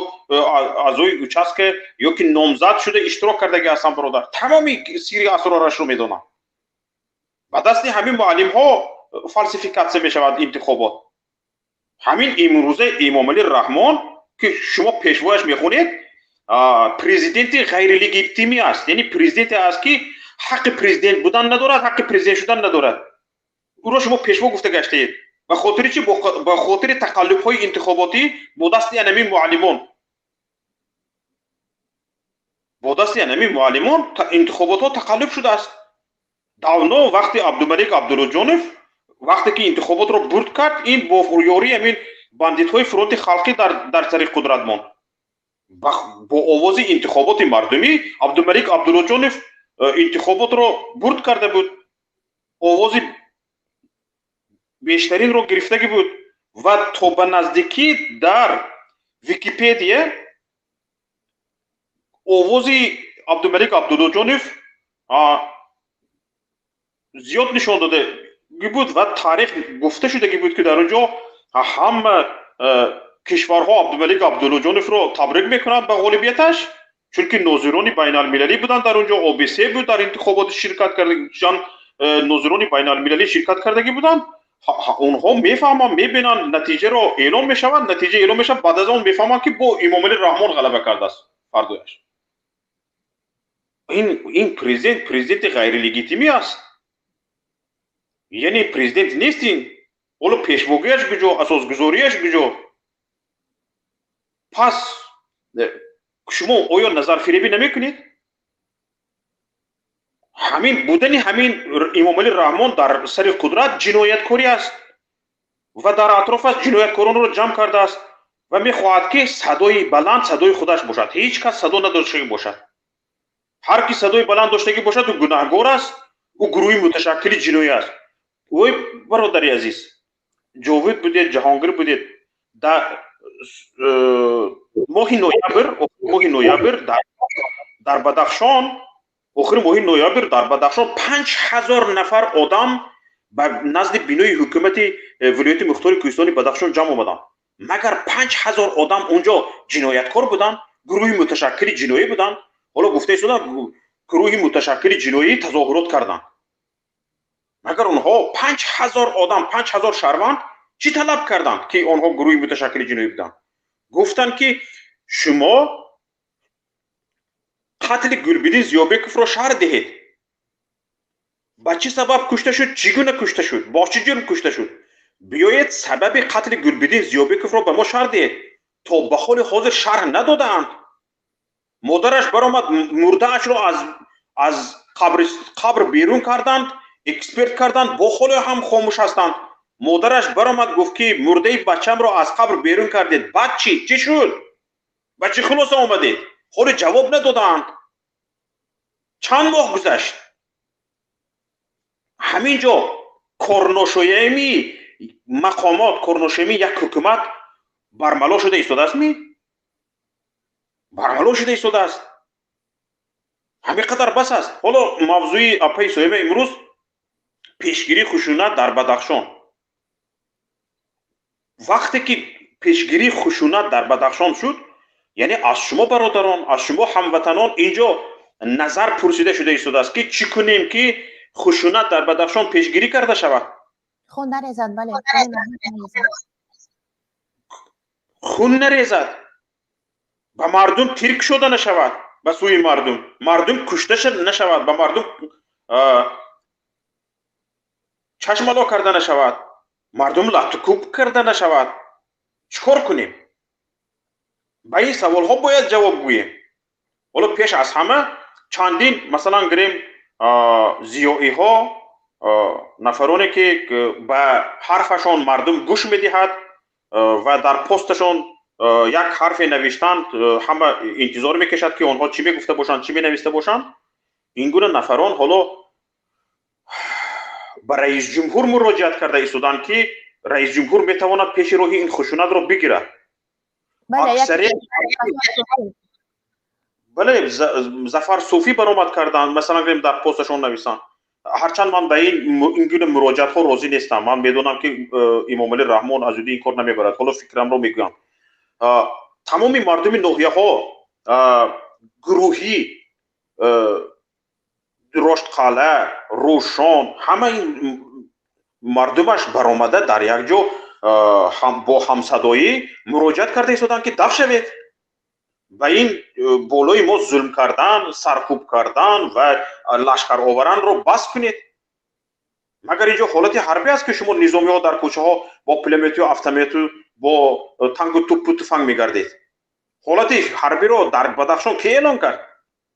аъзои участка ё ки номзад шуда иштирок кардагӣ ҳастам. Бародар, тамоми сири асрорашро медонам. Ба дасти ҳамин муаллимҳо фальсификатсия мешавад интихобот. Ҳамин имрӯза Эмомалӣ Раҳмон, ки шумо пешвояш мехонед, президенти ғайрилегитимӣ аст, яъне президенте аст, ки ҳаққи президент будан надорад, ҳаққи президент шудан надорад. Ӯро шумо пешво гуфта гаштаед. Ба хотири чи? Ба хотири тақаллубҳои интихоботӣ бо дасти анамин муаллимон. Бо дасти анамин муаллимон интихоботҳо тақаллуб шудааст. Давно, вақти Абдумалик Абдуллоҷонов, вақте ки интихоботро бурд кард, ин бо ёрии ҳамин бандитҳои Фронти халқӣ дар сари қудрат монд. Бо овози интихоботи мардумӣ Абдумалик Абдуллоҷонов интихоботро бурд карда буд, овози бештаринро гирифтагӣ буд ва то ба наздикӣ дар Википедия овози Абдумалик Абдуллоҷонов зиёд нишон додагӣ буд ва таърих гуфта шудагӣ буд, ки дар он ҷо ҳама кишварҳо Абдумалик Абдуллоҷоновро табрик мекунанд ба ғолибияташ, чунки нозирони байналмилалӣ буданд дар он ҷо, ОБСЕ буд, дар интихоботи ширкат карда, нозирони байналмилалӣ ширкат кардагӣ буданд. Онҳо мефаҳманд, мебинанд, натиҷаро эълон мешавад, натиҷа эълон мешавад, баъд аз он мефаҳманд, ки бо Эмомалӣ Раҳмон ғалаба кардааст фардояш. Ин президент президенти ғайрилегитимӣ аст, яъне президент нест ин. Ҳоло пешвогиаш куҷо, асосгузориаш куҷо? Пас шумо оё назарфиребӣ намекунед? Ҳамин будани ҳамин Эмомалӣ Раҳмон дар сари қудрат ҷинояткорӣ аст ва дар атрофаш ҷинояткоронро ҷамъ кардааст ва мехоҳад, ки садои баланд садои худаш бошад, ҳеҷ кас садо надоштагӣ бошад. Ҳар ки садои баланд доштагӣ бошад, ӯ гунаҳгор аст, ӯ гурӯҳи муташаккили ҷиноӣ аст. Ой, бародари азиз, Ҷовид будед, Ҷаҳонгир будед, дар моҳи ноябр, моҳи ноябр дар Бадахшон, охири моҳи ноябр дар Бадахшон 5000 нафар одам ба назди бинои ҳукумати вилояти мухтори кӯҳистони Бадахшон ҷамъ омаданд. Магар 5000 одам онҷо ҷинояткор буданд, гурӯҳи муташаккили ҷиноӣ буданд? Ҳоло гуфта истоданд, гурӯҳи муташаккили ҷиноӣ тазоҳурот карданд. Магар онҳо 5000 одам, 5000 шаҳрванд чӣ талаб карданд, ки онҳо гурӯҳи муташаккили ҷиноӣ буданд? Гуфтанд, ки шумо қатли Гулбиддин Зиёбековро шарҳ диҳед, ба чӣ сабаб кушта шуд, чӣ гуна кушта шуд, бо чӣ ҷурм кушта шуд? Биёед, сабаби қатли Гулбиддин Зиёбековро ба мо шарҳ диҳед. То ба ҳоли ҳозир шарҳ надодаанд. Модараш баромад, мурдаашро аз қабр берун карданд, эксперт карданд, бо ҳоле ҳам хомӯш ҳастанд. Модараш баромад, гуфт, ки мурдаи бачамро аз қабр берун кардед, баъд чӣ? Чӣ шуд? Ба чӣ хулоса омадед? Ҳоле ҷавоб надодаанд. Чанд моҳ гузашт. Ҳамин ҷо корношоямии мақомот, корношоямии як ҳукумат бармало шуда истодааст ми? Бармало шуда истодааст. Ҳамин қадар бас аст. Ҳоло мавзӯи апаи Соима имрӯз пешгирии хушунат дар Бадахшон. Вақте ки пешгирии хушунат дар Бадахшон шуд, яъне аз шумо бародарон, аз шумо ҳамватанон инҷо назар пурсида шуда истодааст, ки чӣ кунем, ки хушунат дар Бадахшон пешгирӣ карда шавад. Хун нарезад, бале. Хун нарезад, ба мардум тир кушода нашавад, ба сӯи мардум мардум кушта нашавад, ба мардум чашмало карда нашавад, мардум латтукӯб карда нашавад. Чӣ кор кунем? Ба ин саволҳо бояд ҷавоб гӯем. Ҳоло пеш аз ҳама чандин, масалан гирем, зиёиҳо, нафароне ки ба ҳарфашон мардум гӯш медиҳад ва дар посташон як ҳарфе навиштанд, ҳама интизор мекашад, ки онҳо чӣ мегуфта бошанд, чӣ менависта бошанд. Ин гуна нафарон ҳоло ба раисҷумҳур муроҷиат карда истоданд, ки раисҷумҳур метавонад пеши роҳи ин хушунатро бигирад. Бале, Зафар Суфӣ баромад карданд, масалан гирем, дар посташон нависанд. Ҳарчанд ман ба ин гуна муроҷиатҳо розӣ нестам, ман медонам, ки Эмомалӣ Раҳмон аз ӯди ин кор намебарад. Ҳоло фикрамро мегӯям. Тамоми мардуми ноҳияҳо гурӯҳӣ, Роштқалъа, Рӯшон, ҳама ин мардумаш баромада дар як ҷо бо ҳамсадоӣ муроҷиат карда истоданд, ки даф шавед, ба ин болои мо зулм кардан, саркӯб кардан ва лашкар оваранро бас кунед. Магар инҷо ҳолати ҳарбӣ аст, ки шумо низомиҳо дар кӯчаҳо бо пулемету автомету, бо тангу туппу туфанг мегардед? Ҳолати ҳарбиро дар Бадахшон ке эълон кард?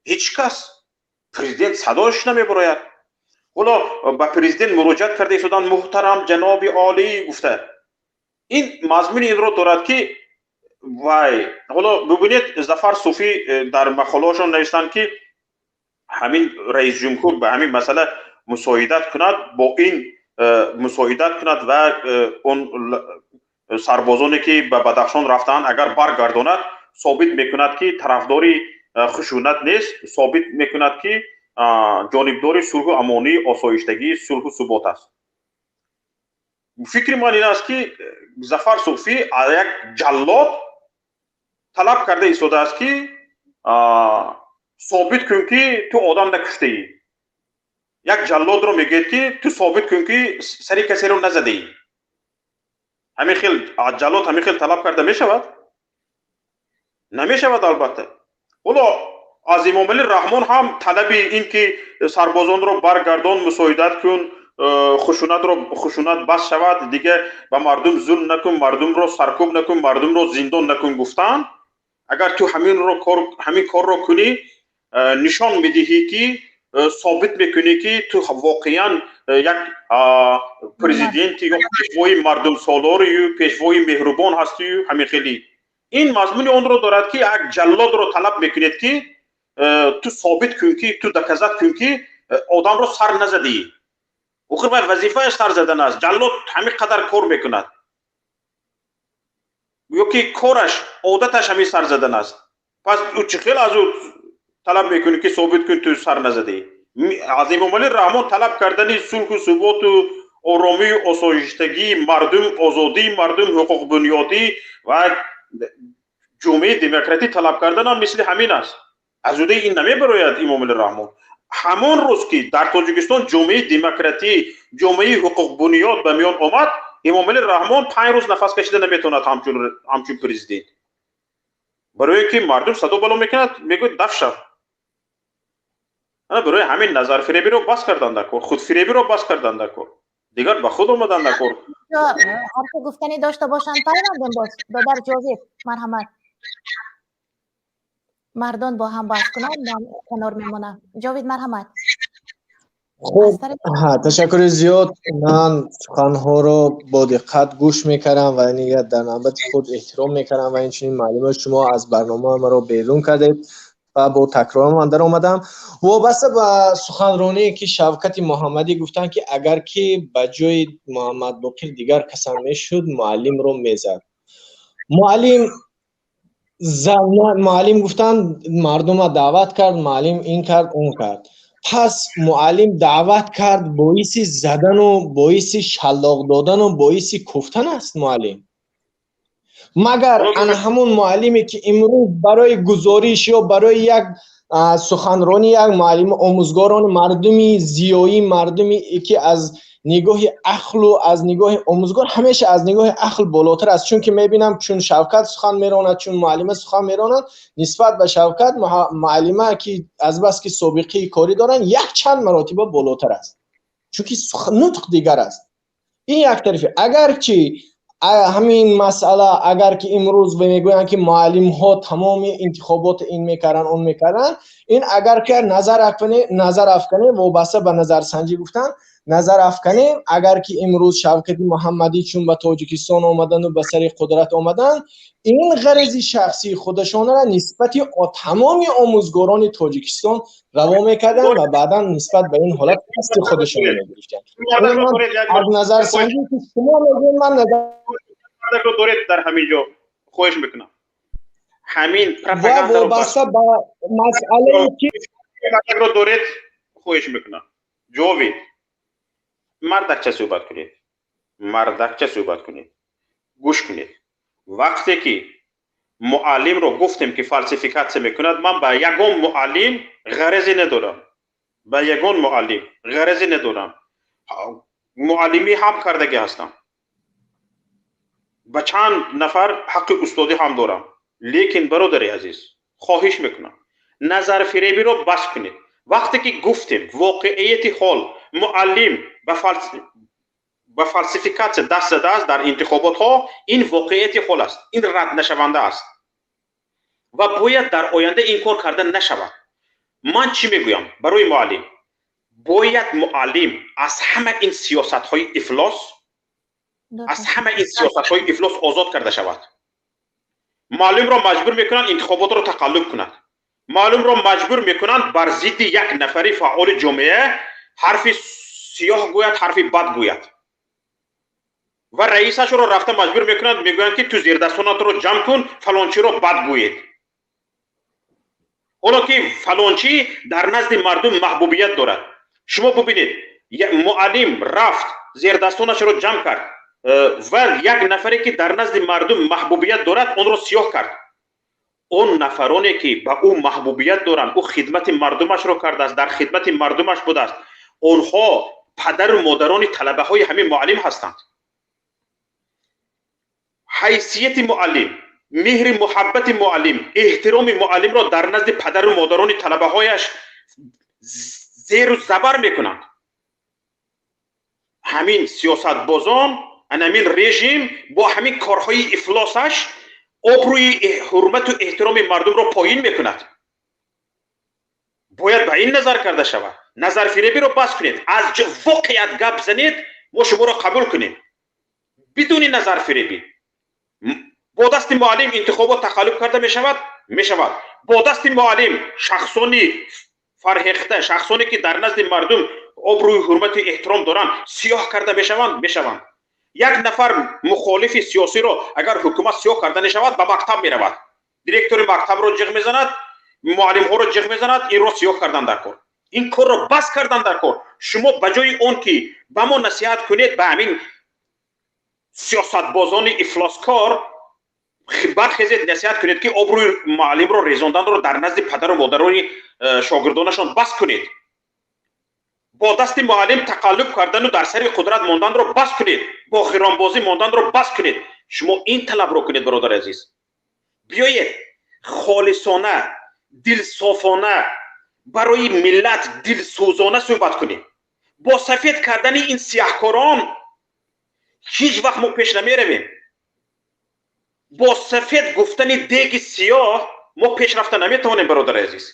Ҳеҷ кас. Президент садош намебарояд. Ҳоло ба президент муроҷиат карда истоданд, муҳтарам ҷаноби олӣ гуфта. Ин мазмуни инро дорад, ки вай ҳоло бибинед, Зафар Суфӣ дар мақолаҳошон навиштанд, ки ҳамин раисҷумҳур ба ҳамин масъала мусоидат кунад, бо ин мусоидат кунад ва он сарбозоне ки ба Бадахшон рафтаанд, агар баргардонад, собит мекунад, ки тарафдори хушунат нест, собит мекунад, ки ҷонибдори сулҳу амонӣ, осоиштагӣ, сулҳу субот аст. Фикри ман ин аст, ки Зафар Суфӣ аз як ҷаллод талаб карда истодааст, ки собит кун, ки ту одам накуштаӣ. Як ҷаллодро мегӯяд, ки ту собит кун, ки сари касеро назадаӣ. Ҳамин хел ҷаллод ҳамин хел талаб карда мешавад? Намешавад, албатта. Ҳоло Аз Эмомалӣ Раҳмон ҳам талаби ин ки сарбозонро баргардон, мусоидат кун, хушунатро, хушунат бас шавад, дигар ба мардум зулм накун, мардумро саркӯб накун, мардумро зиндон накун гуфтан. Агар ту ҳаминро кор, ҳамин корро кунӣ, нишон медиҳӣ ки, собит мекунӣ ки ту воқеан як президенти ё пешвои мардумсолорию пешвои меҳрубон ҳастию. Ҳамин хеле ин мазмуни онро дорад, ки як ҷаллодро талаб мекунед ки ту собит кун, ки ту доказать кун, ки одамро сар назадӣ. Охир вай вазифааш сар задан аст. Ҷаллод ҳамин қадар кор мекунад ё ки кораш, одаташ ҳамин сар задан аст. Пас ӯ чӣ хел аз ӯ талаб мекунӣ ки собит кун, ту сар назадӣ? Аз Эмомалӣ Раҳмон талаб кардани сулҳу суботу оромию осоиштагии мардум, озодии мардум, ҳуқуқбунёдӣ ва ҷомеаи демократӣ талаб карданам мисли ҳамин аст. Аз удаи ин намебарояд Эмомалӣ Раҳмон. Ҳамон рӯз ки дар Тоҷикистон ҷомеаи демократӣ, ҷомеаи ҳуқуқбунёд ба миён омад, Эмомалӣ Раҳмон 5 рӯз нафас кашида наметавонад ҳамчун президент, барое ки мардум садо бало мекунад, мегӯяд: «Даф шав». Ана барои ҳамин назарфиребиро бас кардан дар кор, худфиребиро бас кардан дар кор, дигар ба худ омадан дар кор. Ҳарфи гуфтанӣ дошта бошанд, пайвандем боз. Додар Ҷовид, марҳамат. Мардон бо ҳам баҳс кунанд, ман канор мемонам. Ҷовид, марҳамат. Хуб, ташаккури зиёд. Ман суханҳоро бо диққат гӯш мекардам ва нигаят дар навбати худ эҳтиром мекардам ва инчунин муаллима, шумо аз барнома маро берун кардед ва бо такрор ман даромадам. Вобаста ба суханроние ки Шавкати Муҳаммадӣ гуфтанд, ки агар ки ба ҷои Муҳаммадбоқир дигар касам мешуд, муаллимро мезад. Муаллим гуфтанд, мардума даъват кард, муаллим ин кард, он кард. Пас муаллим даъват кард, боиси задану боиси шаллоқ додану боиси куфтан аст муаллим? Магар ана ҳамон муаллиме ки имрӯз барои гузориш ё барои як суханронӣ, як муаллим, омӯзгорони мардуми зиёӣ, мардуме ки аз нигоҳи ақлу аз нигоҳи омӯзгор ҳамеша аз нигоҳи ақл болотар аст, чунки мебинам, чун Шавкат сухан меронад, чун муаллима сухан меронад, нисбат ба Шавкат муаллима, ки азбаски собиқаи корӣ доранд, якчанд маротиба болотар аст, чунки нутқ дигар аст. Ин як тарафи. Агарчи ҳамин масъала, агар ки имрӯз мегӯянд, ки муаллимҳо тамоми интихобот ин мекарданд, он мекарданд, ин агар ки назар афканем, вобаста ба назарсанҷӣ гуфтан, назар афканем, агар ки имрӯз Шавкати Муҳаммадӣ чун ба Тоҷикистон омаданду ба сари қудрат омаданд, ин ғарази шахсии худашонро нисбати тамоми омӯзгорони Тоҷикистон раво мекарданд ва баъдан нисбат ба ин ҳолат қасди худашонро мегирифтанд. Аз назарсанҷӣ ки шумо мегӯед, ман доред дар ҳамин ҷо, хоҳиш мекунам, ҳамин вобаста ба масъалае ки доред, хоҳиш мекунам, Ҷовид, мардакча суҳбат кунед, мардакча суҳбат кунед. Гӯш кунед, вақте ки муаллимро гуфтем, ки фалсификатсия мекунад, ман ба ягон муаллим ғаразе надорам, ба ягон муаллим ғаразе надорам. Муаллимӣ ҳам кардагӣ ҳастам, ба чанд нафар ҳаққи устодӣ ҳам дорам, лекин, бародари азиз, хоҳиш мекунам, назарфиребиро бас кунед. Вақте ки гуфтем воқеияти ҳол, муаллим ба фалсификатсия даст задааст дар интихоботҳо, ин воқеияти ҳол аст, ин раднашаванда аст ва бояд дар оянда ин кор карда нашавад. Ман чӣ мегӯям барои муаллим? Бояд муаллим аз ҳама ин сиёсатҳои ифлос, аз ҳама ин сиёсатҳои ифлос озод карда шавад. Муаллимро маҷбур мекунанд интихоботро тақаллуб кунад, муаллимро маҷбур мекунанд бар зидди як нафари фаъоли ҷомеа ҳарфи сиёҳ гӯяд, ҳарфи бад гӯяд ва раисашро рафта маҷбур мекунанд, мегӯянд ки ту зердастонатро ҷамъ кун, фалончиро бад гӯед, ҳоло ки фалончӣ дар назди мардум маҳбубият дорад. Шумо бубинед, муаллим рафт, зердастонашро ҷамъ кард ва як нафаре ки дар назди мардум маҳбубият дорад, онро сиёҳ кард. Он нафароне ки ба ӯ маҳбубият доранд, ӯ хидмати мардумашро кардааст, дар хидмати мардумаш будааст, онҳо падару модарони талабаҳои ҳамин муаллим ҳастанд. Ҳайсияти муаллим Меҳри муҳаббати муаллим, эҳтироми муаллимро дар назди падару модарони талабаҳояш зеру забар мекунанд. Ҳамин сиёсатбозон, ҳамин режим бо ҳамин корҳои ифлосаш обрӯи ҳурмату эҳтироми мардумро поин мекунад. Бояд ба ин назар карда шавад. Назарфиребиро бас кунед, аз воқеият гап занед, мо шуморо қабул кунем бидуни назарфиребӣ. Бо дасти муаллим интихобот тақаллуб карда мешавад, мешавад. Бо дасти муаллим шахсони фарҳехта, шахсоне ки дар назди мардум обрӯи ҳурмату эҳтиром доранд, сиёҳ карда мешаванд, мешаванд. Як нафар мухолифи сиёсиро агар ҳукумат сиёҳ карда нашавад, ба мактаб меравад, директори мактабро ҷиғ мезанад, муаллимҳоро ҷиғ мезанад. Инро сиёҳ кардан дар кор, ин корро бас кардан дар кор. Шумо ба ҷои он ки ба мо насиҳат кунед, ба ҳамин сиёсатбозони ифлоскор бархезед, насиҳат кунед, ки обрӯи муаллимро резонданро дар назди падару модарони шогирдонашон бас кунед. Бо дасти муаллим тақаллуб кардану дар сари қудрат монданро бас кунед, бо хиромбозӣ монданро бас кунед. Шумо ин талабро кунед, бародари азиз. Биёед, холисона, дилсофона, барои миллат дилсӯзона суҳбат кунем. Бо сафед кардани ин сиёҳкорон ҳеҷ вақт мо пеш намеравем. Бо сафед гуфтани деги сиёҳ мо пеш рафта наметавонем, бародари азиз.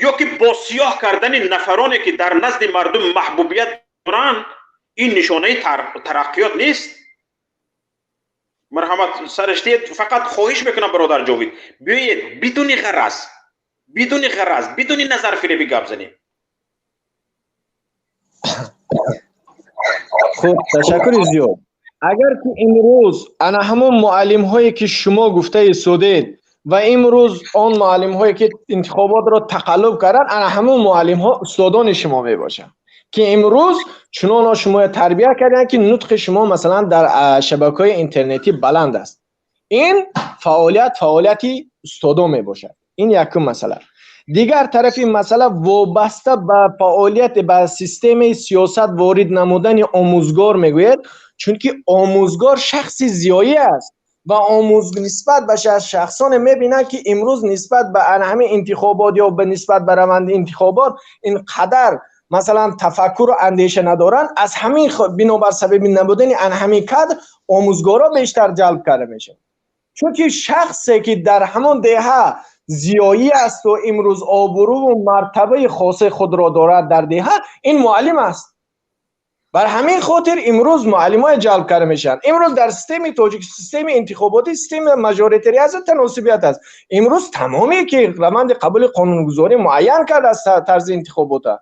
Ё ки бо сиёҳ кардани нафароне ки дар назди мардум маҳбубият доранд, ин нишонаи тараққиёт нест. Марҳамат, сариштиед. Фақат хоҳиш мекунам, бародар Ҷовид, биёед, бидуни ғараз, бидуни ғараз, бидуни назарфиребӣ гап занем. Хуб, ташаккури зиёд. Агар ки имрӯз ана ҳамон муаллимҳое ки шумо гуфта истодед ва имрӯз он муаллимҳое ки интихоботро тақаллуб карданд, ана ҳамон муаллимҳо устодони шумо мебошанд, ки имрӯз чунонҳо шуморо тарбия карданд, ки нутқи шумо масалан дар шабакаҳои интернетӣ баланд аст. Ин фаъолият фаъолияти устодон мебошад. Ин якум масъала. Дигар тарафи масъала вобаста ба фаъолият, ба системаи сиёсат ворид намудани омӯзгор мегӯяд, чунки омӯзгор шахси зиёӣ аст ва нисбат ба шахсоне мебинанд, ки имрӯз нисбат ба ҳамин интихобот ё нисбат ба раванди интихобот ин қадар масалан тафаккуру андеша надоранд. Аз ҳамин бинобар сабаби набудани ҳамин кадр омӯзгорро бештар ҷалб карда мешавад, чунки шахсе ки дар ҳамон деҳа зиёӣ асту имрӯз обрӯву мартабаи хоси худро дорад дар деҳа, ин муаллим аст. Бар ҳамин хотир имрӯз муаллимҳое ҷалб карда мешаванд. Имрӯз дар системаи тоҷик, системаи интихоботӣ, системаи мажоритарӣ аст, таносибият аст. Имрӯз тамоме ки раванди қабули қонунгузорӣ муайян кардааст, тарзи интихобота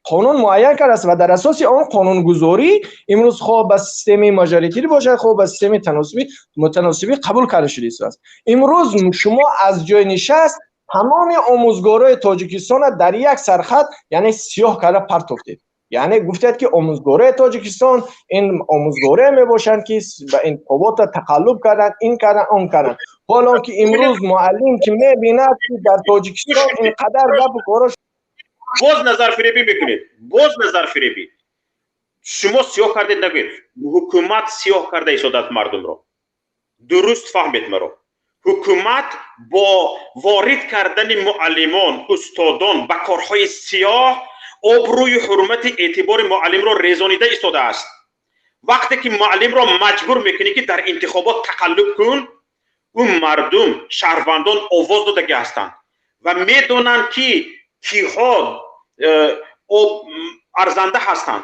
қонун муайян кардааст ва дар асоси он қонунгузорӣ имрӯз хоҳ ба системаи мажоритарӣ бошад, хоҳ ба системаи таносибӣ, мутаносибӣ қабул карда шудааст. Имрӯз шумо аз ҷои нишаст тамоми омӯзгорои Тоҷикистонро дар як сархат, яъне сиёҳ карда партофтед. Яъне гуфтед, ки омӯзгорои Тоҷикистон ин омӯзгорое мебошанд, ки ба интихоботро тақаллуб карданд, ин карданд, он карданд. Ҳоло ки имрӯз муаллим ки мебинад, ки дар Тоҷикистон ин қадар гапу коро. Боз назарфиребӣ мекунед, боз назарфиребӣ. Шумо сиёҳ кардед нагӯед, ҳукумат сиёҳ карда истодааст мардумро. Дуруст фаҳмед маро. Ҳукумат бо ворид кардани муаллимон, устодон ба корҳои сиёҳ обрӯю ҳурмати эътибори муаллимро резонида истодааст. Вақте ки муаллимро маҷбур мекунӣ, ки дар интихобот тақаллуб кун, ӯ мардум, шаҳрвандон овоз додагӣ ҳастанд ва медонанд, ки киҳо арзанда ҳастанд.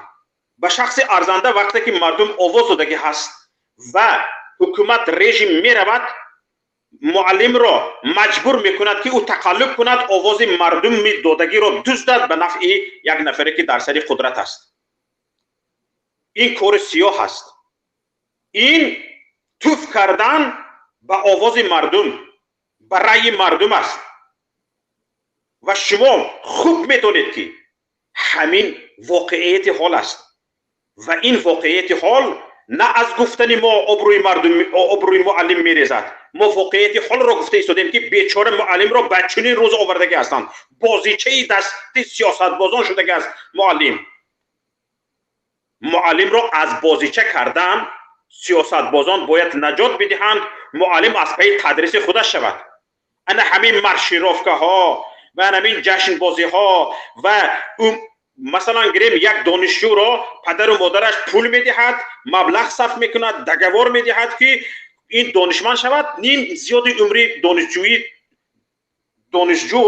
Ба шахси арзанда вақте ки мардум овоз додагӣ ҳаст ва ҳукумат, режим меравад, муаллимро маҷбур мекунад, ки ӯ тақаллуб кунад, овози мардуми додагиро дуздад ба нафъи як нафаре, ки дар сари қудрат аст. Ин кори сиёҳ аст. Ин туф кардан ба овози мардум, ба раъйи мардум аст. Ва шумо хуб медонед, ки ҳамин воқеияти ҳол аст ва ин воқеияти ҳол на аз гуфтани мо обрӯи мардум, обрӯи муаллим мерезад. Мо воқеияти ҳолро гуфта истодем, ки бечора муаллимро ба чунин рӯз овардагӣ ҳастанд. Бозичаи дасти сиёсатбозон шудагӣ аст муаллим. Муаллимро аз бозича кардан Сиёсатбозон бояд наҷот бидиҳанд, муаллим аз пайи тадриси худаш шавад. Ана ҳамин маршировкаҳо ва ҳамин ҷашнбозиҳо ва масалан гирем, як донишҷӯро падару модараш пул медиҳад, маблағ сарф мекунад, договор медиҳад, ки ин донишманд шавад. Ним зиёди умри донишҷӯӣ донишҷӯ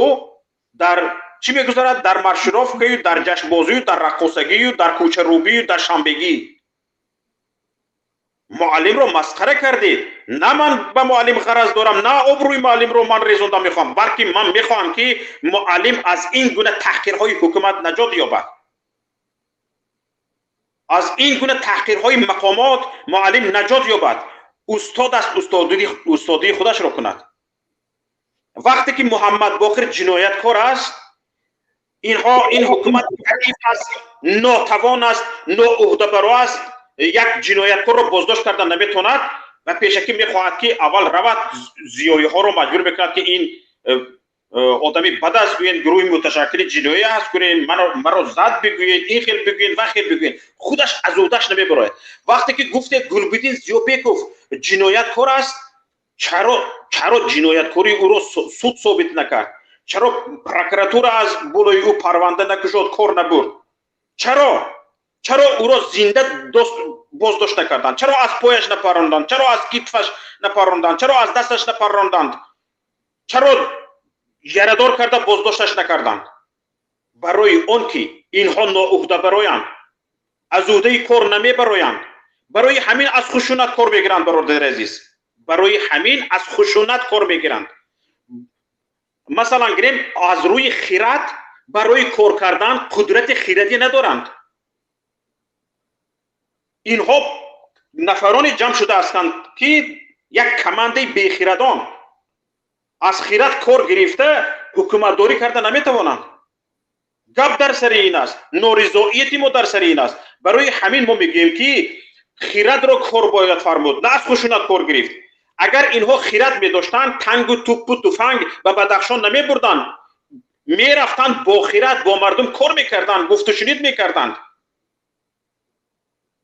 дар чӣ мегузарад? Дар маршировкаю, дар ҷашнбозию, дар раққосагию, дар кӯчарӯбию, дар шанбегӣ. Муаллимро масхара кардед. На ман ба муаллим ғараз дорам, на обрӯи муаллимро ман резонда мехоҳам, балки ман мехоҳам, ки муаллим аз ин гуна таҳқирҳои ҳукумат наҷот ёбад, аз ин гуна таҳқирҳои мақомот муаллим наҷот ёбад. Устод аст, устодии худашро кунад. Вақте ки Муҳаммадбоқир ҷинояткор аст, инҳо, ин ҳукумат заиф аст, нотавон аст, ноуҳдабаро аст, як ҷинояткорро боздошт карда наметавонад ва пешакӣ мехоҳад, ки аввал равад, зиёиҳоро маҷбур мекунад, ки ин одами бад аст гӯед, гурӯҳи муташаккили ҷиноӣ аст гӯед, маро зад бигӯед, ин хел бигӯед ва хел бигӯед. Худаш аз уҳдаш намебарояд. Вақте ки гуфтед, Гулбиддин Зиёбеков ҷинояткор аст, чаро ҷинояткории ӯро суд собит накард? Чаро прокуратура аз болои ӯ парванда накушод, кор набурд? Чаро ӯро зинда боздошт накарданд? Чаро аз пояш напаронданд? Чаро аз китфаш напаронданд? Чаро аз дасташ напаронданд? Чаро ярадор карда боздошташ накарданд? Барои он ки инҳо ноуҳдабароянд, аз уҳдаи кор намебароянд. Барои ҳамин аз хушунат кор мегиранд, бародари азиз, барои ҳамин аз хушунат кор мегиранд. Масалан гирем, аз рӯи хират барои кор кардан қудрати хирадӣ надоранд. Инҳо нафароне ҷамъ шуда ҳастанд, ки як командаи бехирадон, аз хират кор гирифта ҳукуматдорӣ карда наметавонанд. Гап дар сари ин аст, норизоияти мо дар сари ин аст. Барои ҳамин мо мегӯем, ки хирадро кор бояд фармуд, на аз хушунат кор гирифт. Агар инҳо хират медоштанд, тангу туппу туфанг ба Бадахшон намебурданд, мерафтанд, бо хират бо мардум кор мекарданд, гуфтушунид мекарданд.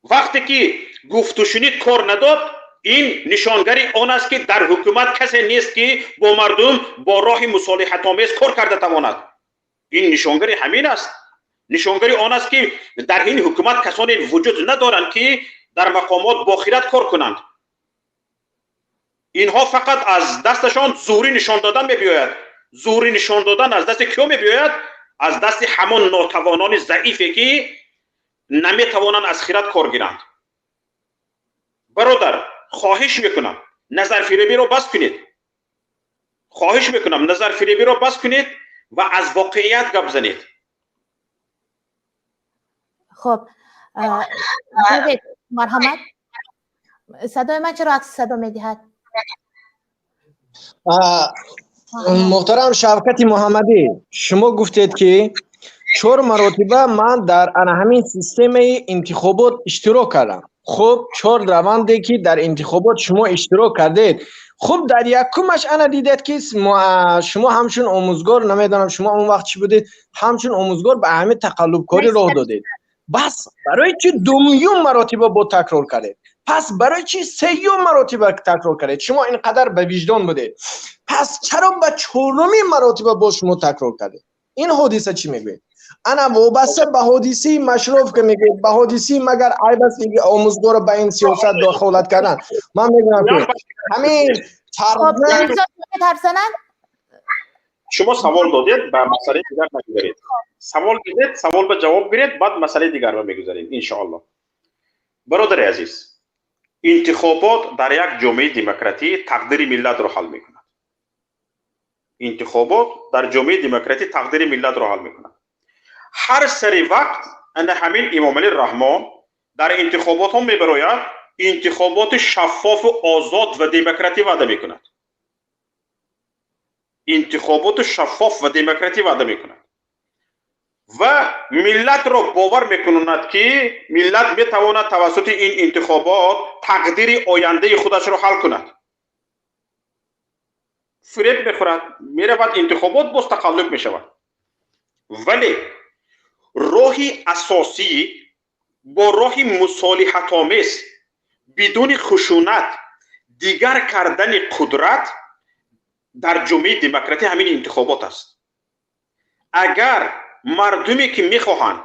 Вақте ки гуфтушунид кор надод, ин нишонгари он аст, ки дар ҳукумат касе нест, ки бо мардум бо роҳи мусолиҳатомез кор карда тавонад. Ин нишонгари ҳамин аст, нишонгари он аст, ки дар ин ҳукумат касоне вуҷуд надоранд, ки дар мақомот бо хират кор кунанд. Инҳо фақат аз дасташон зӯрӣ нишон додан мебиёяд. Зӯрӣ нишон додан аз дасти киё мебиёяд? Аз дасти ҳамон нотавонони заифе, ки наметавонанд аз хират кор гиранд. Бародар, хоҳиш мекунам, назарфиребиро бас кунед. Хоҳиш мекунам, назарфиребиро бас кунед ва аз воқеият гап занед. Хуб, марҳамат. Садои ман чаро акси садо медиҳад? Муҳтарам Шавкати Муҳаммадӣ, шумо гуфтед, ки чор маротиба ман дар ана ҳамин системаи интихобот иштирок кардам. Хуб, чор раванде, ки дар интихобот шумо иштирок кардед, хуб, дар якумаш ана дидед, ки шумо ҳамчун омӯзгор, намедонам, шумо он вақт чӣ будед, ҳамчун омӯзгор ба ҳамин тақаллубкорӣ роҳ додед. Бас барои чӣ думюм маротиба бо такрор кардед? Пас барои чӣ сеюм маротиба такрор кардед? Шумо ин қадар ба виҷдон будед, пас чаро ба чорумин маротиба боз шумо такрор кардед? Ин ҳодиса чӣ мегӯед? Ана вобаста ба ҳодисаи машровка мегӯед, ба ҳодисаи магар айб аст омӯзгорро ба ин сиёсат дахолат кардан? Ман мегӯям, ки ҳамин ҳарф зананд. Шумо савол додед, ба масъалаи дигар нагузаред. Савол дидед, савол ба ҷавоб гиред, баъд масъалаи дигарро мегузарем, иншоалло. Бародари азиз, интихобот дар як ҷомеаи демократӣ тақдири миллатро ҳал мекунад. Интихобот дар ҷомеаи демократӣ тақдири миллатро ҳал мекунад. Ҳар сари вақт ана ҳамин Эмомалӣ Раҳмон дар интихоботҳо мебарояд, интихоботи шаффофу озод ва демократӣ ваъда мекунад, интихоботи шаффоф ва демократӣ ваъда мекунад ва миллатро бовар мекунад, ки миллат метавонад тавассути ин интихобот тақдири ояндаи худашро ҳал кунад. Фиреб мехӯрад, меравад интихобот, боз тақаллуб мешавад. Вале роҳи асосӣ бо роҳи мусолиҳатомез Бидуни хушунат дигар кардани қудрат дар ҷомеаи демократӣ ҳамин интихобот аст. Агар мардуме ки мехоҳанд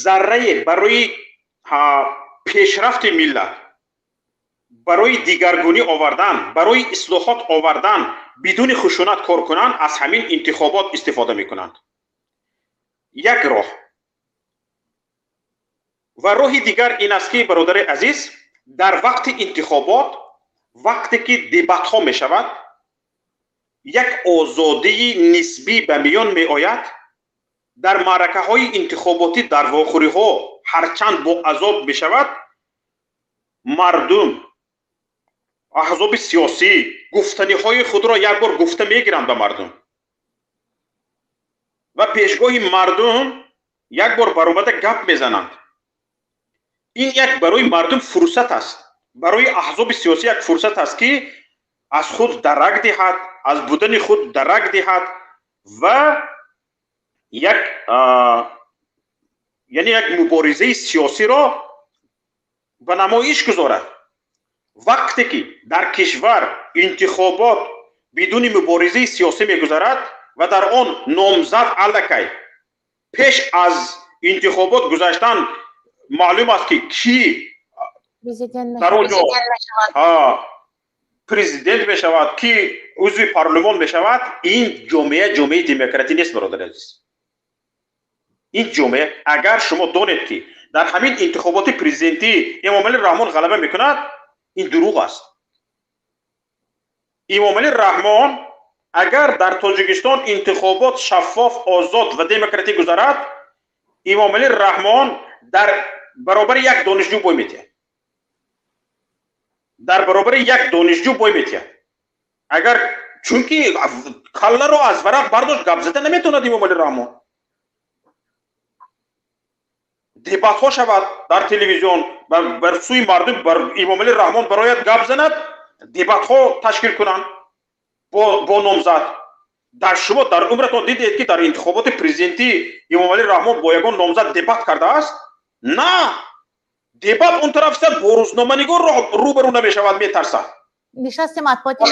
заррае барои пешрафти миллат, барои дигаргунӣ овардан, барои ислоҳот овардан бидуни хушунат кор кунанд, аз ҳамин интихобот истифода мекунанд. Як роҳ. Ва роҳи дигар ин аст ки, бародари азиз, дар вақти интихобот, вақте ки дебатҳо мешавад, як озодии нисбӣ ба миён меояд. Дар маъракаҳои интихоботӣ, дар вохӯриҳо ҳарчанд бо азоб мешавад, мардум, аҳзоби сиёсӣ гуфтаниҳои худро як бор гуфта мегиранд ба мардум ва пешгоҳи мардум як бор баромада гап мезананд. Ин як барои мардум фурсат аст, барои аҳзоби сиёсӣ як фурсат аст, ки аз худ дарак диҳад, аз будани худ дарак диҳад ва як яъне як муборизаи сиёсиро ба намоиш гузорад. Вақте ки дар кишвар интихобот бидуни муборизаи сиёсӣ мегузарад ва дар он номзад аллакай пеш аз интихобот гузаштан маълум аст, ки кӣ дар он ҷо президент мешавад, ки узви парлумон мешавад, ин ҷомеа ҷомеаи демократӣ нест, бародари азиз. Ин ҷомеа, агар шумо донед, ки дар ҳамин интихоботи президентӣ Эмомалӣ Раҳмон ғалаба мекунад, ин дурӯғ аст. Эмомалӣ Раҳмон, агар дар Тоҷикистон интихобот шаффоф, озод ва демократӣ гузарад, Эмомалӣ Раҳмон дар баробари як донишҷӯ бой метиҳад, дар баробари як донишҷӯ бой метиҳад. Агар чунки калларо аз варақ бардошт, гап зада наметавонад Эмомалӣ Раҳмон. Дебатҳо шавад дар телевизион, бар сӯи мардум бар Эмомалӣ Раҳмон барояд гап занад, дебатҳо ташкил кунанд бо номзад. Дар шумо дар умратон дидед, ки дар интихоботи президентӣ Эмомалӣ Раҳмон бо ягон номзад дебат кардааст? На, дебат он тараф истад, бо рӯзноманигор рӯбарӯ намешавад, метарсад. Нишасти матбуотӣ.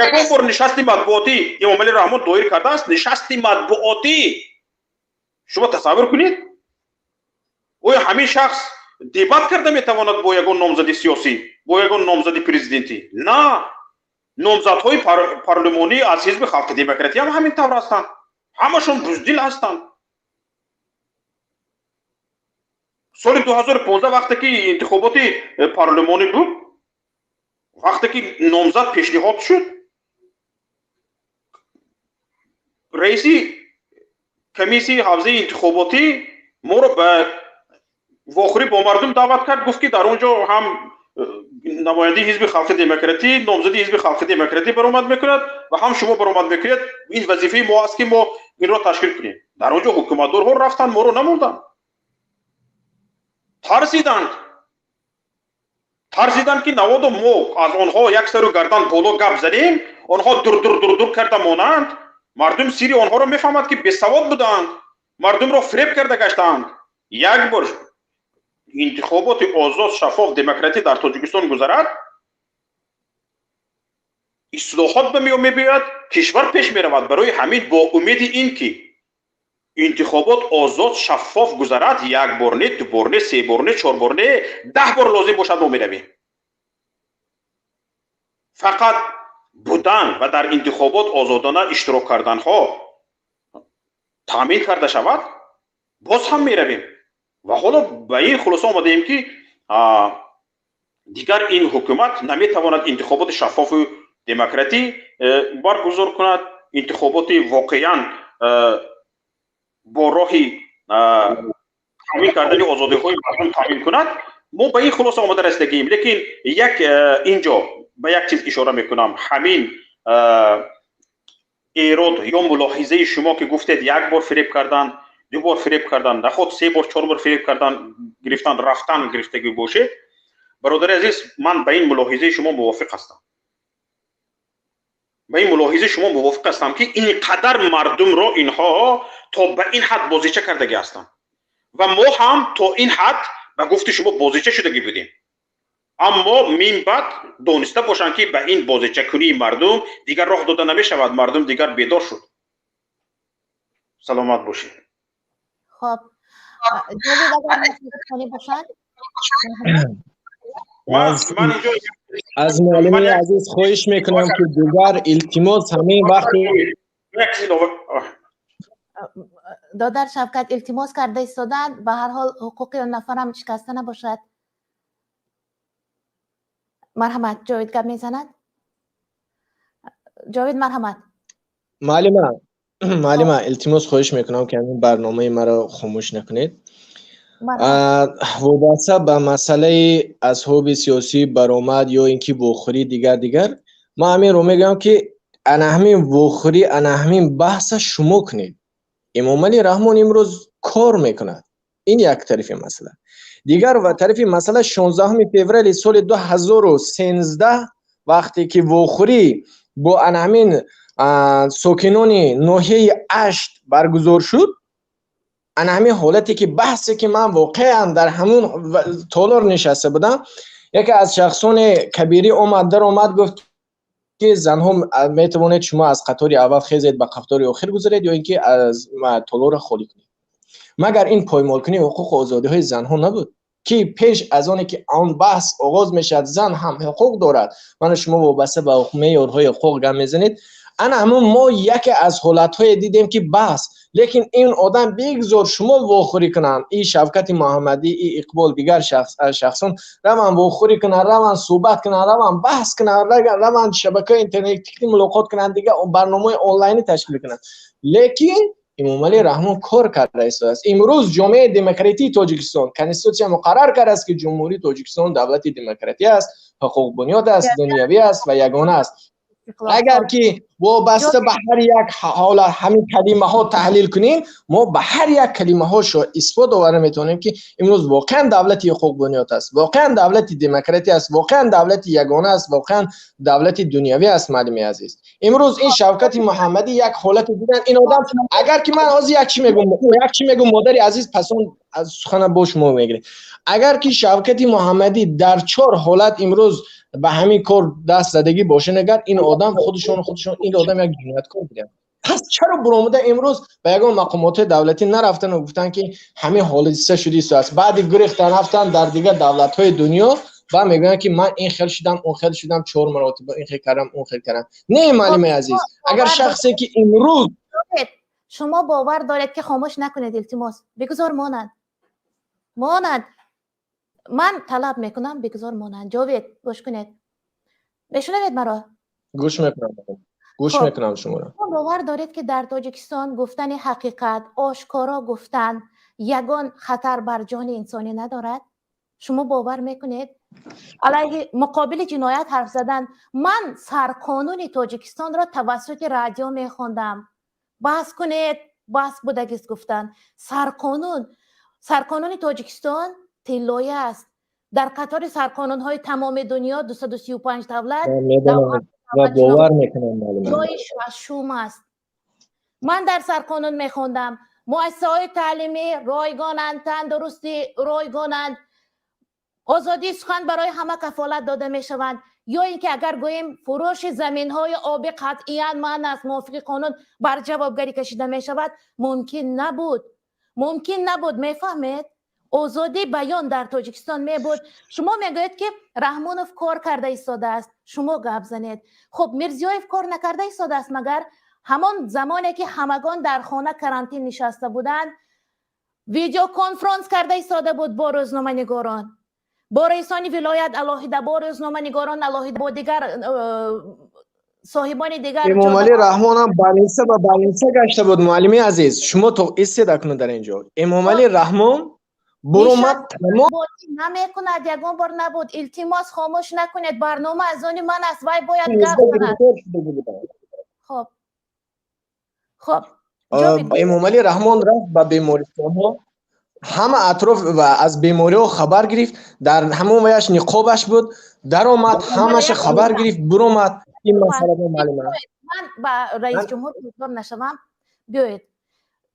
Ягон бор нишасти матбуотӣ Эмомалӣ Раҳмон доир кардааст? Нишасти матбуотӣ, шумо тасаввур кунед, оё ҳамин шахс дебат карда метавонад бо ягон номзади сиёсӣ, бо ягон номзади президентӣ? На, номзадҳои парлумонӣ аз ҳизби Халқи Демократӣ ҳам ҳамин тавр ҳастанд, ҳамашон буздил ҳастанд. Соли 2015, вақте ки интихоботи парлумонӣ буд, вақте ки номзад пешниҳод шуд, раиси комиссияи ҳавзаи интихоботӣ моро ба вохӯрӣ бо мардум даъват кард, гуфт, ки дар он ҷо ҳам намояндаи ҳизби Халқи Демократӣ, номзади ҳизби Халқи Демократӣ баромад мекунад ва ҳам шумо баромад мекунед. Ин вазифаи мо аст, ки мо инро ташкил кунем. Дар он ҷо ҳукуматдорҳо рафтанд, моро намонданд, тарсиданд, тарсиданд, ки наводо мо аз онҳо як сару гардан боло гап занем, онҳо дур-дур дур-дур карда монанд, мардум сири онҳоро мефаҳмад, ки бесавод буданд, мардумро фиреб карда гаштаанд. Як бор интихоботи озод, шаффоф, демократӣ дар Тоҷикистон гузарад, ислоҳот ба миён мебиёяд, кишвар пеш меравад. Барои ҳамин бо умеди ин ки интихобот озод, шаффоф гузарад, як бор не, ду бор не, се бор не, чор бор не, 10 бор лозим бошад, мо меравем. Фақат будан ва дар интихобот озодона иштирок карданҳо таъмин карда шавад, боз ҳам меравем. Ва ҳоло ба ин хулоса омадаем, ки дигар ин ҳукумат наметавонад интихоботи шаффофу демократӣ баргузор кунад, интихоботи воқеан бо роҳи таъмин кардани озодиҳои мардум таъмин кунад. Мо ба ин хулоса омада расидагием. Лекин як инҷо ба як чиз ишора мекунам. Ҳамин эрод ё мулоҳизаи шумо, ки гуфтед, як бор фиреб кардан, ду бор фиреб кардан, наход се бор, чор бор фиреб кардан, гирифтан, рафтан гирифтагӣ бошед, бародари азиз, ман ба ин мулоҳизаи шумо мувофиқ ҳастам, ба ин мулоҳизаи шумо мувофиқ ҳастам, ки ин қадар мардумро инҳо то ба ин ҳад бозича кардагӣ ҳастанд ва мо ҳам то ин ҳад ба гуфти шумо бозича шудагӣ будем. Аммо минбаъд дониста бошанд, ки ба ин бозичакунии мардум дигар роҳ дода намешавад. Мардум дигар бедор шуд. Саломат бошед. Хоб, Ҷовид, агар гуфтанӣ бошад. Аз муаллими азиз хоҳиш мекунам, ки дигар, илтимос, ҳамин вақти Додар Шавкат илтимос карда истоданд. Ба ҳар ҳол, ҳуқуқи он нафарам шикаста набошад. Марҳамат, Ҷовид гап мезанад. Ҷовид, марҳамат. Муаллима, муаллима, илтимос, хоҳиш мекунам, ки ҳамин барномаи маро хомӯш накунед. Вобаста ба масъалаи асҳоби сиёсӣ баромад ё ин ки вохӯрӣ, дигар дигар, ман ҳаминро мегӯям, ки ана ҳамин вохӯрӣ, ана ҳамин баҳса шумо кунед. Эмомалӣ Раҳмон имрӯз кор мекунад. Ин як тарафи масъала. Дигар ва тарафи масъала, 16 феврали соли 2013, вақте ки вохӯрӣ бо ана ҳамин сокинони ноҳияи Ашт баргузор шуд, ана ҳамин ҳолате ки баҳсе ки ман воқеан дар ҳамун толор нишаста будам, яке аз шахсони кабирӣ омад, даромад, гуфт, ки занҳо метавонед шумо аз қатори аввал хезед, ба қатори охир гузаред ё ин ки аз толорро холӣ кунед. Магар ин поймолкунии ҳуқуқу озодиҳои занҳо набуд, ки пеш аз оне ки он баҳс оғоз мешавад, зан ҳам ҳуқуқ дорад? Ману шумо вобаста ба меъёрҳои ҳуқуқ гап мезанед. Ана ҳамун мо яке аз ҳолатҳое дидем, ки баҳс, лекин ин одам бигзор шумо вохӯрӣ кунанд, и Шавкати Муҳаммадӣ, и Иқбол, дигар шахсон раванд, вохӯрӣ кунанд, раванд, суҳбат кунанд, раванд, баҳс кунанд, раванд, шабакаи интернетӣ мулоқот кунанд, дигар барномаи онлайнӣ ташкил кунанд, лекин Эмомалӣ Раҳмон кор карда истодааст. Имрӯз ҷомеаи демократии Тоҷикистон, конститутсия муқаррар кардааст, ки Ҷумҳурии Тоҷикистон давлати демократӣ аст, ҳуқуқбунёд аст, дунявӣ аст ва ягона аст. Агар ки вобаста ба ҳар як ҳолат ҳамин калимаҳо таҳлил кунем, мо ба ҳар як калимаҳо исбот оварда метавонем, ки имрӯз воқеан давлати ҳуқуқбунёд аст, воқеан давлати демократӣ аст, воқеан давлати ягона аст, воқеан давлати дунявӣ аст. Муаллими азиз, имрӯз ин Шавкати Муҳаммадӣ як ҳолате дидан, ин одам, агар ки ман ҳозир як чӣ мегӯм, як чӣ мегӯм, модари азиз, пас он сухана бо шумо мегирем. Агар ки Шавкати Муҳаммадӣ дар чор ҳолат имрӯз ба ҳамин кор даст задагӣ бошад, агар ин одам худашон ин одам як ҷинояткор буданд, пас чаро буромада имрӯз ба ягон мақомоти давлатӣ нарафтану гуфтанд, ки ҳамин ҳодиса шудистааст? Баъди гурехтан рафтан дар дигар давлатҳои дунё ва мегӯянд, ки ман ин хел шудам, он хел шудам, чор маротиба ин хел кардам, он хел кардам. Не, муаллими азиз, агар шахсе ки имрӯз Шумо бовар доред, ки хомӯш накунед, илтимос, бигузор монанд, монанд. Ман талаб мекунам, бигузор монанд. Ҷовид, гӯш кунед, мешунавед маро? Гӯш мекунам, гӯш мекунам шуморо. Бовар доред, ки дар Тоҷикистон гуфтани ҳақиқат, ошкоро гуфтан ягон хатар бар ҷони инсонӣ надорад? Шумо бовар мекунед, алайҳи муқобили ҷиноят ҳарф задан? Ман сарқонуни Тоҷикистонро тавассути радио мехондам. Баҳс кунед, баҳс будагист, гуфтан. Сарқонун, сарқонуни Тоҷикистон тиллоя аст дар қатори сарқонунҳои тамоми дунё, 235 давлат. Ва бовар мекунам. Ҷои шашум аст. Ман дар сарқонун мехондам: муассисаҳои таълимӣ ройгонанд, тандурустӣ ройгонанд, озодии сухан барои ҳама кафолат дода мешаванд, ё ин ки агар гӯем, фурӯши заминҳои обӣ қатъиян манъ аст, мувофиқи қонун бар ҷавобгарӣ кашида мешавад. Мумкин набуд, мумкин набуд, мефаҳмед? Озодии баён дар Тоҷикистон мебуд. Шумо мегӯед, ки Раҳмонов кор карда истодааст, шумо гап занед. Хуб, Мирзиёев кор накарда истодааст магар? Ҳамон замоне ки ҳамагон дар хона карантин нишаста буданд, видеоконфронс карда истода буд бо рӯзноманигорон, бо раисони вилоят алоҳида, бо рӯзноманигорон алоҳида, бо дигар соҳибони дигар. Эмомалӣ Раҳмонам балниса ба балниса гашта буд. Муаллими азиз, шумо то истед акнун дар ин ҷо. Эмомалӣ Раҳмон буромад. Намекунад, ягон бор набуд. Илтимос, хомӯш накунед, барнома аз они ман аст, вай бояд гап занад. Хоб, хоб. Эмомалӣ Раҳмон рафт ба бемористонҳо, ҳама атроф ва аз бемориҳо хабар гирифт. Дар ҳамон ваяш ниқобаш буд, даромад, ҳамаша хабар гирифт, буромад. Ин масъала, муаллима. Ман ба раисҷумҳур гуфтор нашавам. Биёед,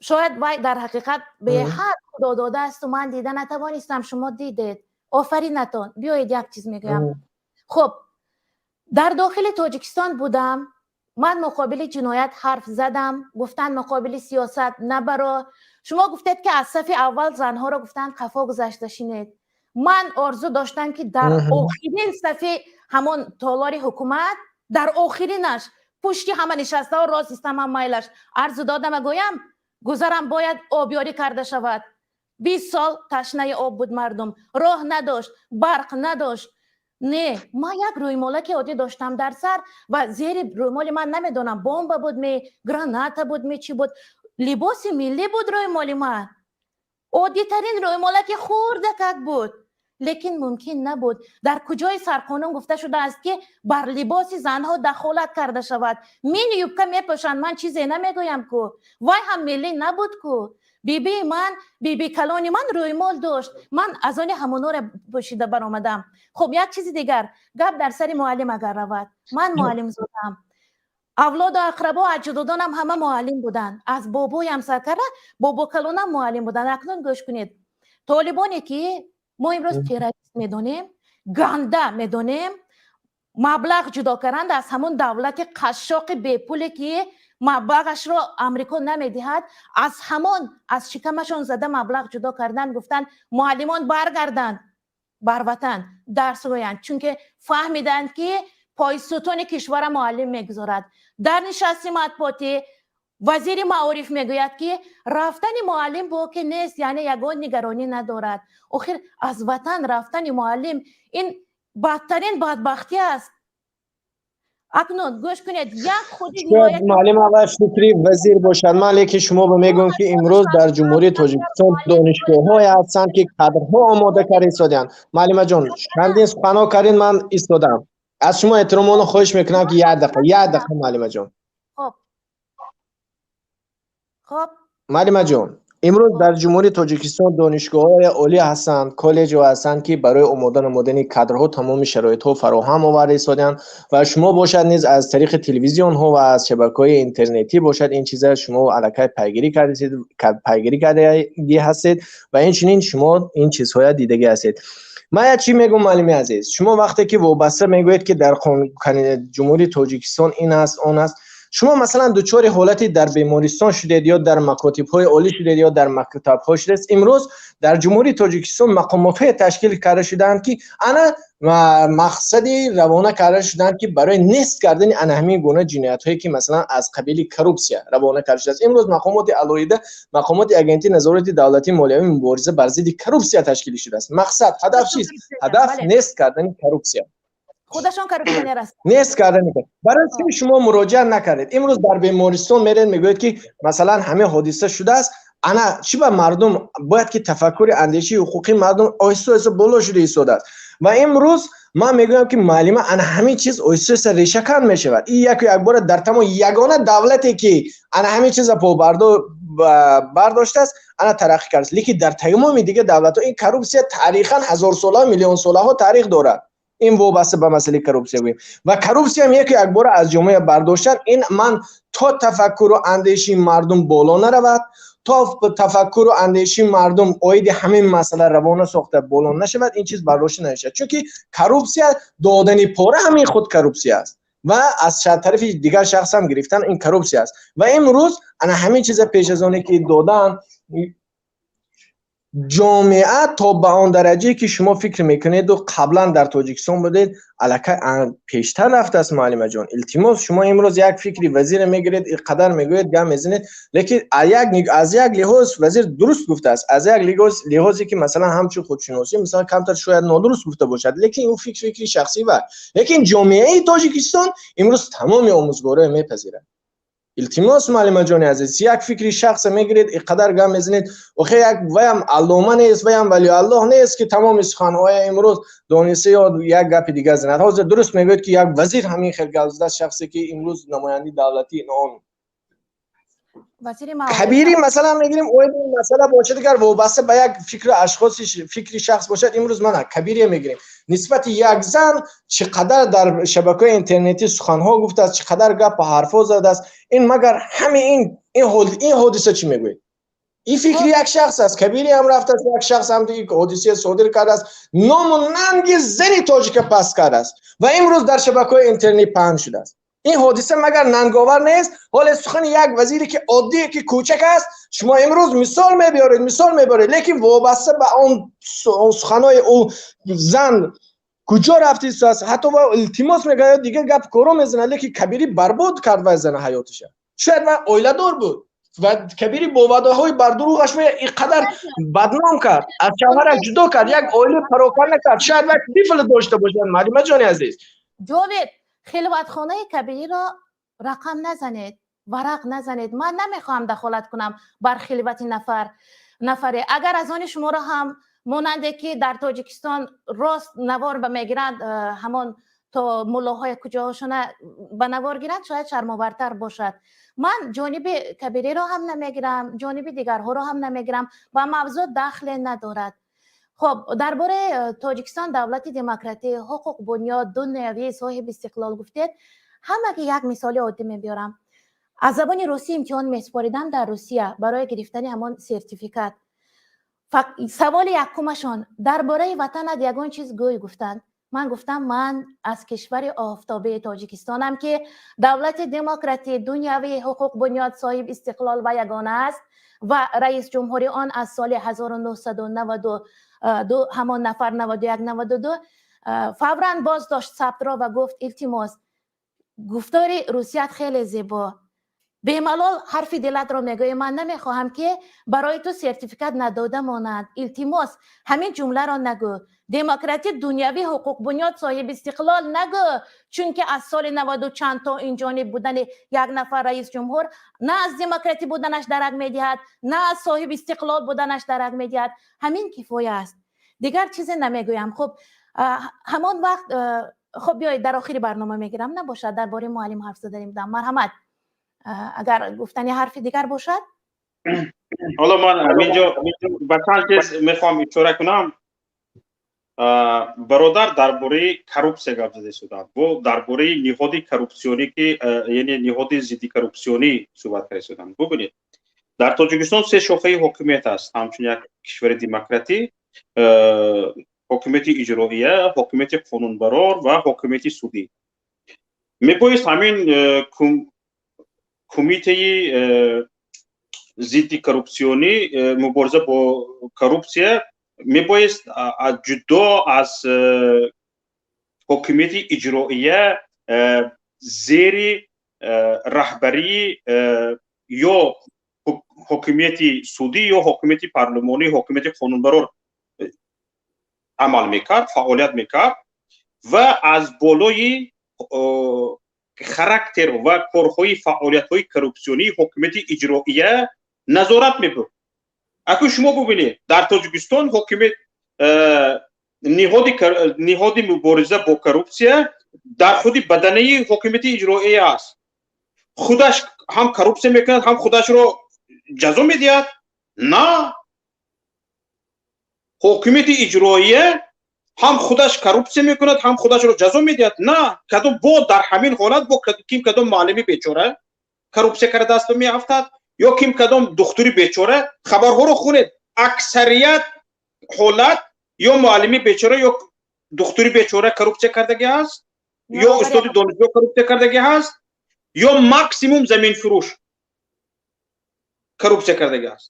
шояд вай дар ҳақиқат беҳад худодода асту ман дида натавонистам, шумо дидед. Офаринатон. Биёед, як чиз мегӯям. Хуб, дар дохили Тоҷикистон будам, ман муқобили ҷиноят ҳарф задам, гуфтанд муқобили сиёсат набаро. Шумо гуфтед, ки аз сафи аввал занҳоро гуфтанд қафо гузашта шинед. Ман орзу доштам, ки дар охирин сафи ҳамон толори ҳукумат, дар охиринаш, пушти ҳама нишастаҳо рост истам ҳам майлаш. Арзу додама гӯям, гузарам бояд обёрӣ карда шавад. 20 сол ташнаи об буд мардум, роҳ надошт, барқ надошт. Не, ман як рӯймолаки оддӣ доштам дар сар ва зери рӯймоли ман намедонам, бомба буд ме, граната буд ме, чӣ буд. Либоси миллӣ буд рӯймоли ман, оддитарин рӯймолаки хурдакак буд, лекин мумкин набуд. Дар куҷои сарқонун гуфта шудааст, ки бар либоси занҳо дахолат карда шавад? Мини юбка мепӯшанд, ман чизе намегӯям ку, вай ҳам миллӣ набуд ку. Бибии ман, биби калони ман рӯймол дошт, ман аз они ҳамонора пӯшида баромадам. Хуб, як чизи дигар, гап дар сари муаллим агар равад, ман муаллимзодаам, авлоду ақрабо, аҷдодонам ҳама муаллим буданд, аз бобоям сар карда, бобокалонам муаллим буданд. Акнун гӯш кунед, толибоне ки мо имрӯз террорист медонем, ганда медонем, маблағ ҷудо карданд аз ҳамон давлати қашшоқи бепуле, ки маблағашро Амрико намедиҳад, аз ҳамон аз шикамашон зада маблағ ҷудо карданд, гуфтанд муаллимон баргарданд бар ватан, дарс гӯянд, чунки фаҳмиданд, ки пойсутуни кишвара муаллим мегузорад. Дар нишасти матбуотӣ вазири маориф мегӯяд, ки рафтани муаллим боке нест, яъне ягон нигаронӣ надорад. Охир аз ватан рафтани муаллим ин бадтарин бадбахтӣ аст. Акнун гӯш кунед, як худи Шояд, муаллим, аввал фикри вазир бошад. Ман лекин шумо ба мегӯям, ки имрӯз дар Ҷумҳурии Тоҷикистон донишгоҳҳое ҳастанд, ки кадрҳо омода карда истодаанд. Муаллимаҷон, чандин суханҳо кардин, ман истодам. Аз шумо эҳтиромона хоҳиш мекунам, ки як дақиқа, як дақиқа, муаллимаҷон. Хуб, хуб. Муаллимаҷон, имрӯз дар Ҷумҳурии Тоҷикистон донишгоҳҳои олӣ ҳастанд, коллеҷҳо ҳастанд, ки барои омода намудани кадрҳо тамоми шароитҳо фароҳам оварда истодаанд. Ва шумо бошад низ аз тариқи телевизионҳо ва аз шабакаҳои интернетӣ бошад, ин чиза шумо аллакай пайгирӣ кардагӣ ҳастед ва инчунин шумо ин чизҳоя дидагӣ ҳастед. Ман як чӣ мегӯм, муаллими азиз: шумо вақте ки вобаста мегӯед, ки дар Ҷумҳурии Тоҷикистон ин аст, он аст, шумо масалан дучори ҳолати дар бемористон шудед ё дар макотибҳои олӣ шудед ё дар мактабҳо шудед, имрӯз дар Ҷумҳурии Тоҷикистон мақомотҳое ташкил карда шудаанд, ки ана мақсади равона карда шудаанд, ки барои нест кардани ана ҳамин гуна ҷиноятҳое, ки масалан аз қабили коррупсия равона карда шудааст. Имрӯз мақомоти алоҳида, мақомоти Агентии назорати давлатии молиявӣ, мубориза бар зидди коррупсия ташкил шудааст. Мақсад, ҳадаф чист? Ҳадаф нест кардани коррупсия. Худашон коррупсионер ҳастанд. Нест кардани. Барои чӣ шумо муроҷиат накардед? Имрӯз дар бемористон меред, мегӯед, ки масалан ҳамин ҳодиса шудааст. Ана чӣ ба мардум бояд, ки тафаккури андешии ҳуқуқии мардум оҳиста оҳиста боло шуда истодааст. Ва имрӯз ман мегӯям, ки муаллима, ана ҳамин чиз оҳиста оҳиста решакан мешавад. Ин яку якбора дар тамом ягона давлате, ки ана ҳамин чиза бардоштааст, ана тараққӣ кардааст. Лекин дар тамоми дигар давлатҳо ин коррупсия таърихан ҳазорсола, миллионсолаҳо таърих дорад. Ин вобаста ба масъалаи коррупсия гӯем ва коррупсиям яку якбора аз ҷомеа бардоштан, ин ман то тафаккуру андешии мардум боло наравад, то тафаккуру андешии мардум оиди ҳамин масъала равона сохта боло нашавад, ин чиз бардошта намешавад. Чунки коррупсия, додани пора ҳамин худ коррупсия аст ва аз тарафи дигар шахс ҳам гирифтан ин коррупсия аст. Ва имрӯз ана ҳамин чиза пеш аз оне ки додан ҷомеа то ба он дараҷае, ки шумо фикр мекунеду қаблан дар Тоҷикистон будед, аллакай пештар рафтааст. Муаллимаҷон, илтимос, шумо имрӯз як фикри вазире мегиред, қадар мегӯед, гап мезанед, лекин аз як лиҳоз вазир дуруст гуфтааст, аз як лиҳозе ки масалан ҳамчун худшиносӣ, масалан, камтар шояд нодуруст гуфта бошад, лекин ӯ фикр фикри шахсӣ ва лекин ҷомеаи Тоҷикистон имрӯз тамоми омӯзгорое мепазирад. Илтимос, муаллимаҷони азиз, як фикри шахсе мегиред, иқадар гап мезанед. Охе як ваям аллома нест, ваям валиаллоҳ нест, ки тамоми суханҳоя имрӯз дониста ё як гапи дигар занад. Ҳозир дуруст мегӯяд, ки як вазир ҳамин хел гап задааст, шахсе ки имрӯз намояндаи давлатӣ он кабирӣ масалан мегирем, оид ин масъала бошад, агар вобаста ба як фикру ашхоси фикри шахс бошад, имрӯз мана Кабирия мегирем, нисбати як зан чӣ қадар дар шабакаҳои интернетӣ суханҳо гуфтааст, чӣ қадар гапу ҳарфҳо задааст. Ин магар ҳамин ин ҳодиса чӣ мегӯед? Ин фикри як шахс аст. Кабирӣ ҳам рафтааст, як шахс ҳам ҳодиса содир кардааст, ному нанги зани тоҷика паст кардааст ва имрӯз дар шабакаҳои интернет паҳн шудааст. Ин ҳодиса магар нанговар нест? Ҳоле сухани як вазире ки оддие, ки кӯчак аст, шумо имрӯз мисол мебиёред, мисол мебиёред, лекин вобаста ба он суханои ӯ зан куҷо рафтистааст, ҳатто ва илтимос мекунад, дигар гап коро мезанад, лекин Кабирӣ барбод кард вай зана ҳаётиша. Шояд вай оиладор буд ва Кабирӣ бо ваъдаҳои бардурӯғаш вай ин қадар бадном кард, аз шавҳараш ҷудо кард, як оила пароканда кард. Шояд вай тифл дошта бошад, муаллимаҷони азиз. Ҷовид, хилватхонаи Кабириро рақам назанед, варақ назанед. Ман намехоҳам дахолат кунам бар хилвати нафар нафаре. Агар аз они шуморо ҳам монанде ки дар Тоҷикистон рост навор ба мегиранд, ҳамон то муллоҳои куҷоҳошона ба навор гиранд, шояд шармовартар бошад. Ман ҷониби Кабириро ҳам намегирам, ҷониби дигарҳоро ҳам намегирам, ба мавзӯъ дахле надорад. Хоб, дар бораи Тоҷикистон давлати демократӣ, ҳуқуқбунёд, дунявӣ, соҳиби истиқлол гуфтед. Ҳамаги як мисоли оддӣ мебиёрам. Аз забони русӣ имтиҳон месупоридам дар Русия барои гирифтани ҳамон сертификат. Саволи якумашон: дар бораи ватанат ягон чиз гӯй, гуфтанд. Ман гуфтам, ман аз кишвари офтобии Тоҷикистонам, ки давлати демократӣ, дунявӣ, ҳуқуқбунёд, соҳиб истиқлол ва ягона аст ва раис ҷумҳури он аз соли 1992 ҳамон нафар 91 92. Фавран боз дошт сабтро ва гуфт: илтимос, гуфтори русият хеле зебо, бемалол ҳарфи дилатро мегӯӣ, ман намехоҳам, ки барои ту сертификат надода монанд, илтимос, ҳамин ҷумларо нагӯ, демократӣ, дунявӣ, ҳуқуқбунёд, соҳиби истиқлол нагӯ, чунки аз соли наваду чанд то ин ҷониб будани як нафар раис ҷумҳур на аз демократӣ буданаш дарак медиҳад, на аз соҳиби истиқлол буданаш дарак медиҳад. Ҳамин кифоя аст, дигар чизе намегӯям. Хуб, ҳамон вақт, хуб, биёед, дар охири барнома мегирам, набошад, дар бораи муаллим ҳарф заданем. Марҳамат, агар гуфтани ҳарфи дигар бошад. Ҳоло ман ҳаминҷо ба чанд чиз мехоҳам ишора кунам. Бародар дар бораи коррупсия гап зада истоданд, бо дар бораи ниҳоди коррупсионӣ, ки яъне ниҳоди зидди коррупсионӣ суҳбат карда истоданд. Бубинед, дар Тоҷикистон се шохаи ҳокимият аст, ҳамчун як кишвари демократӣ: ҳокимияти иҷроия, ҳокимияти қонунбарор ва ҳокимияти судӣ. Мебоист ҳамин кумитаи зидди коррупсионӣ, мубориза бо коррупсия мебоист ҷудо аз ҳокимияти иҷроия, зери раҳбарии ё ҳокимияти судӣ, ё ҳокимияти парлумонӣ, ҳокимияти қонунбарор амал мекард, фаъолият мекард ва аз болои характер ва корҳои фаъолиятҳои коррупсионии ҳокимияти иҷроия назорат мебурд. Акун шумо бубинед, дар Тоҷикистон ҳокимият, ниҳоди мубориза бо коррупсия дар худи баданаи ҳокимияти иҷроия аст. Худаш ҳам коррупсия мекунад, ҳам худашро ҷазо медиҳад. На, ҳокимияти иҷроия ҳам худаш коррупсия мекунад, ҳам худашро ҷазо медиҳад. На, кадом бо дар ҳамин ҳолат бо ким кадом муаллими бечора коррупсия кардааст меафтад, ё ким кадом духтури бечора. Хабарҳоро хунед, аксарият ҳолат ё муаллими бечора, ё духтури бечора коррупсия кардагӣ ҳаст, ё устоди донишгоҳ коррупсия кардагӣ ҳаст, ё максимум заминфурӯш коррупсия кардагӣ ҳаст.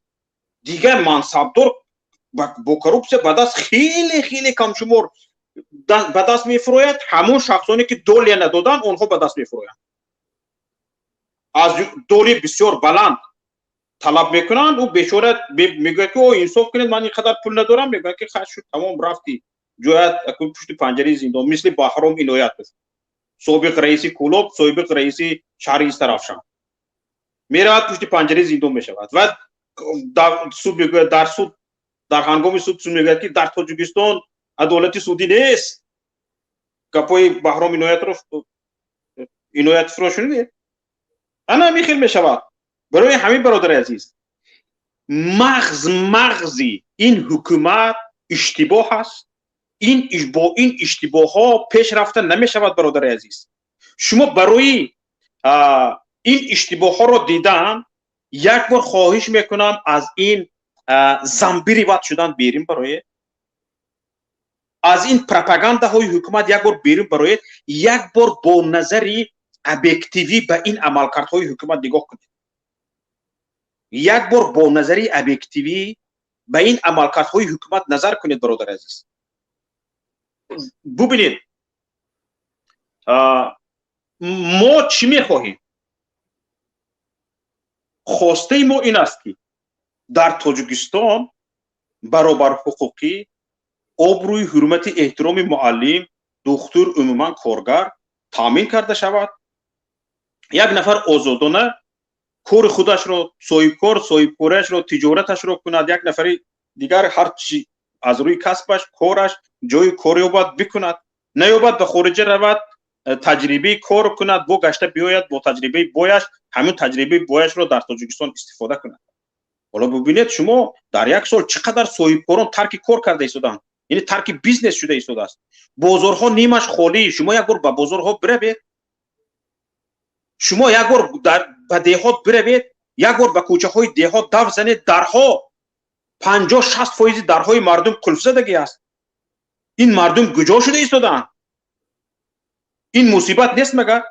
Дигар мансабдор бо коррупсия ба даст хеле хеле камшумор ба даст мефурояд. Ҳамон шахсоне ки доля надоданд, онҳо ба даст мефуроянд. Аз доли бисёр баланд талаб мекунанд. Ӯ бечора мегӯяд, ки о, инсоф кунед, ман ин қадар пул надорам. Мегӯяд, ки хай, шуд, тамом, рафтӣ, ҷоят пушти панҷараи зиндон, мисли Баҳром Иноятов, собиқ раиси Кӯлоб, собиқ раиси шаҳри Истаравшан, меравад, пушти панҷараи зиндон мешавад. Ва суд мегӯяд, дар суд, дар ҳангоми суд суд мегӯяд, ки дар Тоҷикистон адолати судӣ нест. Гапҳои Баҳром Иноятовро шунидед? Ана ҳамин хел мешавад. Барои ҳамин, бародари азиз, мағзи ин ҳукумат иштибоҳ аст. Ин бо ин иштибоҳҳо пеш рафта намешавад, бародари азиз. Шумо барои ин иштибоҳҳоро дидан Як бор хоҳиш мекунам, аз ин зомбировать шудан берун бароед, аз ин пропагандаҳои ҳукумат як бор берун бароед, як бор бо назари объективӣ ба ин амалкардҳои ҳукумат нигоҳ кунед. Як бор бо назари объективӣ ба ин амалкардҳои ҳукумат назар кунед. Бародари азиз, бубинед, мо чӣ мехоҳем? Хостаи мо ин аст, ки дар Тоҷикистон баробарҳуқуқӣ, обрӯи, ҳурмати, эҳтироми муаллим, духтур, умуман коргар таъмин карда шавад. Як нафар озодона кори худашро, соҳибкор соҳибкориашро, тиҷораташро кунад, як нафари дигар ҳар чи аз рӯи касбаш, кораш, ҷои кор ёбад, бикунад, наёбад, ба хориҷа равад, таҷрибаи кор кунад, бо гашта биёяд, бо таҷрибаи бояш, ҳамин таҷрибаи бояшро дар Тоҷикистон истифода кунад. Ҳоло бубинед, шумо дар як сол чӣ қадар соҳибкорон тарки кор карда истодаанд, яъне тарки бизнес шуда истодааст. Бозорҳо нимаш холӣ. Шумо як бор ба бозорҳо биравед, шумо як бор ба деҳот биравед, як бор ба кӯчаҳои деҳот дав занед, дарҳо 50-60 фоизи дарҳои мардум қулфзадагӣ аст. Ин мардум куҷо шуда истодаанд? Ин мусибат нест магар?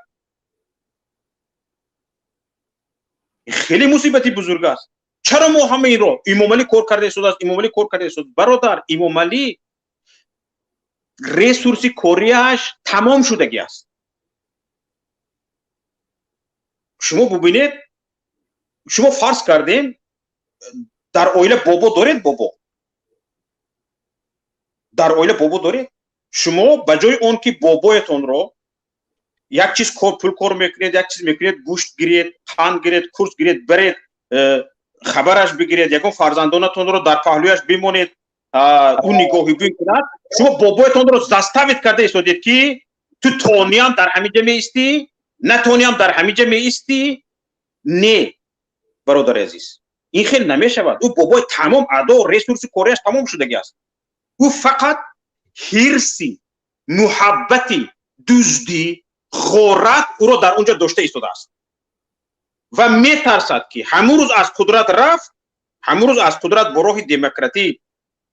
Хеле мусибати бузург аст. Чаро мо ҳама инро Имомалӣ кор карда истодааст, Имомалӣ кор карда истодааст? Бародар, Имомалӣ ресурси кориаш тамом шудагӣ аст. Шумо бубинед, шумо фарз кардем, дар оила бобо доред, бобо дар оила бобо доред. Шумо ба ҷои он ки бобоятонро як чиз кор, пул кор мекунед, як чиз мекунед, гӯшт гиред, қанд гиред, курс гиред, баред, хабараш бигиред, ягон фарзандонатонро дар паҳлӯяш бимонед, ӯ нигоҳубин кунад, шумо бобоятонро заставить карда истодед, ки ту тониам дар ҳамин ҷа меистӣ, натониам дар ҳамин ҷа меистӣ. Не, бародари азиз, ин хел намешавад. Ӯ бобои тамом адо, ресурси кориаш тамом шудагӣ аст. Ӯ фақат ҳирси, муҳаббати дуздӣ, ғорат ӯро дар он ҷо дошта истодааст ва метарсад, ки ҳамун рӯз аз қудрат рафт, ҳамун рӯз аз қудрат бо роҳи демократӣ,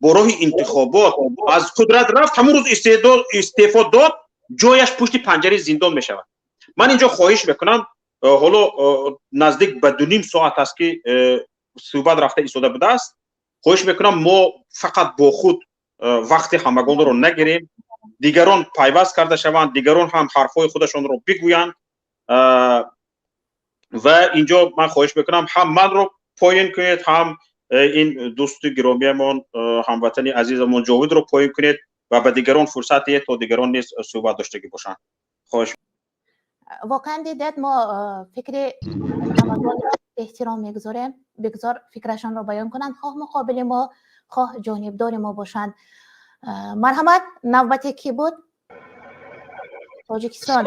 бо роҳи интихобот аз қудрат рафт, ҳамун рӯз истеъфо дод, ҷояш пушти панҷараи зиндон мешавад. Ман инҷо хоҳиш мекунам, ҳоло наздик ба 2.5 соат аст, ки суҳбат рафта истода будааст. Хоҳиш мекунам, мо фақат бо худ вақти ҳамагонро нагирем, дигарон пайваст карда шаванд, дигарон ҳам ҳарфҳои худашонро бигӯянд. Ва инҷо ман хоҳиш мекунам, ҳам манро поён кунед, ҳам ин дӯсти гиромиямон, ҳамватани азизамон Ҷовидро поён кунед ва ба дигарон фурсат диҳед, то дигарон низ суҳбат доштагӣ бошанд. Хоҳиш. Воқеан дидед, мо фикри ҳамагонро эҳтиром мегузорем, бигзор фикрашонро баён кунанд, хоҳ муқобили мо, хоҳ ҷонибдори мо бошанд. Марҳамат, навбате кӣ буд? Тоҷикистон.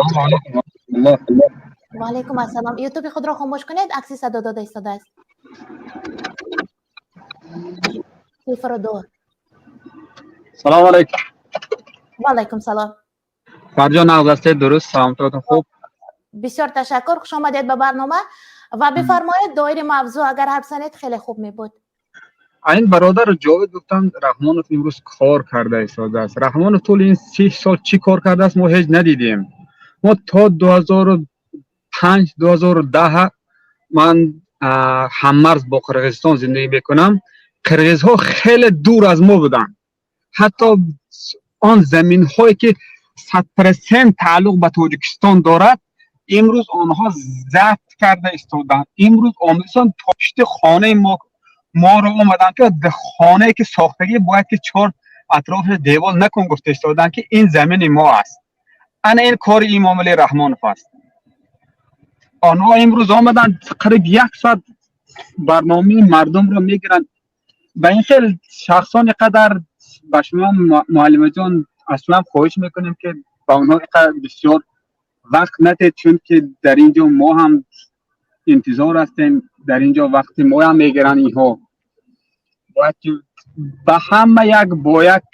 Ва алайкум ассалом. Ютуби худро хомӯш кунед, акси садо дода истодааст. 02. Салому алайкум. Ва алайкум салом. Фарҷон, нағз ҳастед? Дуруст, саломатиатон хуб? Бисёр ташаккур, хуш омадед ба барнома ва бифармоед, доири мавзӯъ агар ҳарф занед, хеле хуб мебуд. Ин бародар Ҷовид гуфтанд, Раҳмонов имрӯз кор карда истодааст. Раҳмонов тӯли ин 30 сол чӣ кор кардааст, мо ҳеҷ надидем. Мо то 2005, 2010 ман ҳаммарз бо Қирғизистон зиндагӣ мекунам. Қирғизҳо хеле дур аз мо буданд. Ҳатто он заминҳое ки 100% тааллуқ ба Тоҷикистон дорад, имрӯз онҳо забт карда истоданд. Имрӯз омадисон пошти хонаи мо моро омаданд, ки хонае ки сохтагӣ бояд ки чор атрофаш девол накун, гуфта истоданд, ки ин замини мо аст. Ана ин кори Имомалӣ Раҳмонов аст. Онҳо имрӯз омаданд, қариб як соат барномаи мардумро мегиранд. Ба ин хел шахсон қадар ба шумо, муаллимаҷон, аслан хоҳиш мекунем, ки ба онҳо инқадр бисёр вақт надиҳед, чунки дар ин ҷо мо ҳам интизор ҳастем, дар ин ҷо вақти моям мегиранд инҳо. Бояд ки ба ҳама як бо як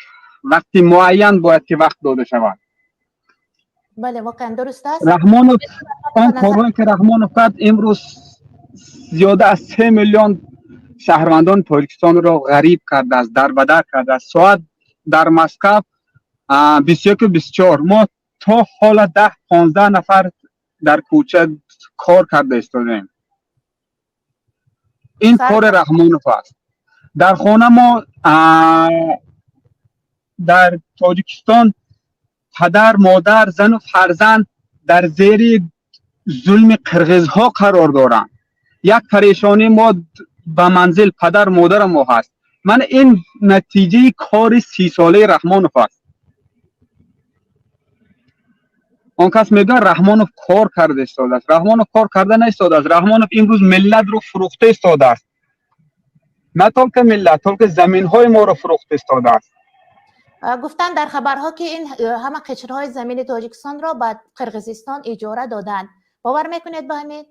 вақти муайян бояд ки вақт дода шавад. Бале, воқеан дуруст аст. Раҳмонов, он корҳое ки Раҳмонов кард, имрӯз Зиёда аз 3 миллион шаҳрвандони Тоҷикистонро ғариб кардааст, дарбадар кардааст. Соат дар Москав 21:24. Мо то ҳола 10-15 нафар дар кӯча кор карда истодаем. Ин кори Раҳмонов аст. Дар хона мо дар Тоҷикистон падар, модар, зану фарзанд дар зери зулми қирғизҳо қарор доранд. Як парешонӣ мо ба манзил падар модарам мо ҳаст. Ман ин натиҷаи кори 30-солаи Раҳмонов аст. Он кас мегӯяд, Раҳмонов кор карда истодааст. Раҳмонов кор карда наистодааст. Раҳмонов имрӯз миллатро фурӯхта истодааст. На только миллат, только заминҳои моро фурӯхта истодааст. Гуфтанд дар хабарҳо, ки ин ҳама қишрҳои замини Тоҷикистонро ба Қирғизистон иҷора доданд. Бовар мекунед ба ҳамин?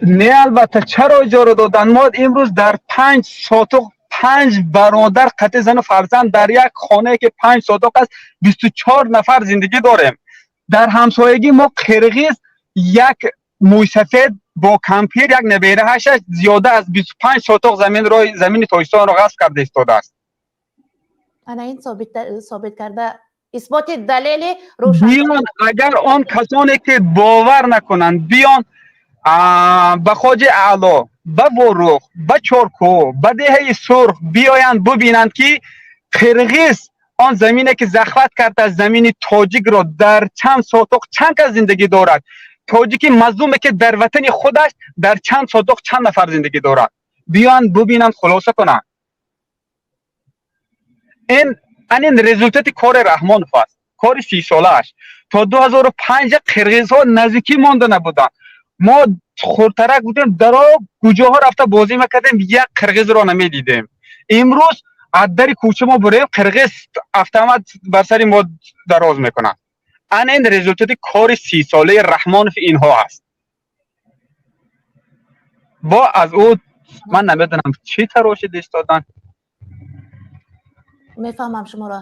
Не, албатта, чаро иҷора доданд? Мо имрӯз дар 5 сотуқ панҷ бародар қатъи зану фарзанд дар як хонае, ки 5 сотуқ аст, 24 нафар зиндагӣ дорем. Дар ҳамсоягӣ мо қирғиз, як мӯйсафед бо кампир, як набераҳашаш зиёда аз 25 сотуқ заминро, замини Тоҷикистонро ғасб карда истодааст. Ана ин собит карда, исботи далели рӯшан. Биён, агар он касоне ки бовар накунанд, биён ба Хоҷи Аъло, ба Ворух, ба Чоркӯ, ба деҳаи Сурх биёянд, бубинанд, ки қирғиз он замине ки захват кардааст, замини тоҷикро, дар чанд сотуқ чанд кас зиндагӣ дорад. Тоҷики мазлуме, ки дар ватани худаш дар чанд сотуқ чанд нафар зиндагӣ дорад, биёянд, бубинанд, хулоса кунанд. Ин анин результати кори Раҳмонов аст, кори 30-солааш. То 2005 қирғизҳо наздикӣ монда набуданд. Мо хурдтарак будем, даро куҷоҳо рафта бозӣ мекардем, як қирғизро намедидем. Имрӯз аз дари кӯча мо бурем, қирғиз автомат бар сари мо дароз мекунад. Ана ин результати кори 30-солаи Раҳмонов инҳо аст. Бо аз ӯ ман намедонам, чӣ тарошида истоданд. Мефаҳмам шуморо.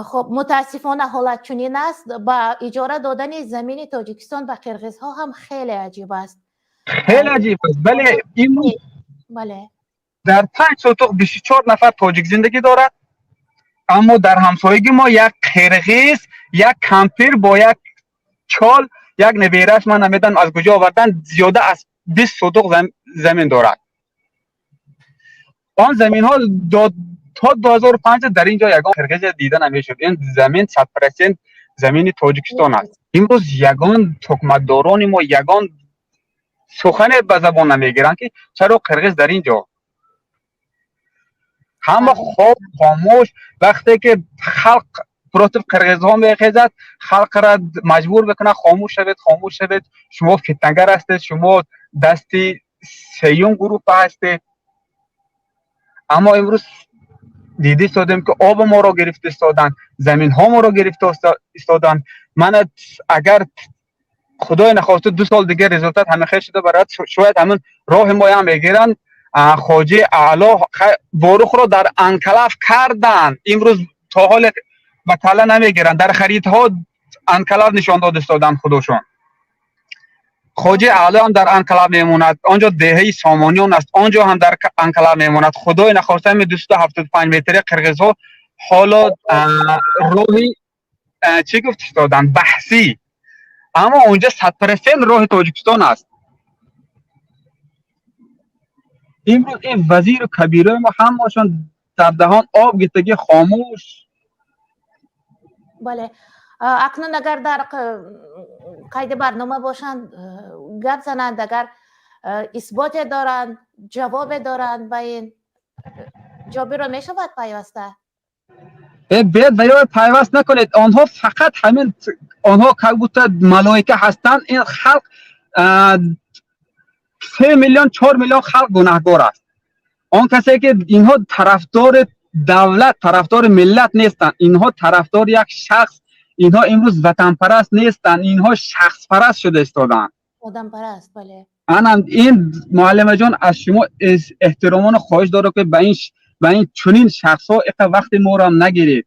Хуб, мутаассифона, ҳолат чунин аст. Ба иҷора додани замини Тоҷикистон ба қирғизҳо ҳам хеле аҷиб аст. Хеле аҷиб аст, бале. Имрӯз дар 5 сотуқ 24 нафар тоҷик зиндагӣ дорад, аммо дар ҳамсоягӣ мо як қирғиз, як кампир бо як чол, як наберааш, ман намедонам аз куҷо овардан, зиёда аз 20 сотуқ замин дорад. Он заминҳо то 2005 дар ин ҷо ягон қирғизе дида намешуд. Ин замин 100% замини Тоҷикистон аст. Имрӯз ягон ҳукуматдорони мо ягон сухане ба забон намегиранд, ки чаро қирғиз дар ин ҷо. Ҳама хоб, хомӯш. Вақте ки халқ против қирғизҳо мехезад, халқра маҷбур мекунад: хомӯш шавед, хомӯш шавед, шумо фитнагар ҳастед, шумо дасти сеюм группа ҳастед. Аммо имрӯз дида истодем, ки оби моро гирифта истоданд, заминҳо моро гирифта истоданд. Мана, агар худое нахоста, 2 сол дигар результат ҳамин шуда барад, шояд ҳамин роҳи моям мегиранд. Хоҷаи Аъло, Ворухро дар анклав карданд, имрӯз то ҳоле ба калла намегиранд. Дар харитаҳо анклав нишон дода истоданд худошон. Хоҷаи Аъло ҳам дар анклав мемонад, он ҷо деҳаи Сомониён аст, он ҷо ҳам дар анклав мемонад. Худое нахоста, ҳамин 275 метри қирғизҳо ҳоло роҳи чӣ гуфт истоданд, баҳсӣ, аммо онҷо 100% роҳи Тоҷикистон аст. Имрӯз ин вазиру кабирои мо ҳамашон дар даҳон об гирифтагӣ, хомӯш. Бале, акнун агар дар қайди барнома бошанд, гап зананд, агар исботе доранд, ҷавобе доранд, ба ин ҷобиро мешавад пайваста. Бед ва ё пайваст накунед. Онҳо фақат ҳамин, онҳо как будто малоика ҳастанд. Ин халқ, 3 миллион, 4 миллион халқ гунаҳгор аст. Он касе ки инҳо тарафдори давлат, тарафдори миллат нестанд, инҳо тарафдори як шахс. Инҳо имрӯз ватанпараст нестанд, инҳо шахспараст шуда истодаанд. Одампараст, бале. Ана ин, муаллимаҷон, аз шумо эҳтиромона хоҳиш дорам, ки ба ин чунин шахсҳо иқа вақти моро нагиред.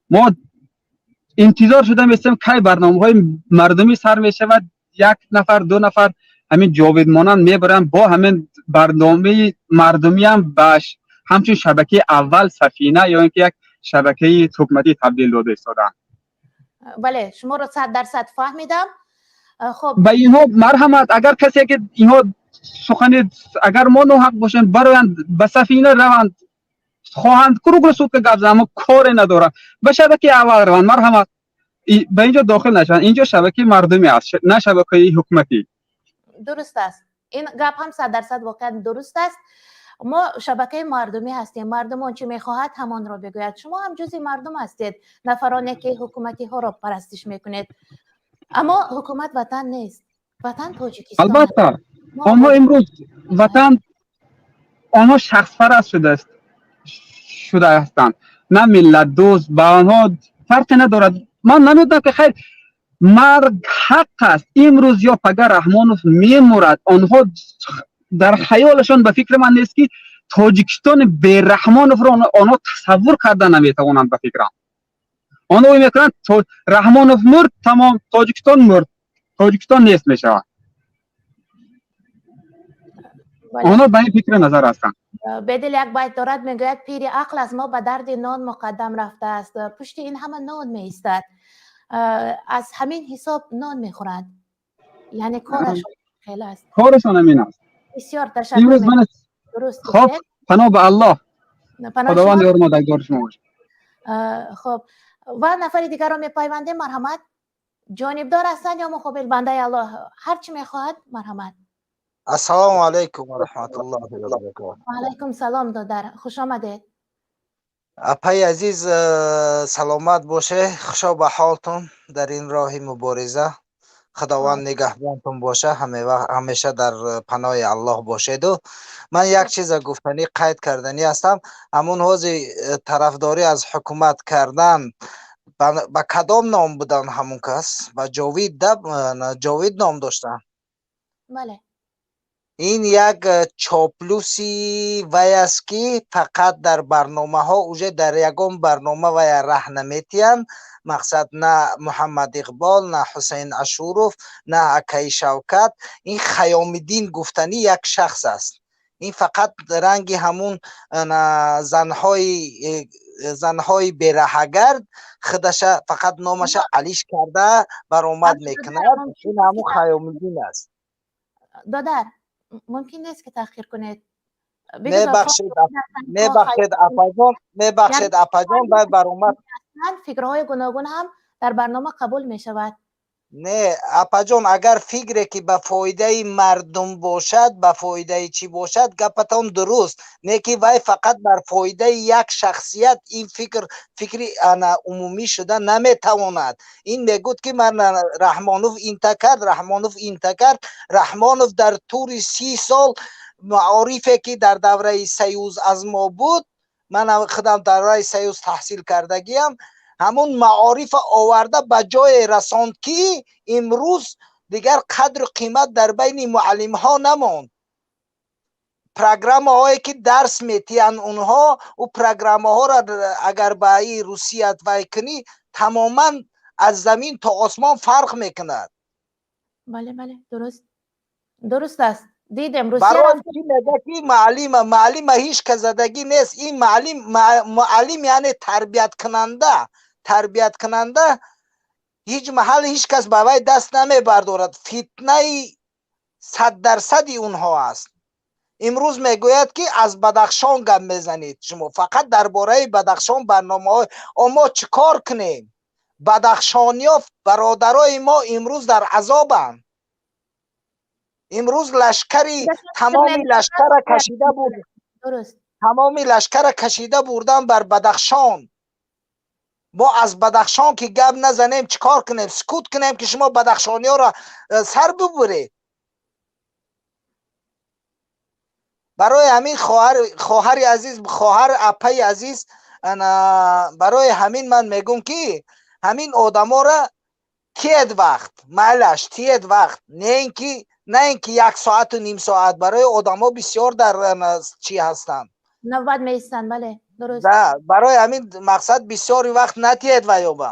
Мо интизор шуда местем, кай барномаҳои мардумӣ сар мешавад, як нафар, ду нафар. Ҳамин Ҷовид монанд мебаранд, бо ҳамин барномаи мардумӣ ҳам ба ҳамчун шабакаи аввал, Сафина ё ин ки як шабакаи ҳукуматӣ табдил дода истодаанд. Бале, шуморо 100% фаҳмидам. Хуб, ба инҳо марҳамат, агар касе ки инҳо сухани, агар мо ноҳақ бошем, бароянд, ба Сафина раванд, хоҳанд круглые сутки гап зананд, аммо коре надорам, ба шабакаи аввал раванд, марҳамат, ба инҷо дохил нашаванд. Инҷо шабакаи мардумӣ аст, на шабакаи ҳукуматӣ. Дуруст аст, ин гап ҳам 100% воқеан дуруст аст. Мо шабакаи мардумӣ ҳастем, мардум он чӣ мехоҳад, ҳамонро бигӯяд. Шумо ҳам ҷузъи мардум ҳастед, нафароне ки ҳукуматиҳоро парастиш мекунед, аммо ҳукумат ватан нест, ватан Тоҷикистон. Албатта, онҳо имрӯз ватан, онҳо шахспараст шуда ҳастанд, на миллатдӯст. Ба онҳо фарқе надорад. Ман намедонам ки, хайр, марг ҳақ аст, имрӯз ё пага Раҳмонов мемурад. Онҳо дар хаёлашон, ба фикри ман, нест ки Тоҷикистони бераҳмоновро онҳо тасаввур карда наметавонанд. Ба фикрам, онҳо ӯй мекунанд, Раҳмонов мурд, тамом, Тоҷикистон мурд, Тоҷикистон нест мешавад. Онҳо ба ин фикри назар ҳастанд. Бедил як байт дорад, мегӯяд: пири ақл аз мо ба дарди нон муқаддам рафтааст. Пушти ин ҳама нон меистад, аз ҳамин ҳисоб нон мехӯранд, яъне корашон хеле аст. Корашон ҳамин аст. Бисёр ташаккур. Дуруст. Хоб, паноҳ ба Аллоҳ, Худованд ёру мададгори шумо бошад. Хоб, ва нафари дигарро мепайвандем. Марҳамат, ҷонибдор ҳастанд ё муқобил, бандаи Аллоҳ ҳар чӣ мехоҳад, марҳамат. Ассалому алайкум ва раҳматуллоҳи ва баракотуҳ. Ва алайкум салом, додар, хуш омадед. Апаи азиз, саломат боше, хушо ба ҳолтон дар ин роҳи мубориза. Худованд нигаҳбонтон боша, ҳамеша дар паноҳи Аллоҳ бошеду. Ман як чиза гуфтанӣ, қайд карданӣ ҳастам. Ҳамун ҳози тарафдорӣ аз ҳукумат кардан ба кадом ном будан ҳамун кас? Ба Ҷовид, Ҷовид ном доштанд. Бале. Ин як чоплуси вай аст, ки фақат дар барномаҳо, уже дар ягон барнома вая раҳ наметиҳанд. Мақсад, на Муҳаммад Иқбол, на Ҳусейн Ашуров, на акаи Шавкат. Ин Хаёмиддин гуфтанӣ як шахс аст. Ин фақат ранги ҳамун занҳои бераҳагард, худаша фақат номаша алиш карда баромад мекунад. Ин ҳамун Хаёмиддин аст. Додар, мумкин нест ки таъхир кунед. Мебахшед, апаҷон, мебахшед, апаҷон, баъд баромад. Фикрҳои гуногун ҳам дар барнома қабул мешавад. Не, апаҷон, агар фикре ки ба фоидаи мардум бошад, ба фоидаи чӣ бошад, гапатон дуруст. Не ки вай фақат бар фоидаи як шахсият, ин фикр фикри ана умумӣ шуда наметавонад. Ин мегӯд ки ман Раҳмонов инта кард, Раҳмонов инта кард. Раҳмонов дар тӯри 30 сол маорифе ки дар давраи Союз аз мо буд, ман худам давраи Союз таҳсил кардагиам, ҳамун маорифа оварда ба ҷое расонд, ки имрӯз дигар қадру қимат дар байни муаллимҳо намонд. Программаҳое ки дарс метиҳанд онҳо, ӯ программаҳоро агар ба и Русият вай кунӣ, тамоман аз замин то осмон фарқ мекунад. Бале, бале, дуруст, дуруст аст. Дидем. Барои чӣ мега ки муаллима, муаллима ҳеҷ кас задагӣ нест. Ин муаллим, муаллим яъне тарбияткунанда, тарбияткунанда ҳеҷ маҳал ҳеҷ кас ба вай даст намебардорад. Фитнаи 100 дарсади онҳо аст. Имрӯз мегӯяд ки аз Бадахшон гап мезанед, шумо фақат дар бораи Бадахшон барномаҳо. Мо чӣ кор кунем? Бадахшониё, бародарои мо имрӯз дар азобанд. Имрӯз лашкари, тамоми лашкара кашида буд, тамоми лашкара кашида бурдан бар Бадахшон. Мо аз Бадахшон ки гап назанем, чӣ кор кунем? Сукут кунем, ки шумо бадахшониёро сар бубуред? Барои ҳамин, хоҳар, хоҳари азиз, хоҳар, апаи азиз, барои ҳамин ман мегӯм, ки ҳамин одаморо тиед вақт, майлаш, тиед вақт, не ин ки, на ин ки як соату ним соат. Барои одамо бисёр дар чӣ ҳастанд, навбат меистанд. Бале, дуруст. Да, барои ҳамин мақсад бисёри вақт натиед ваёба.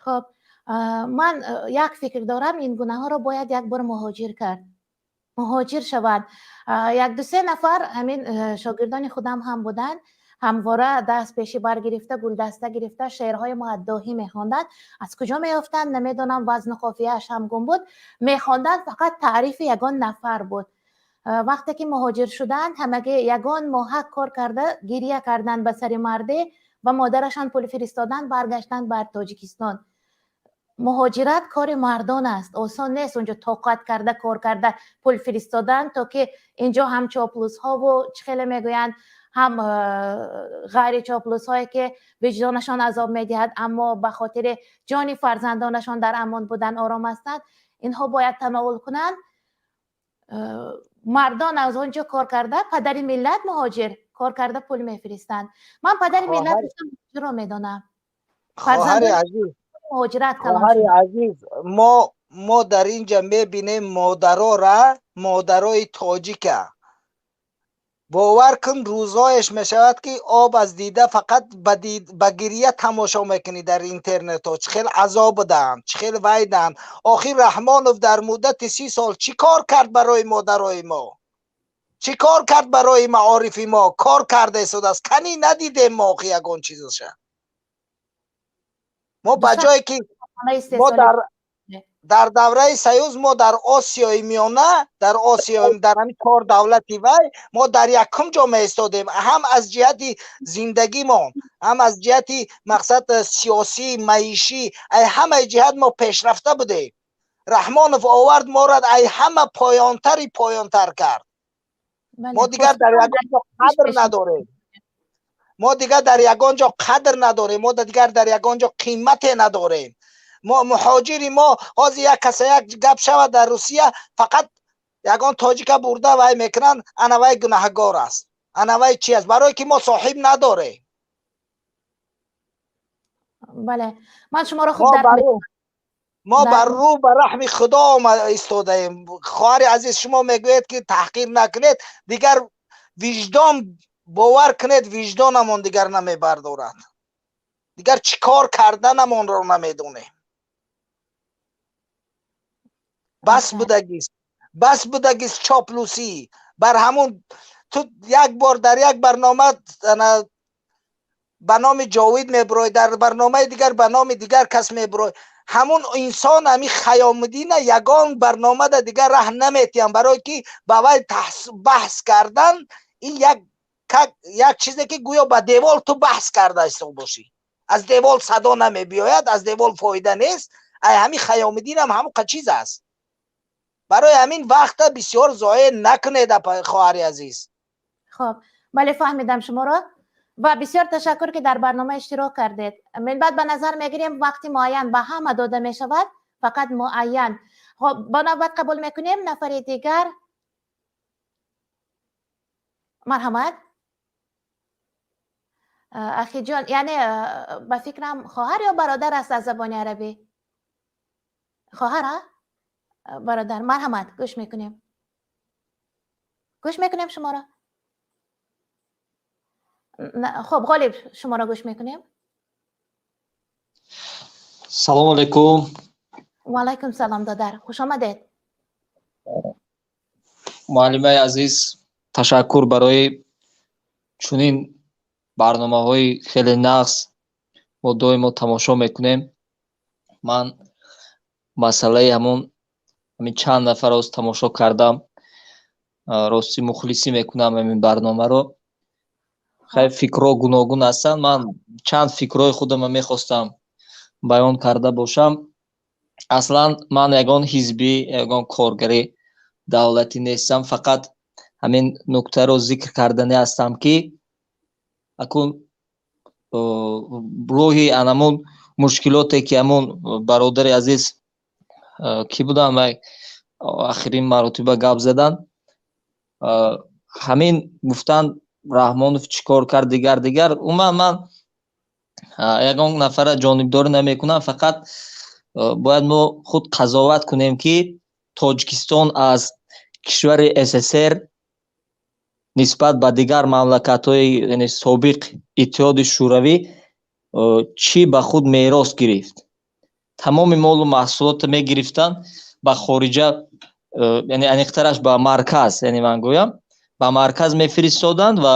Хоб. Ман як фикр дорам, ин гунаҳоро бояд як бор муҳоҷир кард, муҳоҷир шаванд. Як ду се нафар ҳамин шогирдони худам ҳам буданд, ҳамвора даст пеши бар гирифта, гулдаста гирифта, шеърҳои муаддоҳӣ мехонданд. Аз куҷо меёфтанд, намедонам, вазну қофияаш ҳам гум буд. Мехонданд, фақат таърифи ягон нафар буд. Вақте ки муҳоҷир шуданд, ҳамагӣ ягон моҳак кор карда, гиря карданд ба сари мардӣ ва модарашон пул фиристоданд, баргаштанд бар Тоҷикистон. Муҳоҷират кори мардон аст, осон нест унҷо тоқат карда, кор карда, пул фиристодан, то ки инҷо ҳам чоплусҳову чӣ хеле мегӯянд, ҳам ғайри чоплусҳое ки виҷдонашон азоб медиҳад, аммо ба хотири ҷони фарзандонашон дар амон будан ором ҳастанд. Инҳо бояд тановул кунанд. Мардон аз он ҷо кор карда, падари миллат муҳоҷир кор карда пул мефиристанд. Ман падари миллат муҳоҷирро медонам. Хоҳари азиз, муҳоҷират хоҳари азиз, мо дар инҷа мебинем модарора, модарои тоҷика. Бовар кун, рӯзҳояш мешавад, ки об аз дида, фақат ба гирия тамошо мекунӣ дар интернетҳо, чӣ хел азоб буданд, чӣ хел вайданд. Охир Раҳмонов дар муддати 30 сол чӣ кор кард барои модарои мо? Чӣ кор кард барои маорифи мо? Кор карда истодааст? Кани надидем мо охи ягон чизаша. Мо ба ҷое ки мо дар давраи союз, мо дар Осиёи Миёна, дар Осиё, дар ҳамин чор давлати вай, мо дар якум ҷо меистодем, ҳам аз ҷиҳати зиндагимон, ҳам аз ҷиҳати мақсад сиёсӣ, маишӣ, ай ҳамаи ҷиҳат мо пешрафта будем. Раҳмонов овард моро ай ҳама поёнтари поёнтар кард. Мо дигар дар ягон ҷо қадр надорем, мо дигар дар ягон ҷо қадр надорем, мо дигар дар ягон ҷо қимате надорем. Мо муҳоҷири мо ҳозир як каса як гап шавад дар Русия, фақат ягон тоҷика бурда вай мекунанд, ана вай гунаҳгор аст, ана вай чи аст, барое ки мо соҳиб надорем. Бале, ман шуморо хуб дарк мекунам. Мо бар рӯ ба раҳми Худо истодаем. Хоҳари азиз, шумо мегӯед ки таҳқир накунед, дигар виҷдон, бовар кунед, виҷдонамон дигар намебардорад, дигар чӣ кор карданамонро намедонем. Бас будагист, бас будагист чоплусӣ. Бар ҳамун ту як бор дар як барнома ба номи Ҷовид мебурой, дар барномаи дигар ба номи дигар кас мебурой. Ҳамун инсон, ҳамин Хаёмуддина ягон барномада дигар раҳ наметиҳам, барое ки ба вай баҳс кардан ин як чизе ки гӯё ба девол ту баҳс карда ҳисоб бошӣ. Аз девол садо намебиёяд, аз девол фоида нест. Ай ҳамин Хаёмуддинам ҳамон чиз аст. Барои ҳамин вақта бисёр зоеъ накунед, хоҳари азиз. Хоб, бале, фаҳмидам шуморо ва бисёр ташаккур ки дар барнома иштирок кардед. Минбаъд ба назар мегирем вақти муайян ба ҳама дода мешавад, фақат муайян. Хоб, ба навбат қабул мекунем нафари дигар. Марҳамат. Ахиҷон, яъне ба фикрам хоҳар ё бародар аст аз забони арабӣ? Хоҳар, а? Бародар, марҳамат, гӯш мекунем. Гӯш мекунем шуморо. Хоб, Ғолиб, шуморо гӯш мекунем. Салом алейкум. Ва алайкум салом, додар. Хуш омадед. Муаллимаи азиз, ташаккур барои чунин барномаҳои хеле нағз, мо доимо тамошо мекунем. Ман масъалаи ҳамон ҳамин чанд нафар оз тамошо кардам, ростӣ мухлисӣ мекунам ҳамин барномаро. Хай, фикрҳо гуногун ҳастанд, ман чанд фикрҳои худамро мехостам баён карда бошам. Аслан ман ягон ҳизбӣ, ягон коргари давлатӣ нестам, фақат ҳамин нуктаро зикр кардане ҳастам, ки акун роҳи анамон мушкилоте ки ҳамон бародари азиз кӣ буданд ва охирин маротиба гап задан, ҳамин гуфтанд Раҳмонов чӣ кор кард, дигар дигар. Умуман ман ягон нафара ҷонибдорӣ намекунам, фақат бояд мо худ қазоват кунем, ки Тоҷикистон аз кишвари СССР нисбат ба дигар мамлакатҳои, яъне собиқ Иттиҳоди Шӯравӣ, чӣ ба худ мерос гирифт. Тамоми молу маҳсулотро мегирифтанд, ба хориҷа, яъне аниқтараш ба марказ, яъне ман гӯям, ба марказ мефиристоданд ва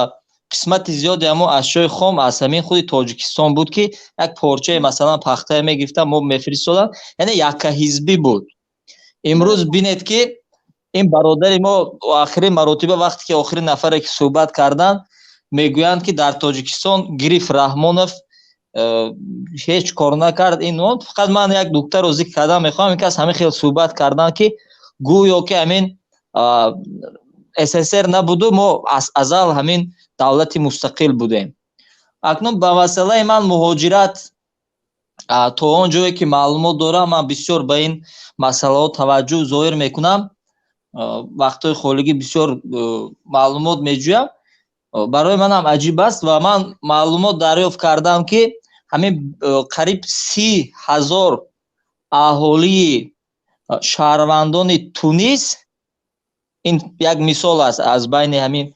қисмати зиёди ҳамон ашёи хом аз ҳамин худи Тоҷикистон буд, ки як порчаи, масалан, пахтае мегирифтанд, мо мефиристоданд, яъне яккаҳизбӣ буд. Имрӯз бинед, ки ин бародари мо охирин маротиба, вақте ки охирин нафаре ки суҳбат карданд, мегӯянд, ки дар Тоҷикистон гириф Раҳмонов ҳеҷ кор накард. Ин фақат ман як нуктаро зикр кардан мехоҳам. Ин кас ҳамин хел суҳбат карданд, ки гӯё ки ҳамин СССР набуду мо аз азал ҳамин давлати мустақил будем. Акнун ба масъалаи ман муҳоҷират, то он ҷое ки маълумот дорам, ман бисёр ба ин масъалаҳо таваҷҷӯҳ зоҳир мекунам, вақтҳои холигӣ бисёр маълумот меҷӯям. Барои манам аҷиб аст ва ман маълумот дарёфт кардам, ки ҳамин қариб 30 000 аҳолии шаҳрвандони Тунис, ин як мисол аст аз байни ҳамин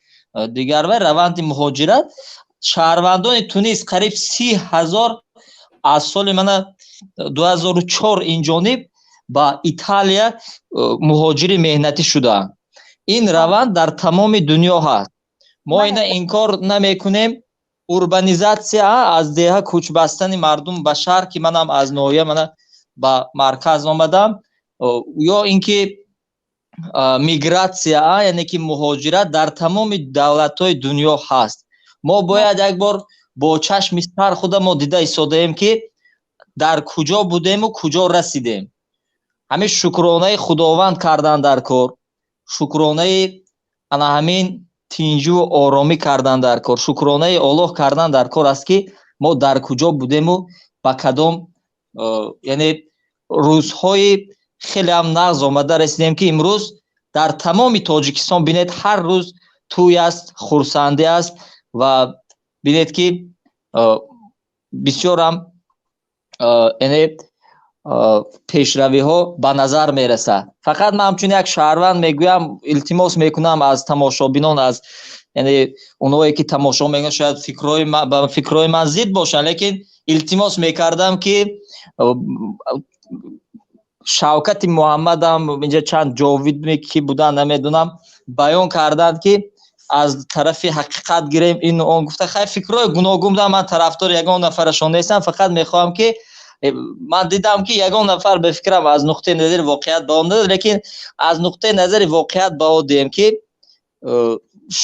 дигар ва раванди муҳоҷират, шаҳрвандони Тунис қариб 30 000 аз соли мана 2004 инҷониб ба Италия муҳоҷири меҳнатӣ шудаанд. Ин раванд дар тамоми дунё ҳаст, мо ина инкор намекунем. Урбанизатсия, аз деҳа кӯч бастани мардум ба шаҳр, ки манам аз ноҳия мана ба марказ омадам, ё ин ки мигратсия, яъне ки муҳоҷират дар тамоми давлатҳои дунё ҳаст. Мо бояд як бор бо чашми сар худа мо дида истодаем, ки дар куҷо будему куҷо расидем. Ҳамин шукронаи Худованд кардан дар кор, шукронаи ана ҳамин тинҷу оромӣ кардан дар кор, шукронаи Оллоҳ кардан дар кор аст, ки мо дар куҷо будему ба кадом, яъне рӯзҳои хеле ҳам нағз омада расидем, ки имрӯз дар тамоми Тоҷикистон бинед, ҳар рӯз тӯй аст, хурсандӣ аст ва бинед, ки бисёрам, яъне пешравиҳо ба назар мерасад. Фақат ман ҳамчун як шаҳрванд мегӯям, илтимос мекунам аз тамошобинон, аз, яъне, онҳое ки тамошо мекунанд, шояд фикрҳои ба фикрҳои ман зид бошанд, лекин илтимос мекардам, ки Шавкати Муҳаммадам инҷа чанд ҷовид ки буданд, намедонам, баён карданд, ки аз тарафи ҳақиқат гирем, ин он гуфта. Хай, фикрҳои гуногун буданд, ман тарафдори ягон нафарашон нестам. Фақат мехоҳам, ки ман дидам, ки ягон нафар ба фикрам аз нуқтаи назари воқеият баҳо надод, лекин аз нуқтаи назари воқеият баҳо диҳем, ки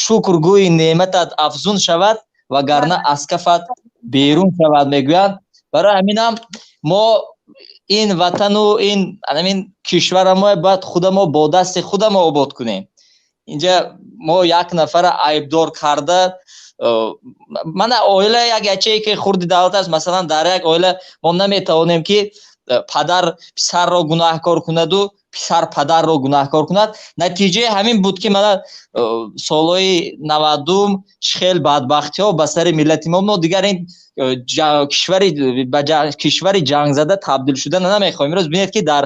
шукргӯи неъматат афзун шавад, вагарна аз кафат берун шавад, мегӯянд. Барои ҳаминам мо ин ватану ин ҳамин кишвара мо бояд худамо бо дасти худамо обод кунем. Инҷа мо як нафара айбдор карда, мана оила як ячее ки хурди давлат аст. Масалан, дар як оила мо наметавонем, ки падар писарро гунаҳкор кунаду писар падарро гунаҳкор кунад. Натиҷаи ҳамин буд, ки мана солҳои 90-ум чӣ хел бадбахтиҳо ба сари миллати мо. Дигар ин кишвари ба кишвари ҷангзада табдил шуда намехоҳем. Имрӯз бинед, ки дар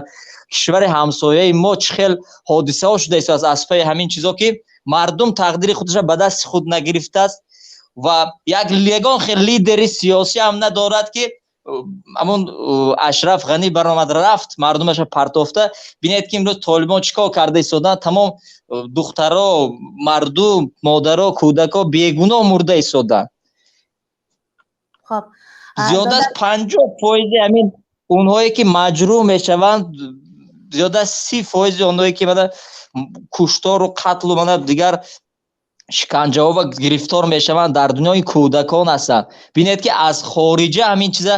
кишвари ҳамсояи мо чӣ хел ҳодисаҳо шуда истодааст аз пайи ҳамин чизо, ки мардум тақдири худашро ба дасти худ нагирифтааст ва як ягон хел лидери сиёсӣ ҳам надорад, ки ҳамон Ашраф Ғанӣ баромад, рафт, мардумаша партофта. Бинед, ки имрӯз толибон чӣ кор карда истоданд: тамом духтаро, мардум, модаро, кӯдако бегуноҳ мурда истоданд. Хоб. Зиёда аз 50 фоизи ҳамин онҳое ки маҷрӯҳ мешаванд, зиёда аз 30 фоизи онҳое ки мана куштору қатлу мана дигар шиканҷаҳо гирифтор мешаванд дар дунёи, кӯдакон ҳастанд. Бинед, ки аз хориҷа ҳамин чиза,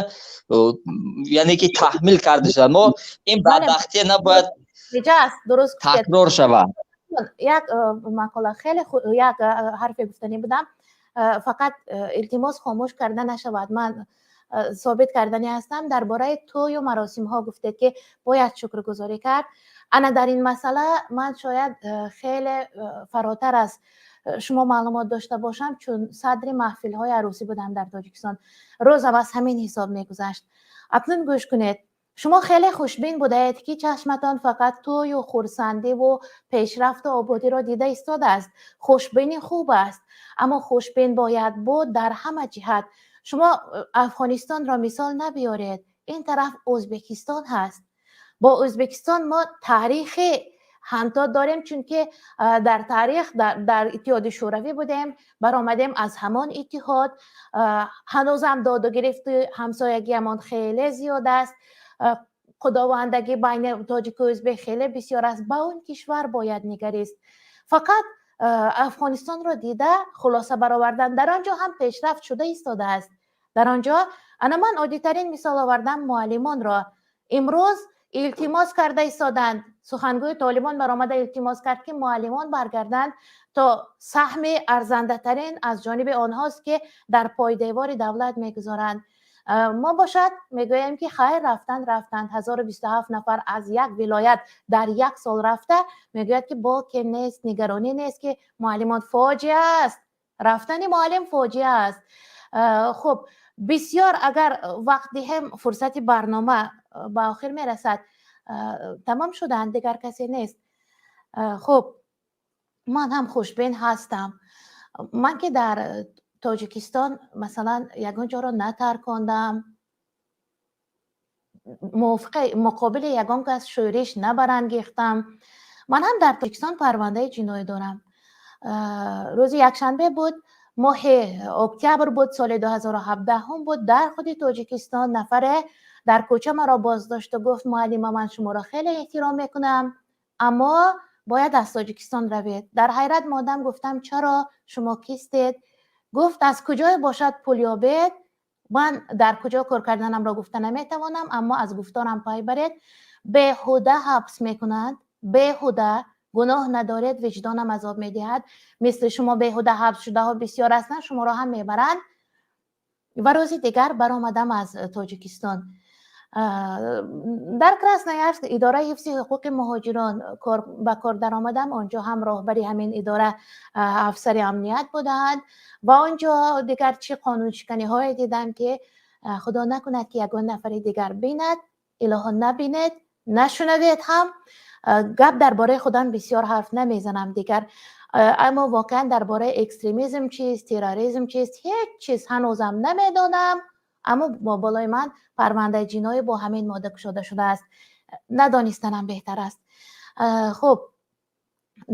яъне ки таҳмил карда шудад. Мо ин бадбахтия набояд такрор шавад. Як мақола, хеле як ҳарфе гуфтанӣ будам, фақат илтимос, хомӯш карда нашавад. Ман собит кардани ҳастам. Дар бораи тӯю маросимҳо гуфтед, ки бояд шукргузорӣ кард. Ана дар ин масъала ман шояд хеле фаротар аз шумо маълумот дошта бошам, чун садри маҳфилҳои арӯсӣ будам дар Тоҷикистон, рӯзам аз ҳамин ҳисоб мегузашт. Акнун гӯш кунед: шумо хеле хушбин будаед, ки чашматон фақат тӯю хурсандиву пешрафту ободиро дида истодааст. Хушбинӣ хуб аст, аммо хушбин бояд буд дар ҳама ҷиҳат. Шумо Афғонистонро мисол набиёред. Ин тараф Ӯзбекистон ҳаст. Бо Ӯзбекистон мо таърихи ҳамто дорем, чунки дар таърих дар Иттиҳоди Шӯравӣ будем, баромадем аз ҳамон иттиҳод. Ҳанӯзам доду гирифту ҳамсоягиамон хеле зиёд аст, худовандагӣ байни тоҷику ӯзбек хеле бисёр аст. Ба он кишвар бояд нигарист. Фақат Афғонистонро дида хулоса баровардан, дар он ҷо ҳам пешрафт шуда истодааст. Дар он ҷо ана ман оддитарин мисол овардам, муаллимонро имрӯз илтимос карда истоданд. Сухангӯи Толибон баромада илтимос кард, ки муаллимон баргарданд, то саҳми арзандатарин аз ҷониби онҳост, ки дар пойдевори давлат мегузоранд. Мо бошад мегӯем, ки хайр, рафтанд, рафтанд. 1027 нафар аз як вилоят дар як сол рафта, мегӯяд, ки боке нест, нигаронӣ нест, ки муаллимон. Фоҷиа аст, рафтани муаллим фоҷиа аст. Хуб, бисёр агар вақт диҳем, фурсати барнома ба охир мерасад. Тамом шуданд, дигар касе нест. Хуб, ман ҳам хушбин ҳастам. Ман ки дар Тоҷикистон, масалан, ягон ҷоро натаркондам, мувофиқи муқобили ягон кас шӯриш набарангехтам. Ман ҳам дар Тоҷикистон парвандаи ҷиноӣ дорам. Рӯзи якшанбе буд, моҳи октябр буд, соли 2017 буд. Дар худи Тоҷикистон нафаре дар кӯча маро боздошту гуфт: «Муаллима, ман шуморо хеле эҳтиром мекунам, аммо бояд аз Тоҷикистон равед». Дар ҳайрат мондам, гуфтам: «Чаро? Шумо кистед?» Гуфт: «Аз куҷое бошад пул ёбед». Ман дар куҷо кор карданамро гуфта наметавонам, аммо аз гуфторам пай баред. Беҳуда ҳабс мекунанд, беҳуда, гуноҳ надоред, виҷдонам азоб медиҳад. Мисли шумо беҳуда ҳабс шудаҳо бисёр ҳастанд, шуморо ҳам мебаранд. Ва рӯзи дигар баромадам аз Тоҷикистон. Дар Красноярск, идораи ҳифзи ҳуқуқи муҳоҷирон ба кор даромадам. Он ҷо ҳам роҳбари ҳамин идора афсари амният буданд ва он ҷо дигар чӣ қонуншиканиҳое дидам, ки худо накунад, ки ягон нафари дигар бинад. Илоҳо, набинед, нашунавед ҳам. Гап дар бораи худам бисёр ҳарф намезанам дигар, аммо воқеан дар бораи экстремизм чист, терроризм чист, ҳеҷ чиз ҳанӯзам намедонам. Аммо бо болои ман парвандаи ҷиноӣ бо ҳамин модда кушода шудааст. Надонистанам беҳтар аст. Хуб,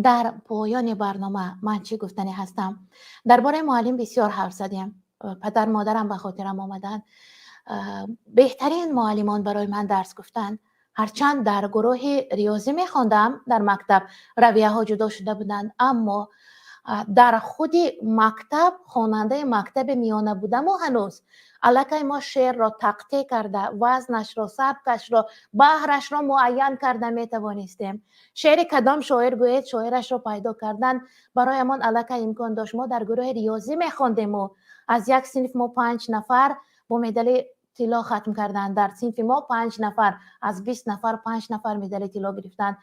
дар поёни барнома ман чӣ гуфтанӣ ҳастам? Дар бораи муаллим бисёр ҳарф задем. Падар модарам ба хотирам омаданд. Беҳтарин муаллимон барои ман дарс гуфтанд. Ҳарчанд дар гурӯҳи риёзӣ мехондам, дар мактаб равияҳо ҷудо шуда буданд, аммо дар худи мактаб хонандаи мактаби миёна будаму ҳанӯз аллакай мо шеърро тақтеъ карда, вазнашро, сабкашро, баҳрашро муайян карда метавонистем. Шеъри кадом шоир гӯед, шоирашро пайдо кардан бароямон аллакай имкон дошт. Мо дар гурӯҳи риёзӣ мехондему аз як синф мо панҷ нафар бо медали тилло хатм карданд. Дар синфи мо панҷ нафар, аз 20 нафар панҷ нафар медали тилло гирифтанд,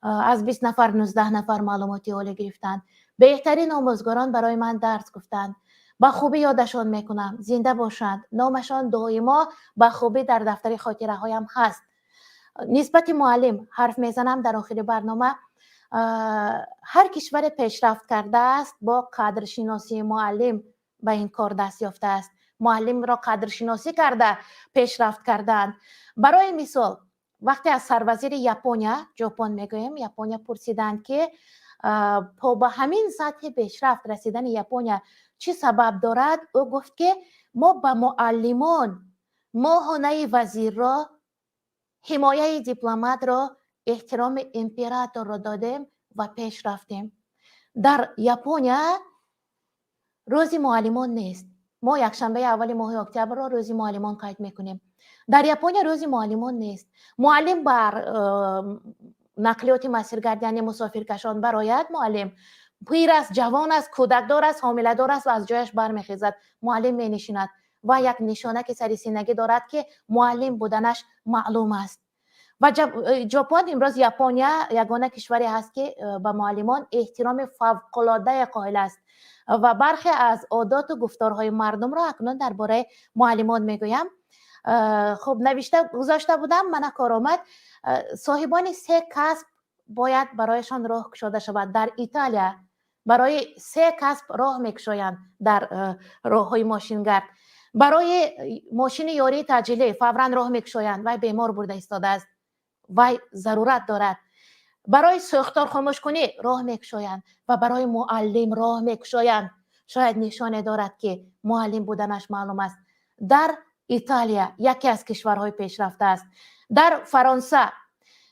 аз 20 нафар 19 нафар маълумоти олӣ гирифтанд. Беҳтарин омӯзгорон барои ман дарс гуфтанд. Ба хубӣ ёдашон мекунам, зинда бошанд, номашон доимо ба хубӣ дар дафтари хотираҳоям ҳаст. Нисбати муаллим ҳарф мезанам дар охири барнома. Ҳар кишваре пешрафт кардааст, бо қадршиносии муаллим ба ин кор даст ёфтааст. Муаллимро қадршиносӣ карда пешрафт кардаанд. Барои мисол, вақте аз сарвазири Япония, Ҷопон мегӯем, Япония пурсиданд, ки то ба ҳамин сатҳи пешрафт расидани Япония чӣ сабаб дорад, ӯ гуфт, ки мо ба муаллимон моҳонаи вазирро, ҳимояи дипломатро, эҳтироми императорро додем ва пеш рафтем. Дар Япония рӯзи муаллимон нест. Мо якшанбаи аввали моҳи октябрро рӯзи муаллимон қайд мекунем. Дар Япония рӯзи муаллимон нест. Муаллим бар нақлиёти масиргард, яъне мусофиркашон барояд, муаллим пир аст, ҷавон аст, кӯдакдор аст, ҳомиладор аст ва аз ҷояш бармехезад, муаллим менишинад ва як нишонаки сари синагӣ дорад, ки муаллим буданаш маълум аст. Ва Ҷопон, имрӯз Япония ягона кишваре ҳаст, ки ба муаллимон эҳтироми фавқулоддае қоил аст. Ва бархе аз одоту гуфторҳои мардумро акнун дар бораи муаллимон мегӯям. Хуб, навишта гузошта будам, мана кор омад. Соҳибони се касб бояд барояшон роҳ кушода шавад. Дар Италия барои се касб роҳ мекушоянд дар роҳҳои мошингард. Барои мошини ёрии таъҷилӣ фавран роҳ мекушоянд. Вай бемор бурда истодааст, вай зарурат дорад. Барои сӯхтор хомӯшкунӣ роҳ мекушоянд ва барои муаллим роҳ мекушоянд. Шояд нишоне дорад, ки муаллим буданаш маълум аст. Дар Италия, яке аз кишварҳои пешрафта аст, дар Фаронса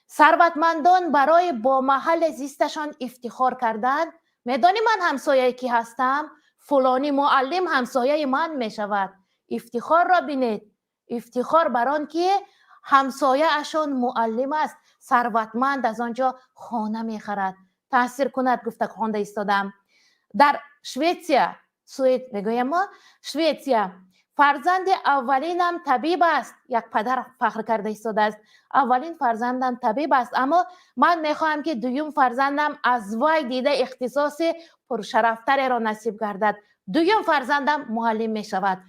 сарватмандон барои бо маҳалли зисташон ифтихор кардан: «Медонӣ, ман ҳамсояи кӣ ҳастам? Фулонӣ муаллим ҳамсояи ман мешавад». Ифтихорро бинед, ифтихор бар он ки ҳамсояашон муаллим аст. Сарватманд аз он ҷо хона мехарад. Таъсир кунад гуфта хонда истодам. Дар Шветсия, Суед мегӯем мо, Шветсия: «Фарзанди аввалинам табиб аст», як падар фахр карда истодааст, «аввалин фарзандам табиб аст, аммо ман мехоҳам, ки дуюм фарзандам аз вай дида ихтисоси пуршарафтареро насиб гардад. Дуюм фарзандам муаллим мешавад».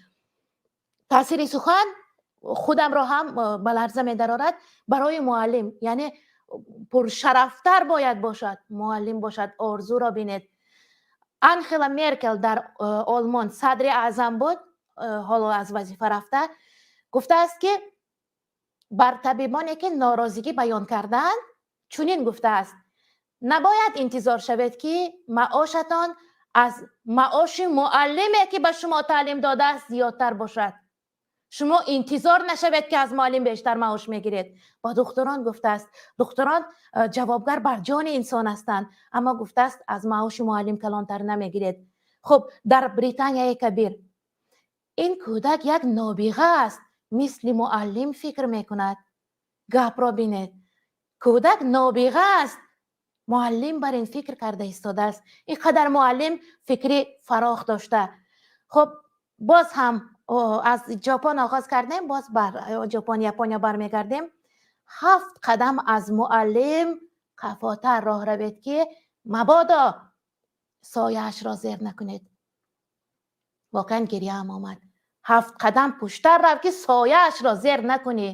Таъсири сухан худамро ҳам ба ларза медарорад. Барои муаллим, яъне пуршарафтар бояд бошад, муаллим бошад. Орзуро бинед. Анхела Меркел дар Олмон садри аъзам буд, ҳоло аз вазифа рафта, гуфтааст, ки бар табибоне ки норозигӣ баён карданд, чунин гуфтааст: «Набояд интизор шавед, ки маошатон аз маоши муаллиме, ки ба шумо таълим додааст, зиёдтар бошад. Шумо интизор нашавед, ки аз муаллим бештар маош мегиред». Ба духтурон гуфтааст: духтурон ҷавобгар бар ҷони инсон ҳастанд, аммо гуфтааст, аз маоши муаллим калонтар намегиред. Хуб, дар Британияи Кабир: «Ин кӯдак як нобиға аст, мисли муаллим фикр мекунад». Гапро бинед: кӯдак нобиға аст, муаллим бар ин фикр карда истодааст. Ин қадар муаллим фикри фарох дошта. Хуб, боз ҳам аз Ҷопон оғоз кардем, боз бар Ҷопон, Япония бармегардем. Ҳафт қадам аз муаллим қафотар роҳ равед, ки мабодо сояашро зер накунед. Воқеан гиряам омад. Ҳафт қадам пуштар рав, ки сояашро зер накунӣ.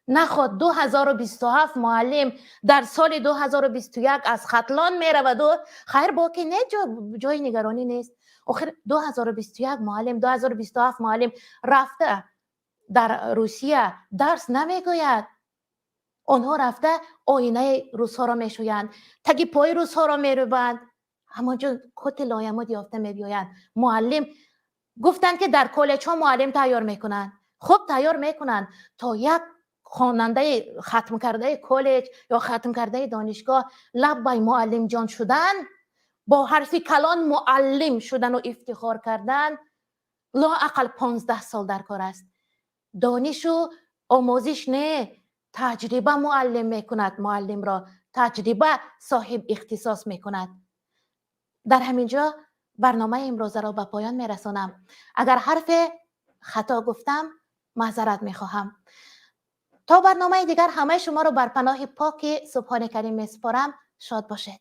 Наход 2027 муаллим дар соли 2021 аз Хатлон мераваду хайр, боки не, ҷои нигаронӣ нест. Охир 2021 муаллим, 2027 муаллим рафта дар Русия дарс намегӯяд. Онҳо рафта оинаи русҳоро мешӯянд, таги пои русҳоро мерӯбанд, ҳамонҷо коти лоямуд ёфта мебиёянд. Муаллим гуфтанд, ки дар коллеҷҳо муаллим тайёр мекунанд. Хуб, тайёр мекунанд. То як хонандаи хатмкардаи коллеҷ ё хатмкардаи донишгоҳ лаббай муаллимҷон шудан, бо ҳарфи калон муаллим шудану ифтихор кардан, лоақал 15 сол дар кор аст. Донишу омӯзиш не, таҷриба муаллим мекунад. Муаллимро таҷриба соҳиб ихтисос мекунад. Дар ҳамин ҷо барномаи имрӯзаро ба поён мерасонам. Агар ҳарфе хато гуфтам, маъзарат мехоҳам. То барномаи дигар ҳамаи шуморо бар паноҳи поки Субҳони Карим месупорам. Шод бошед.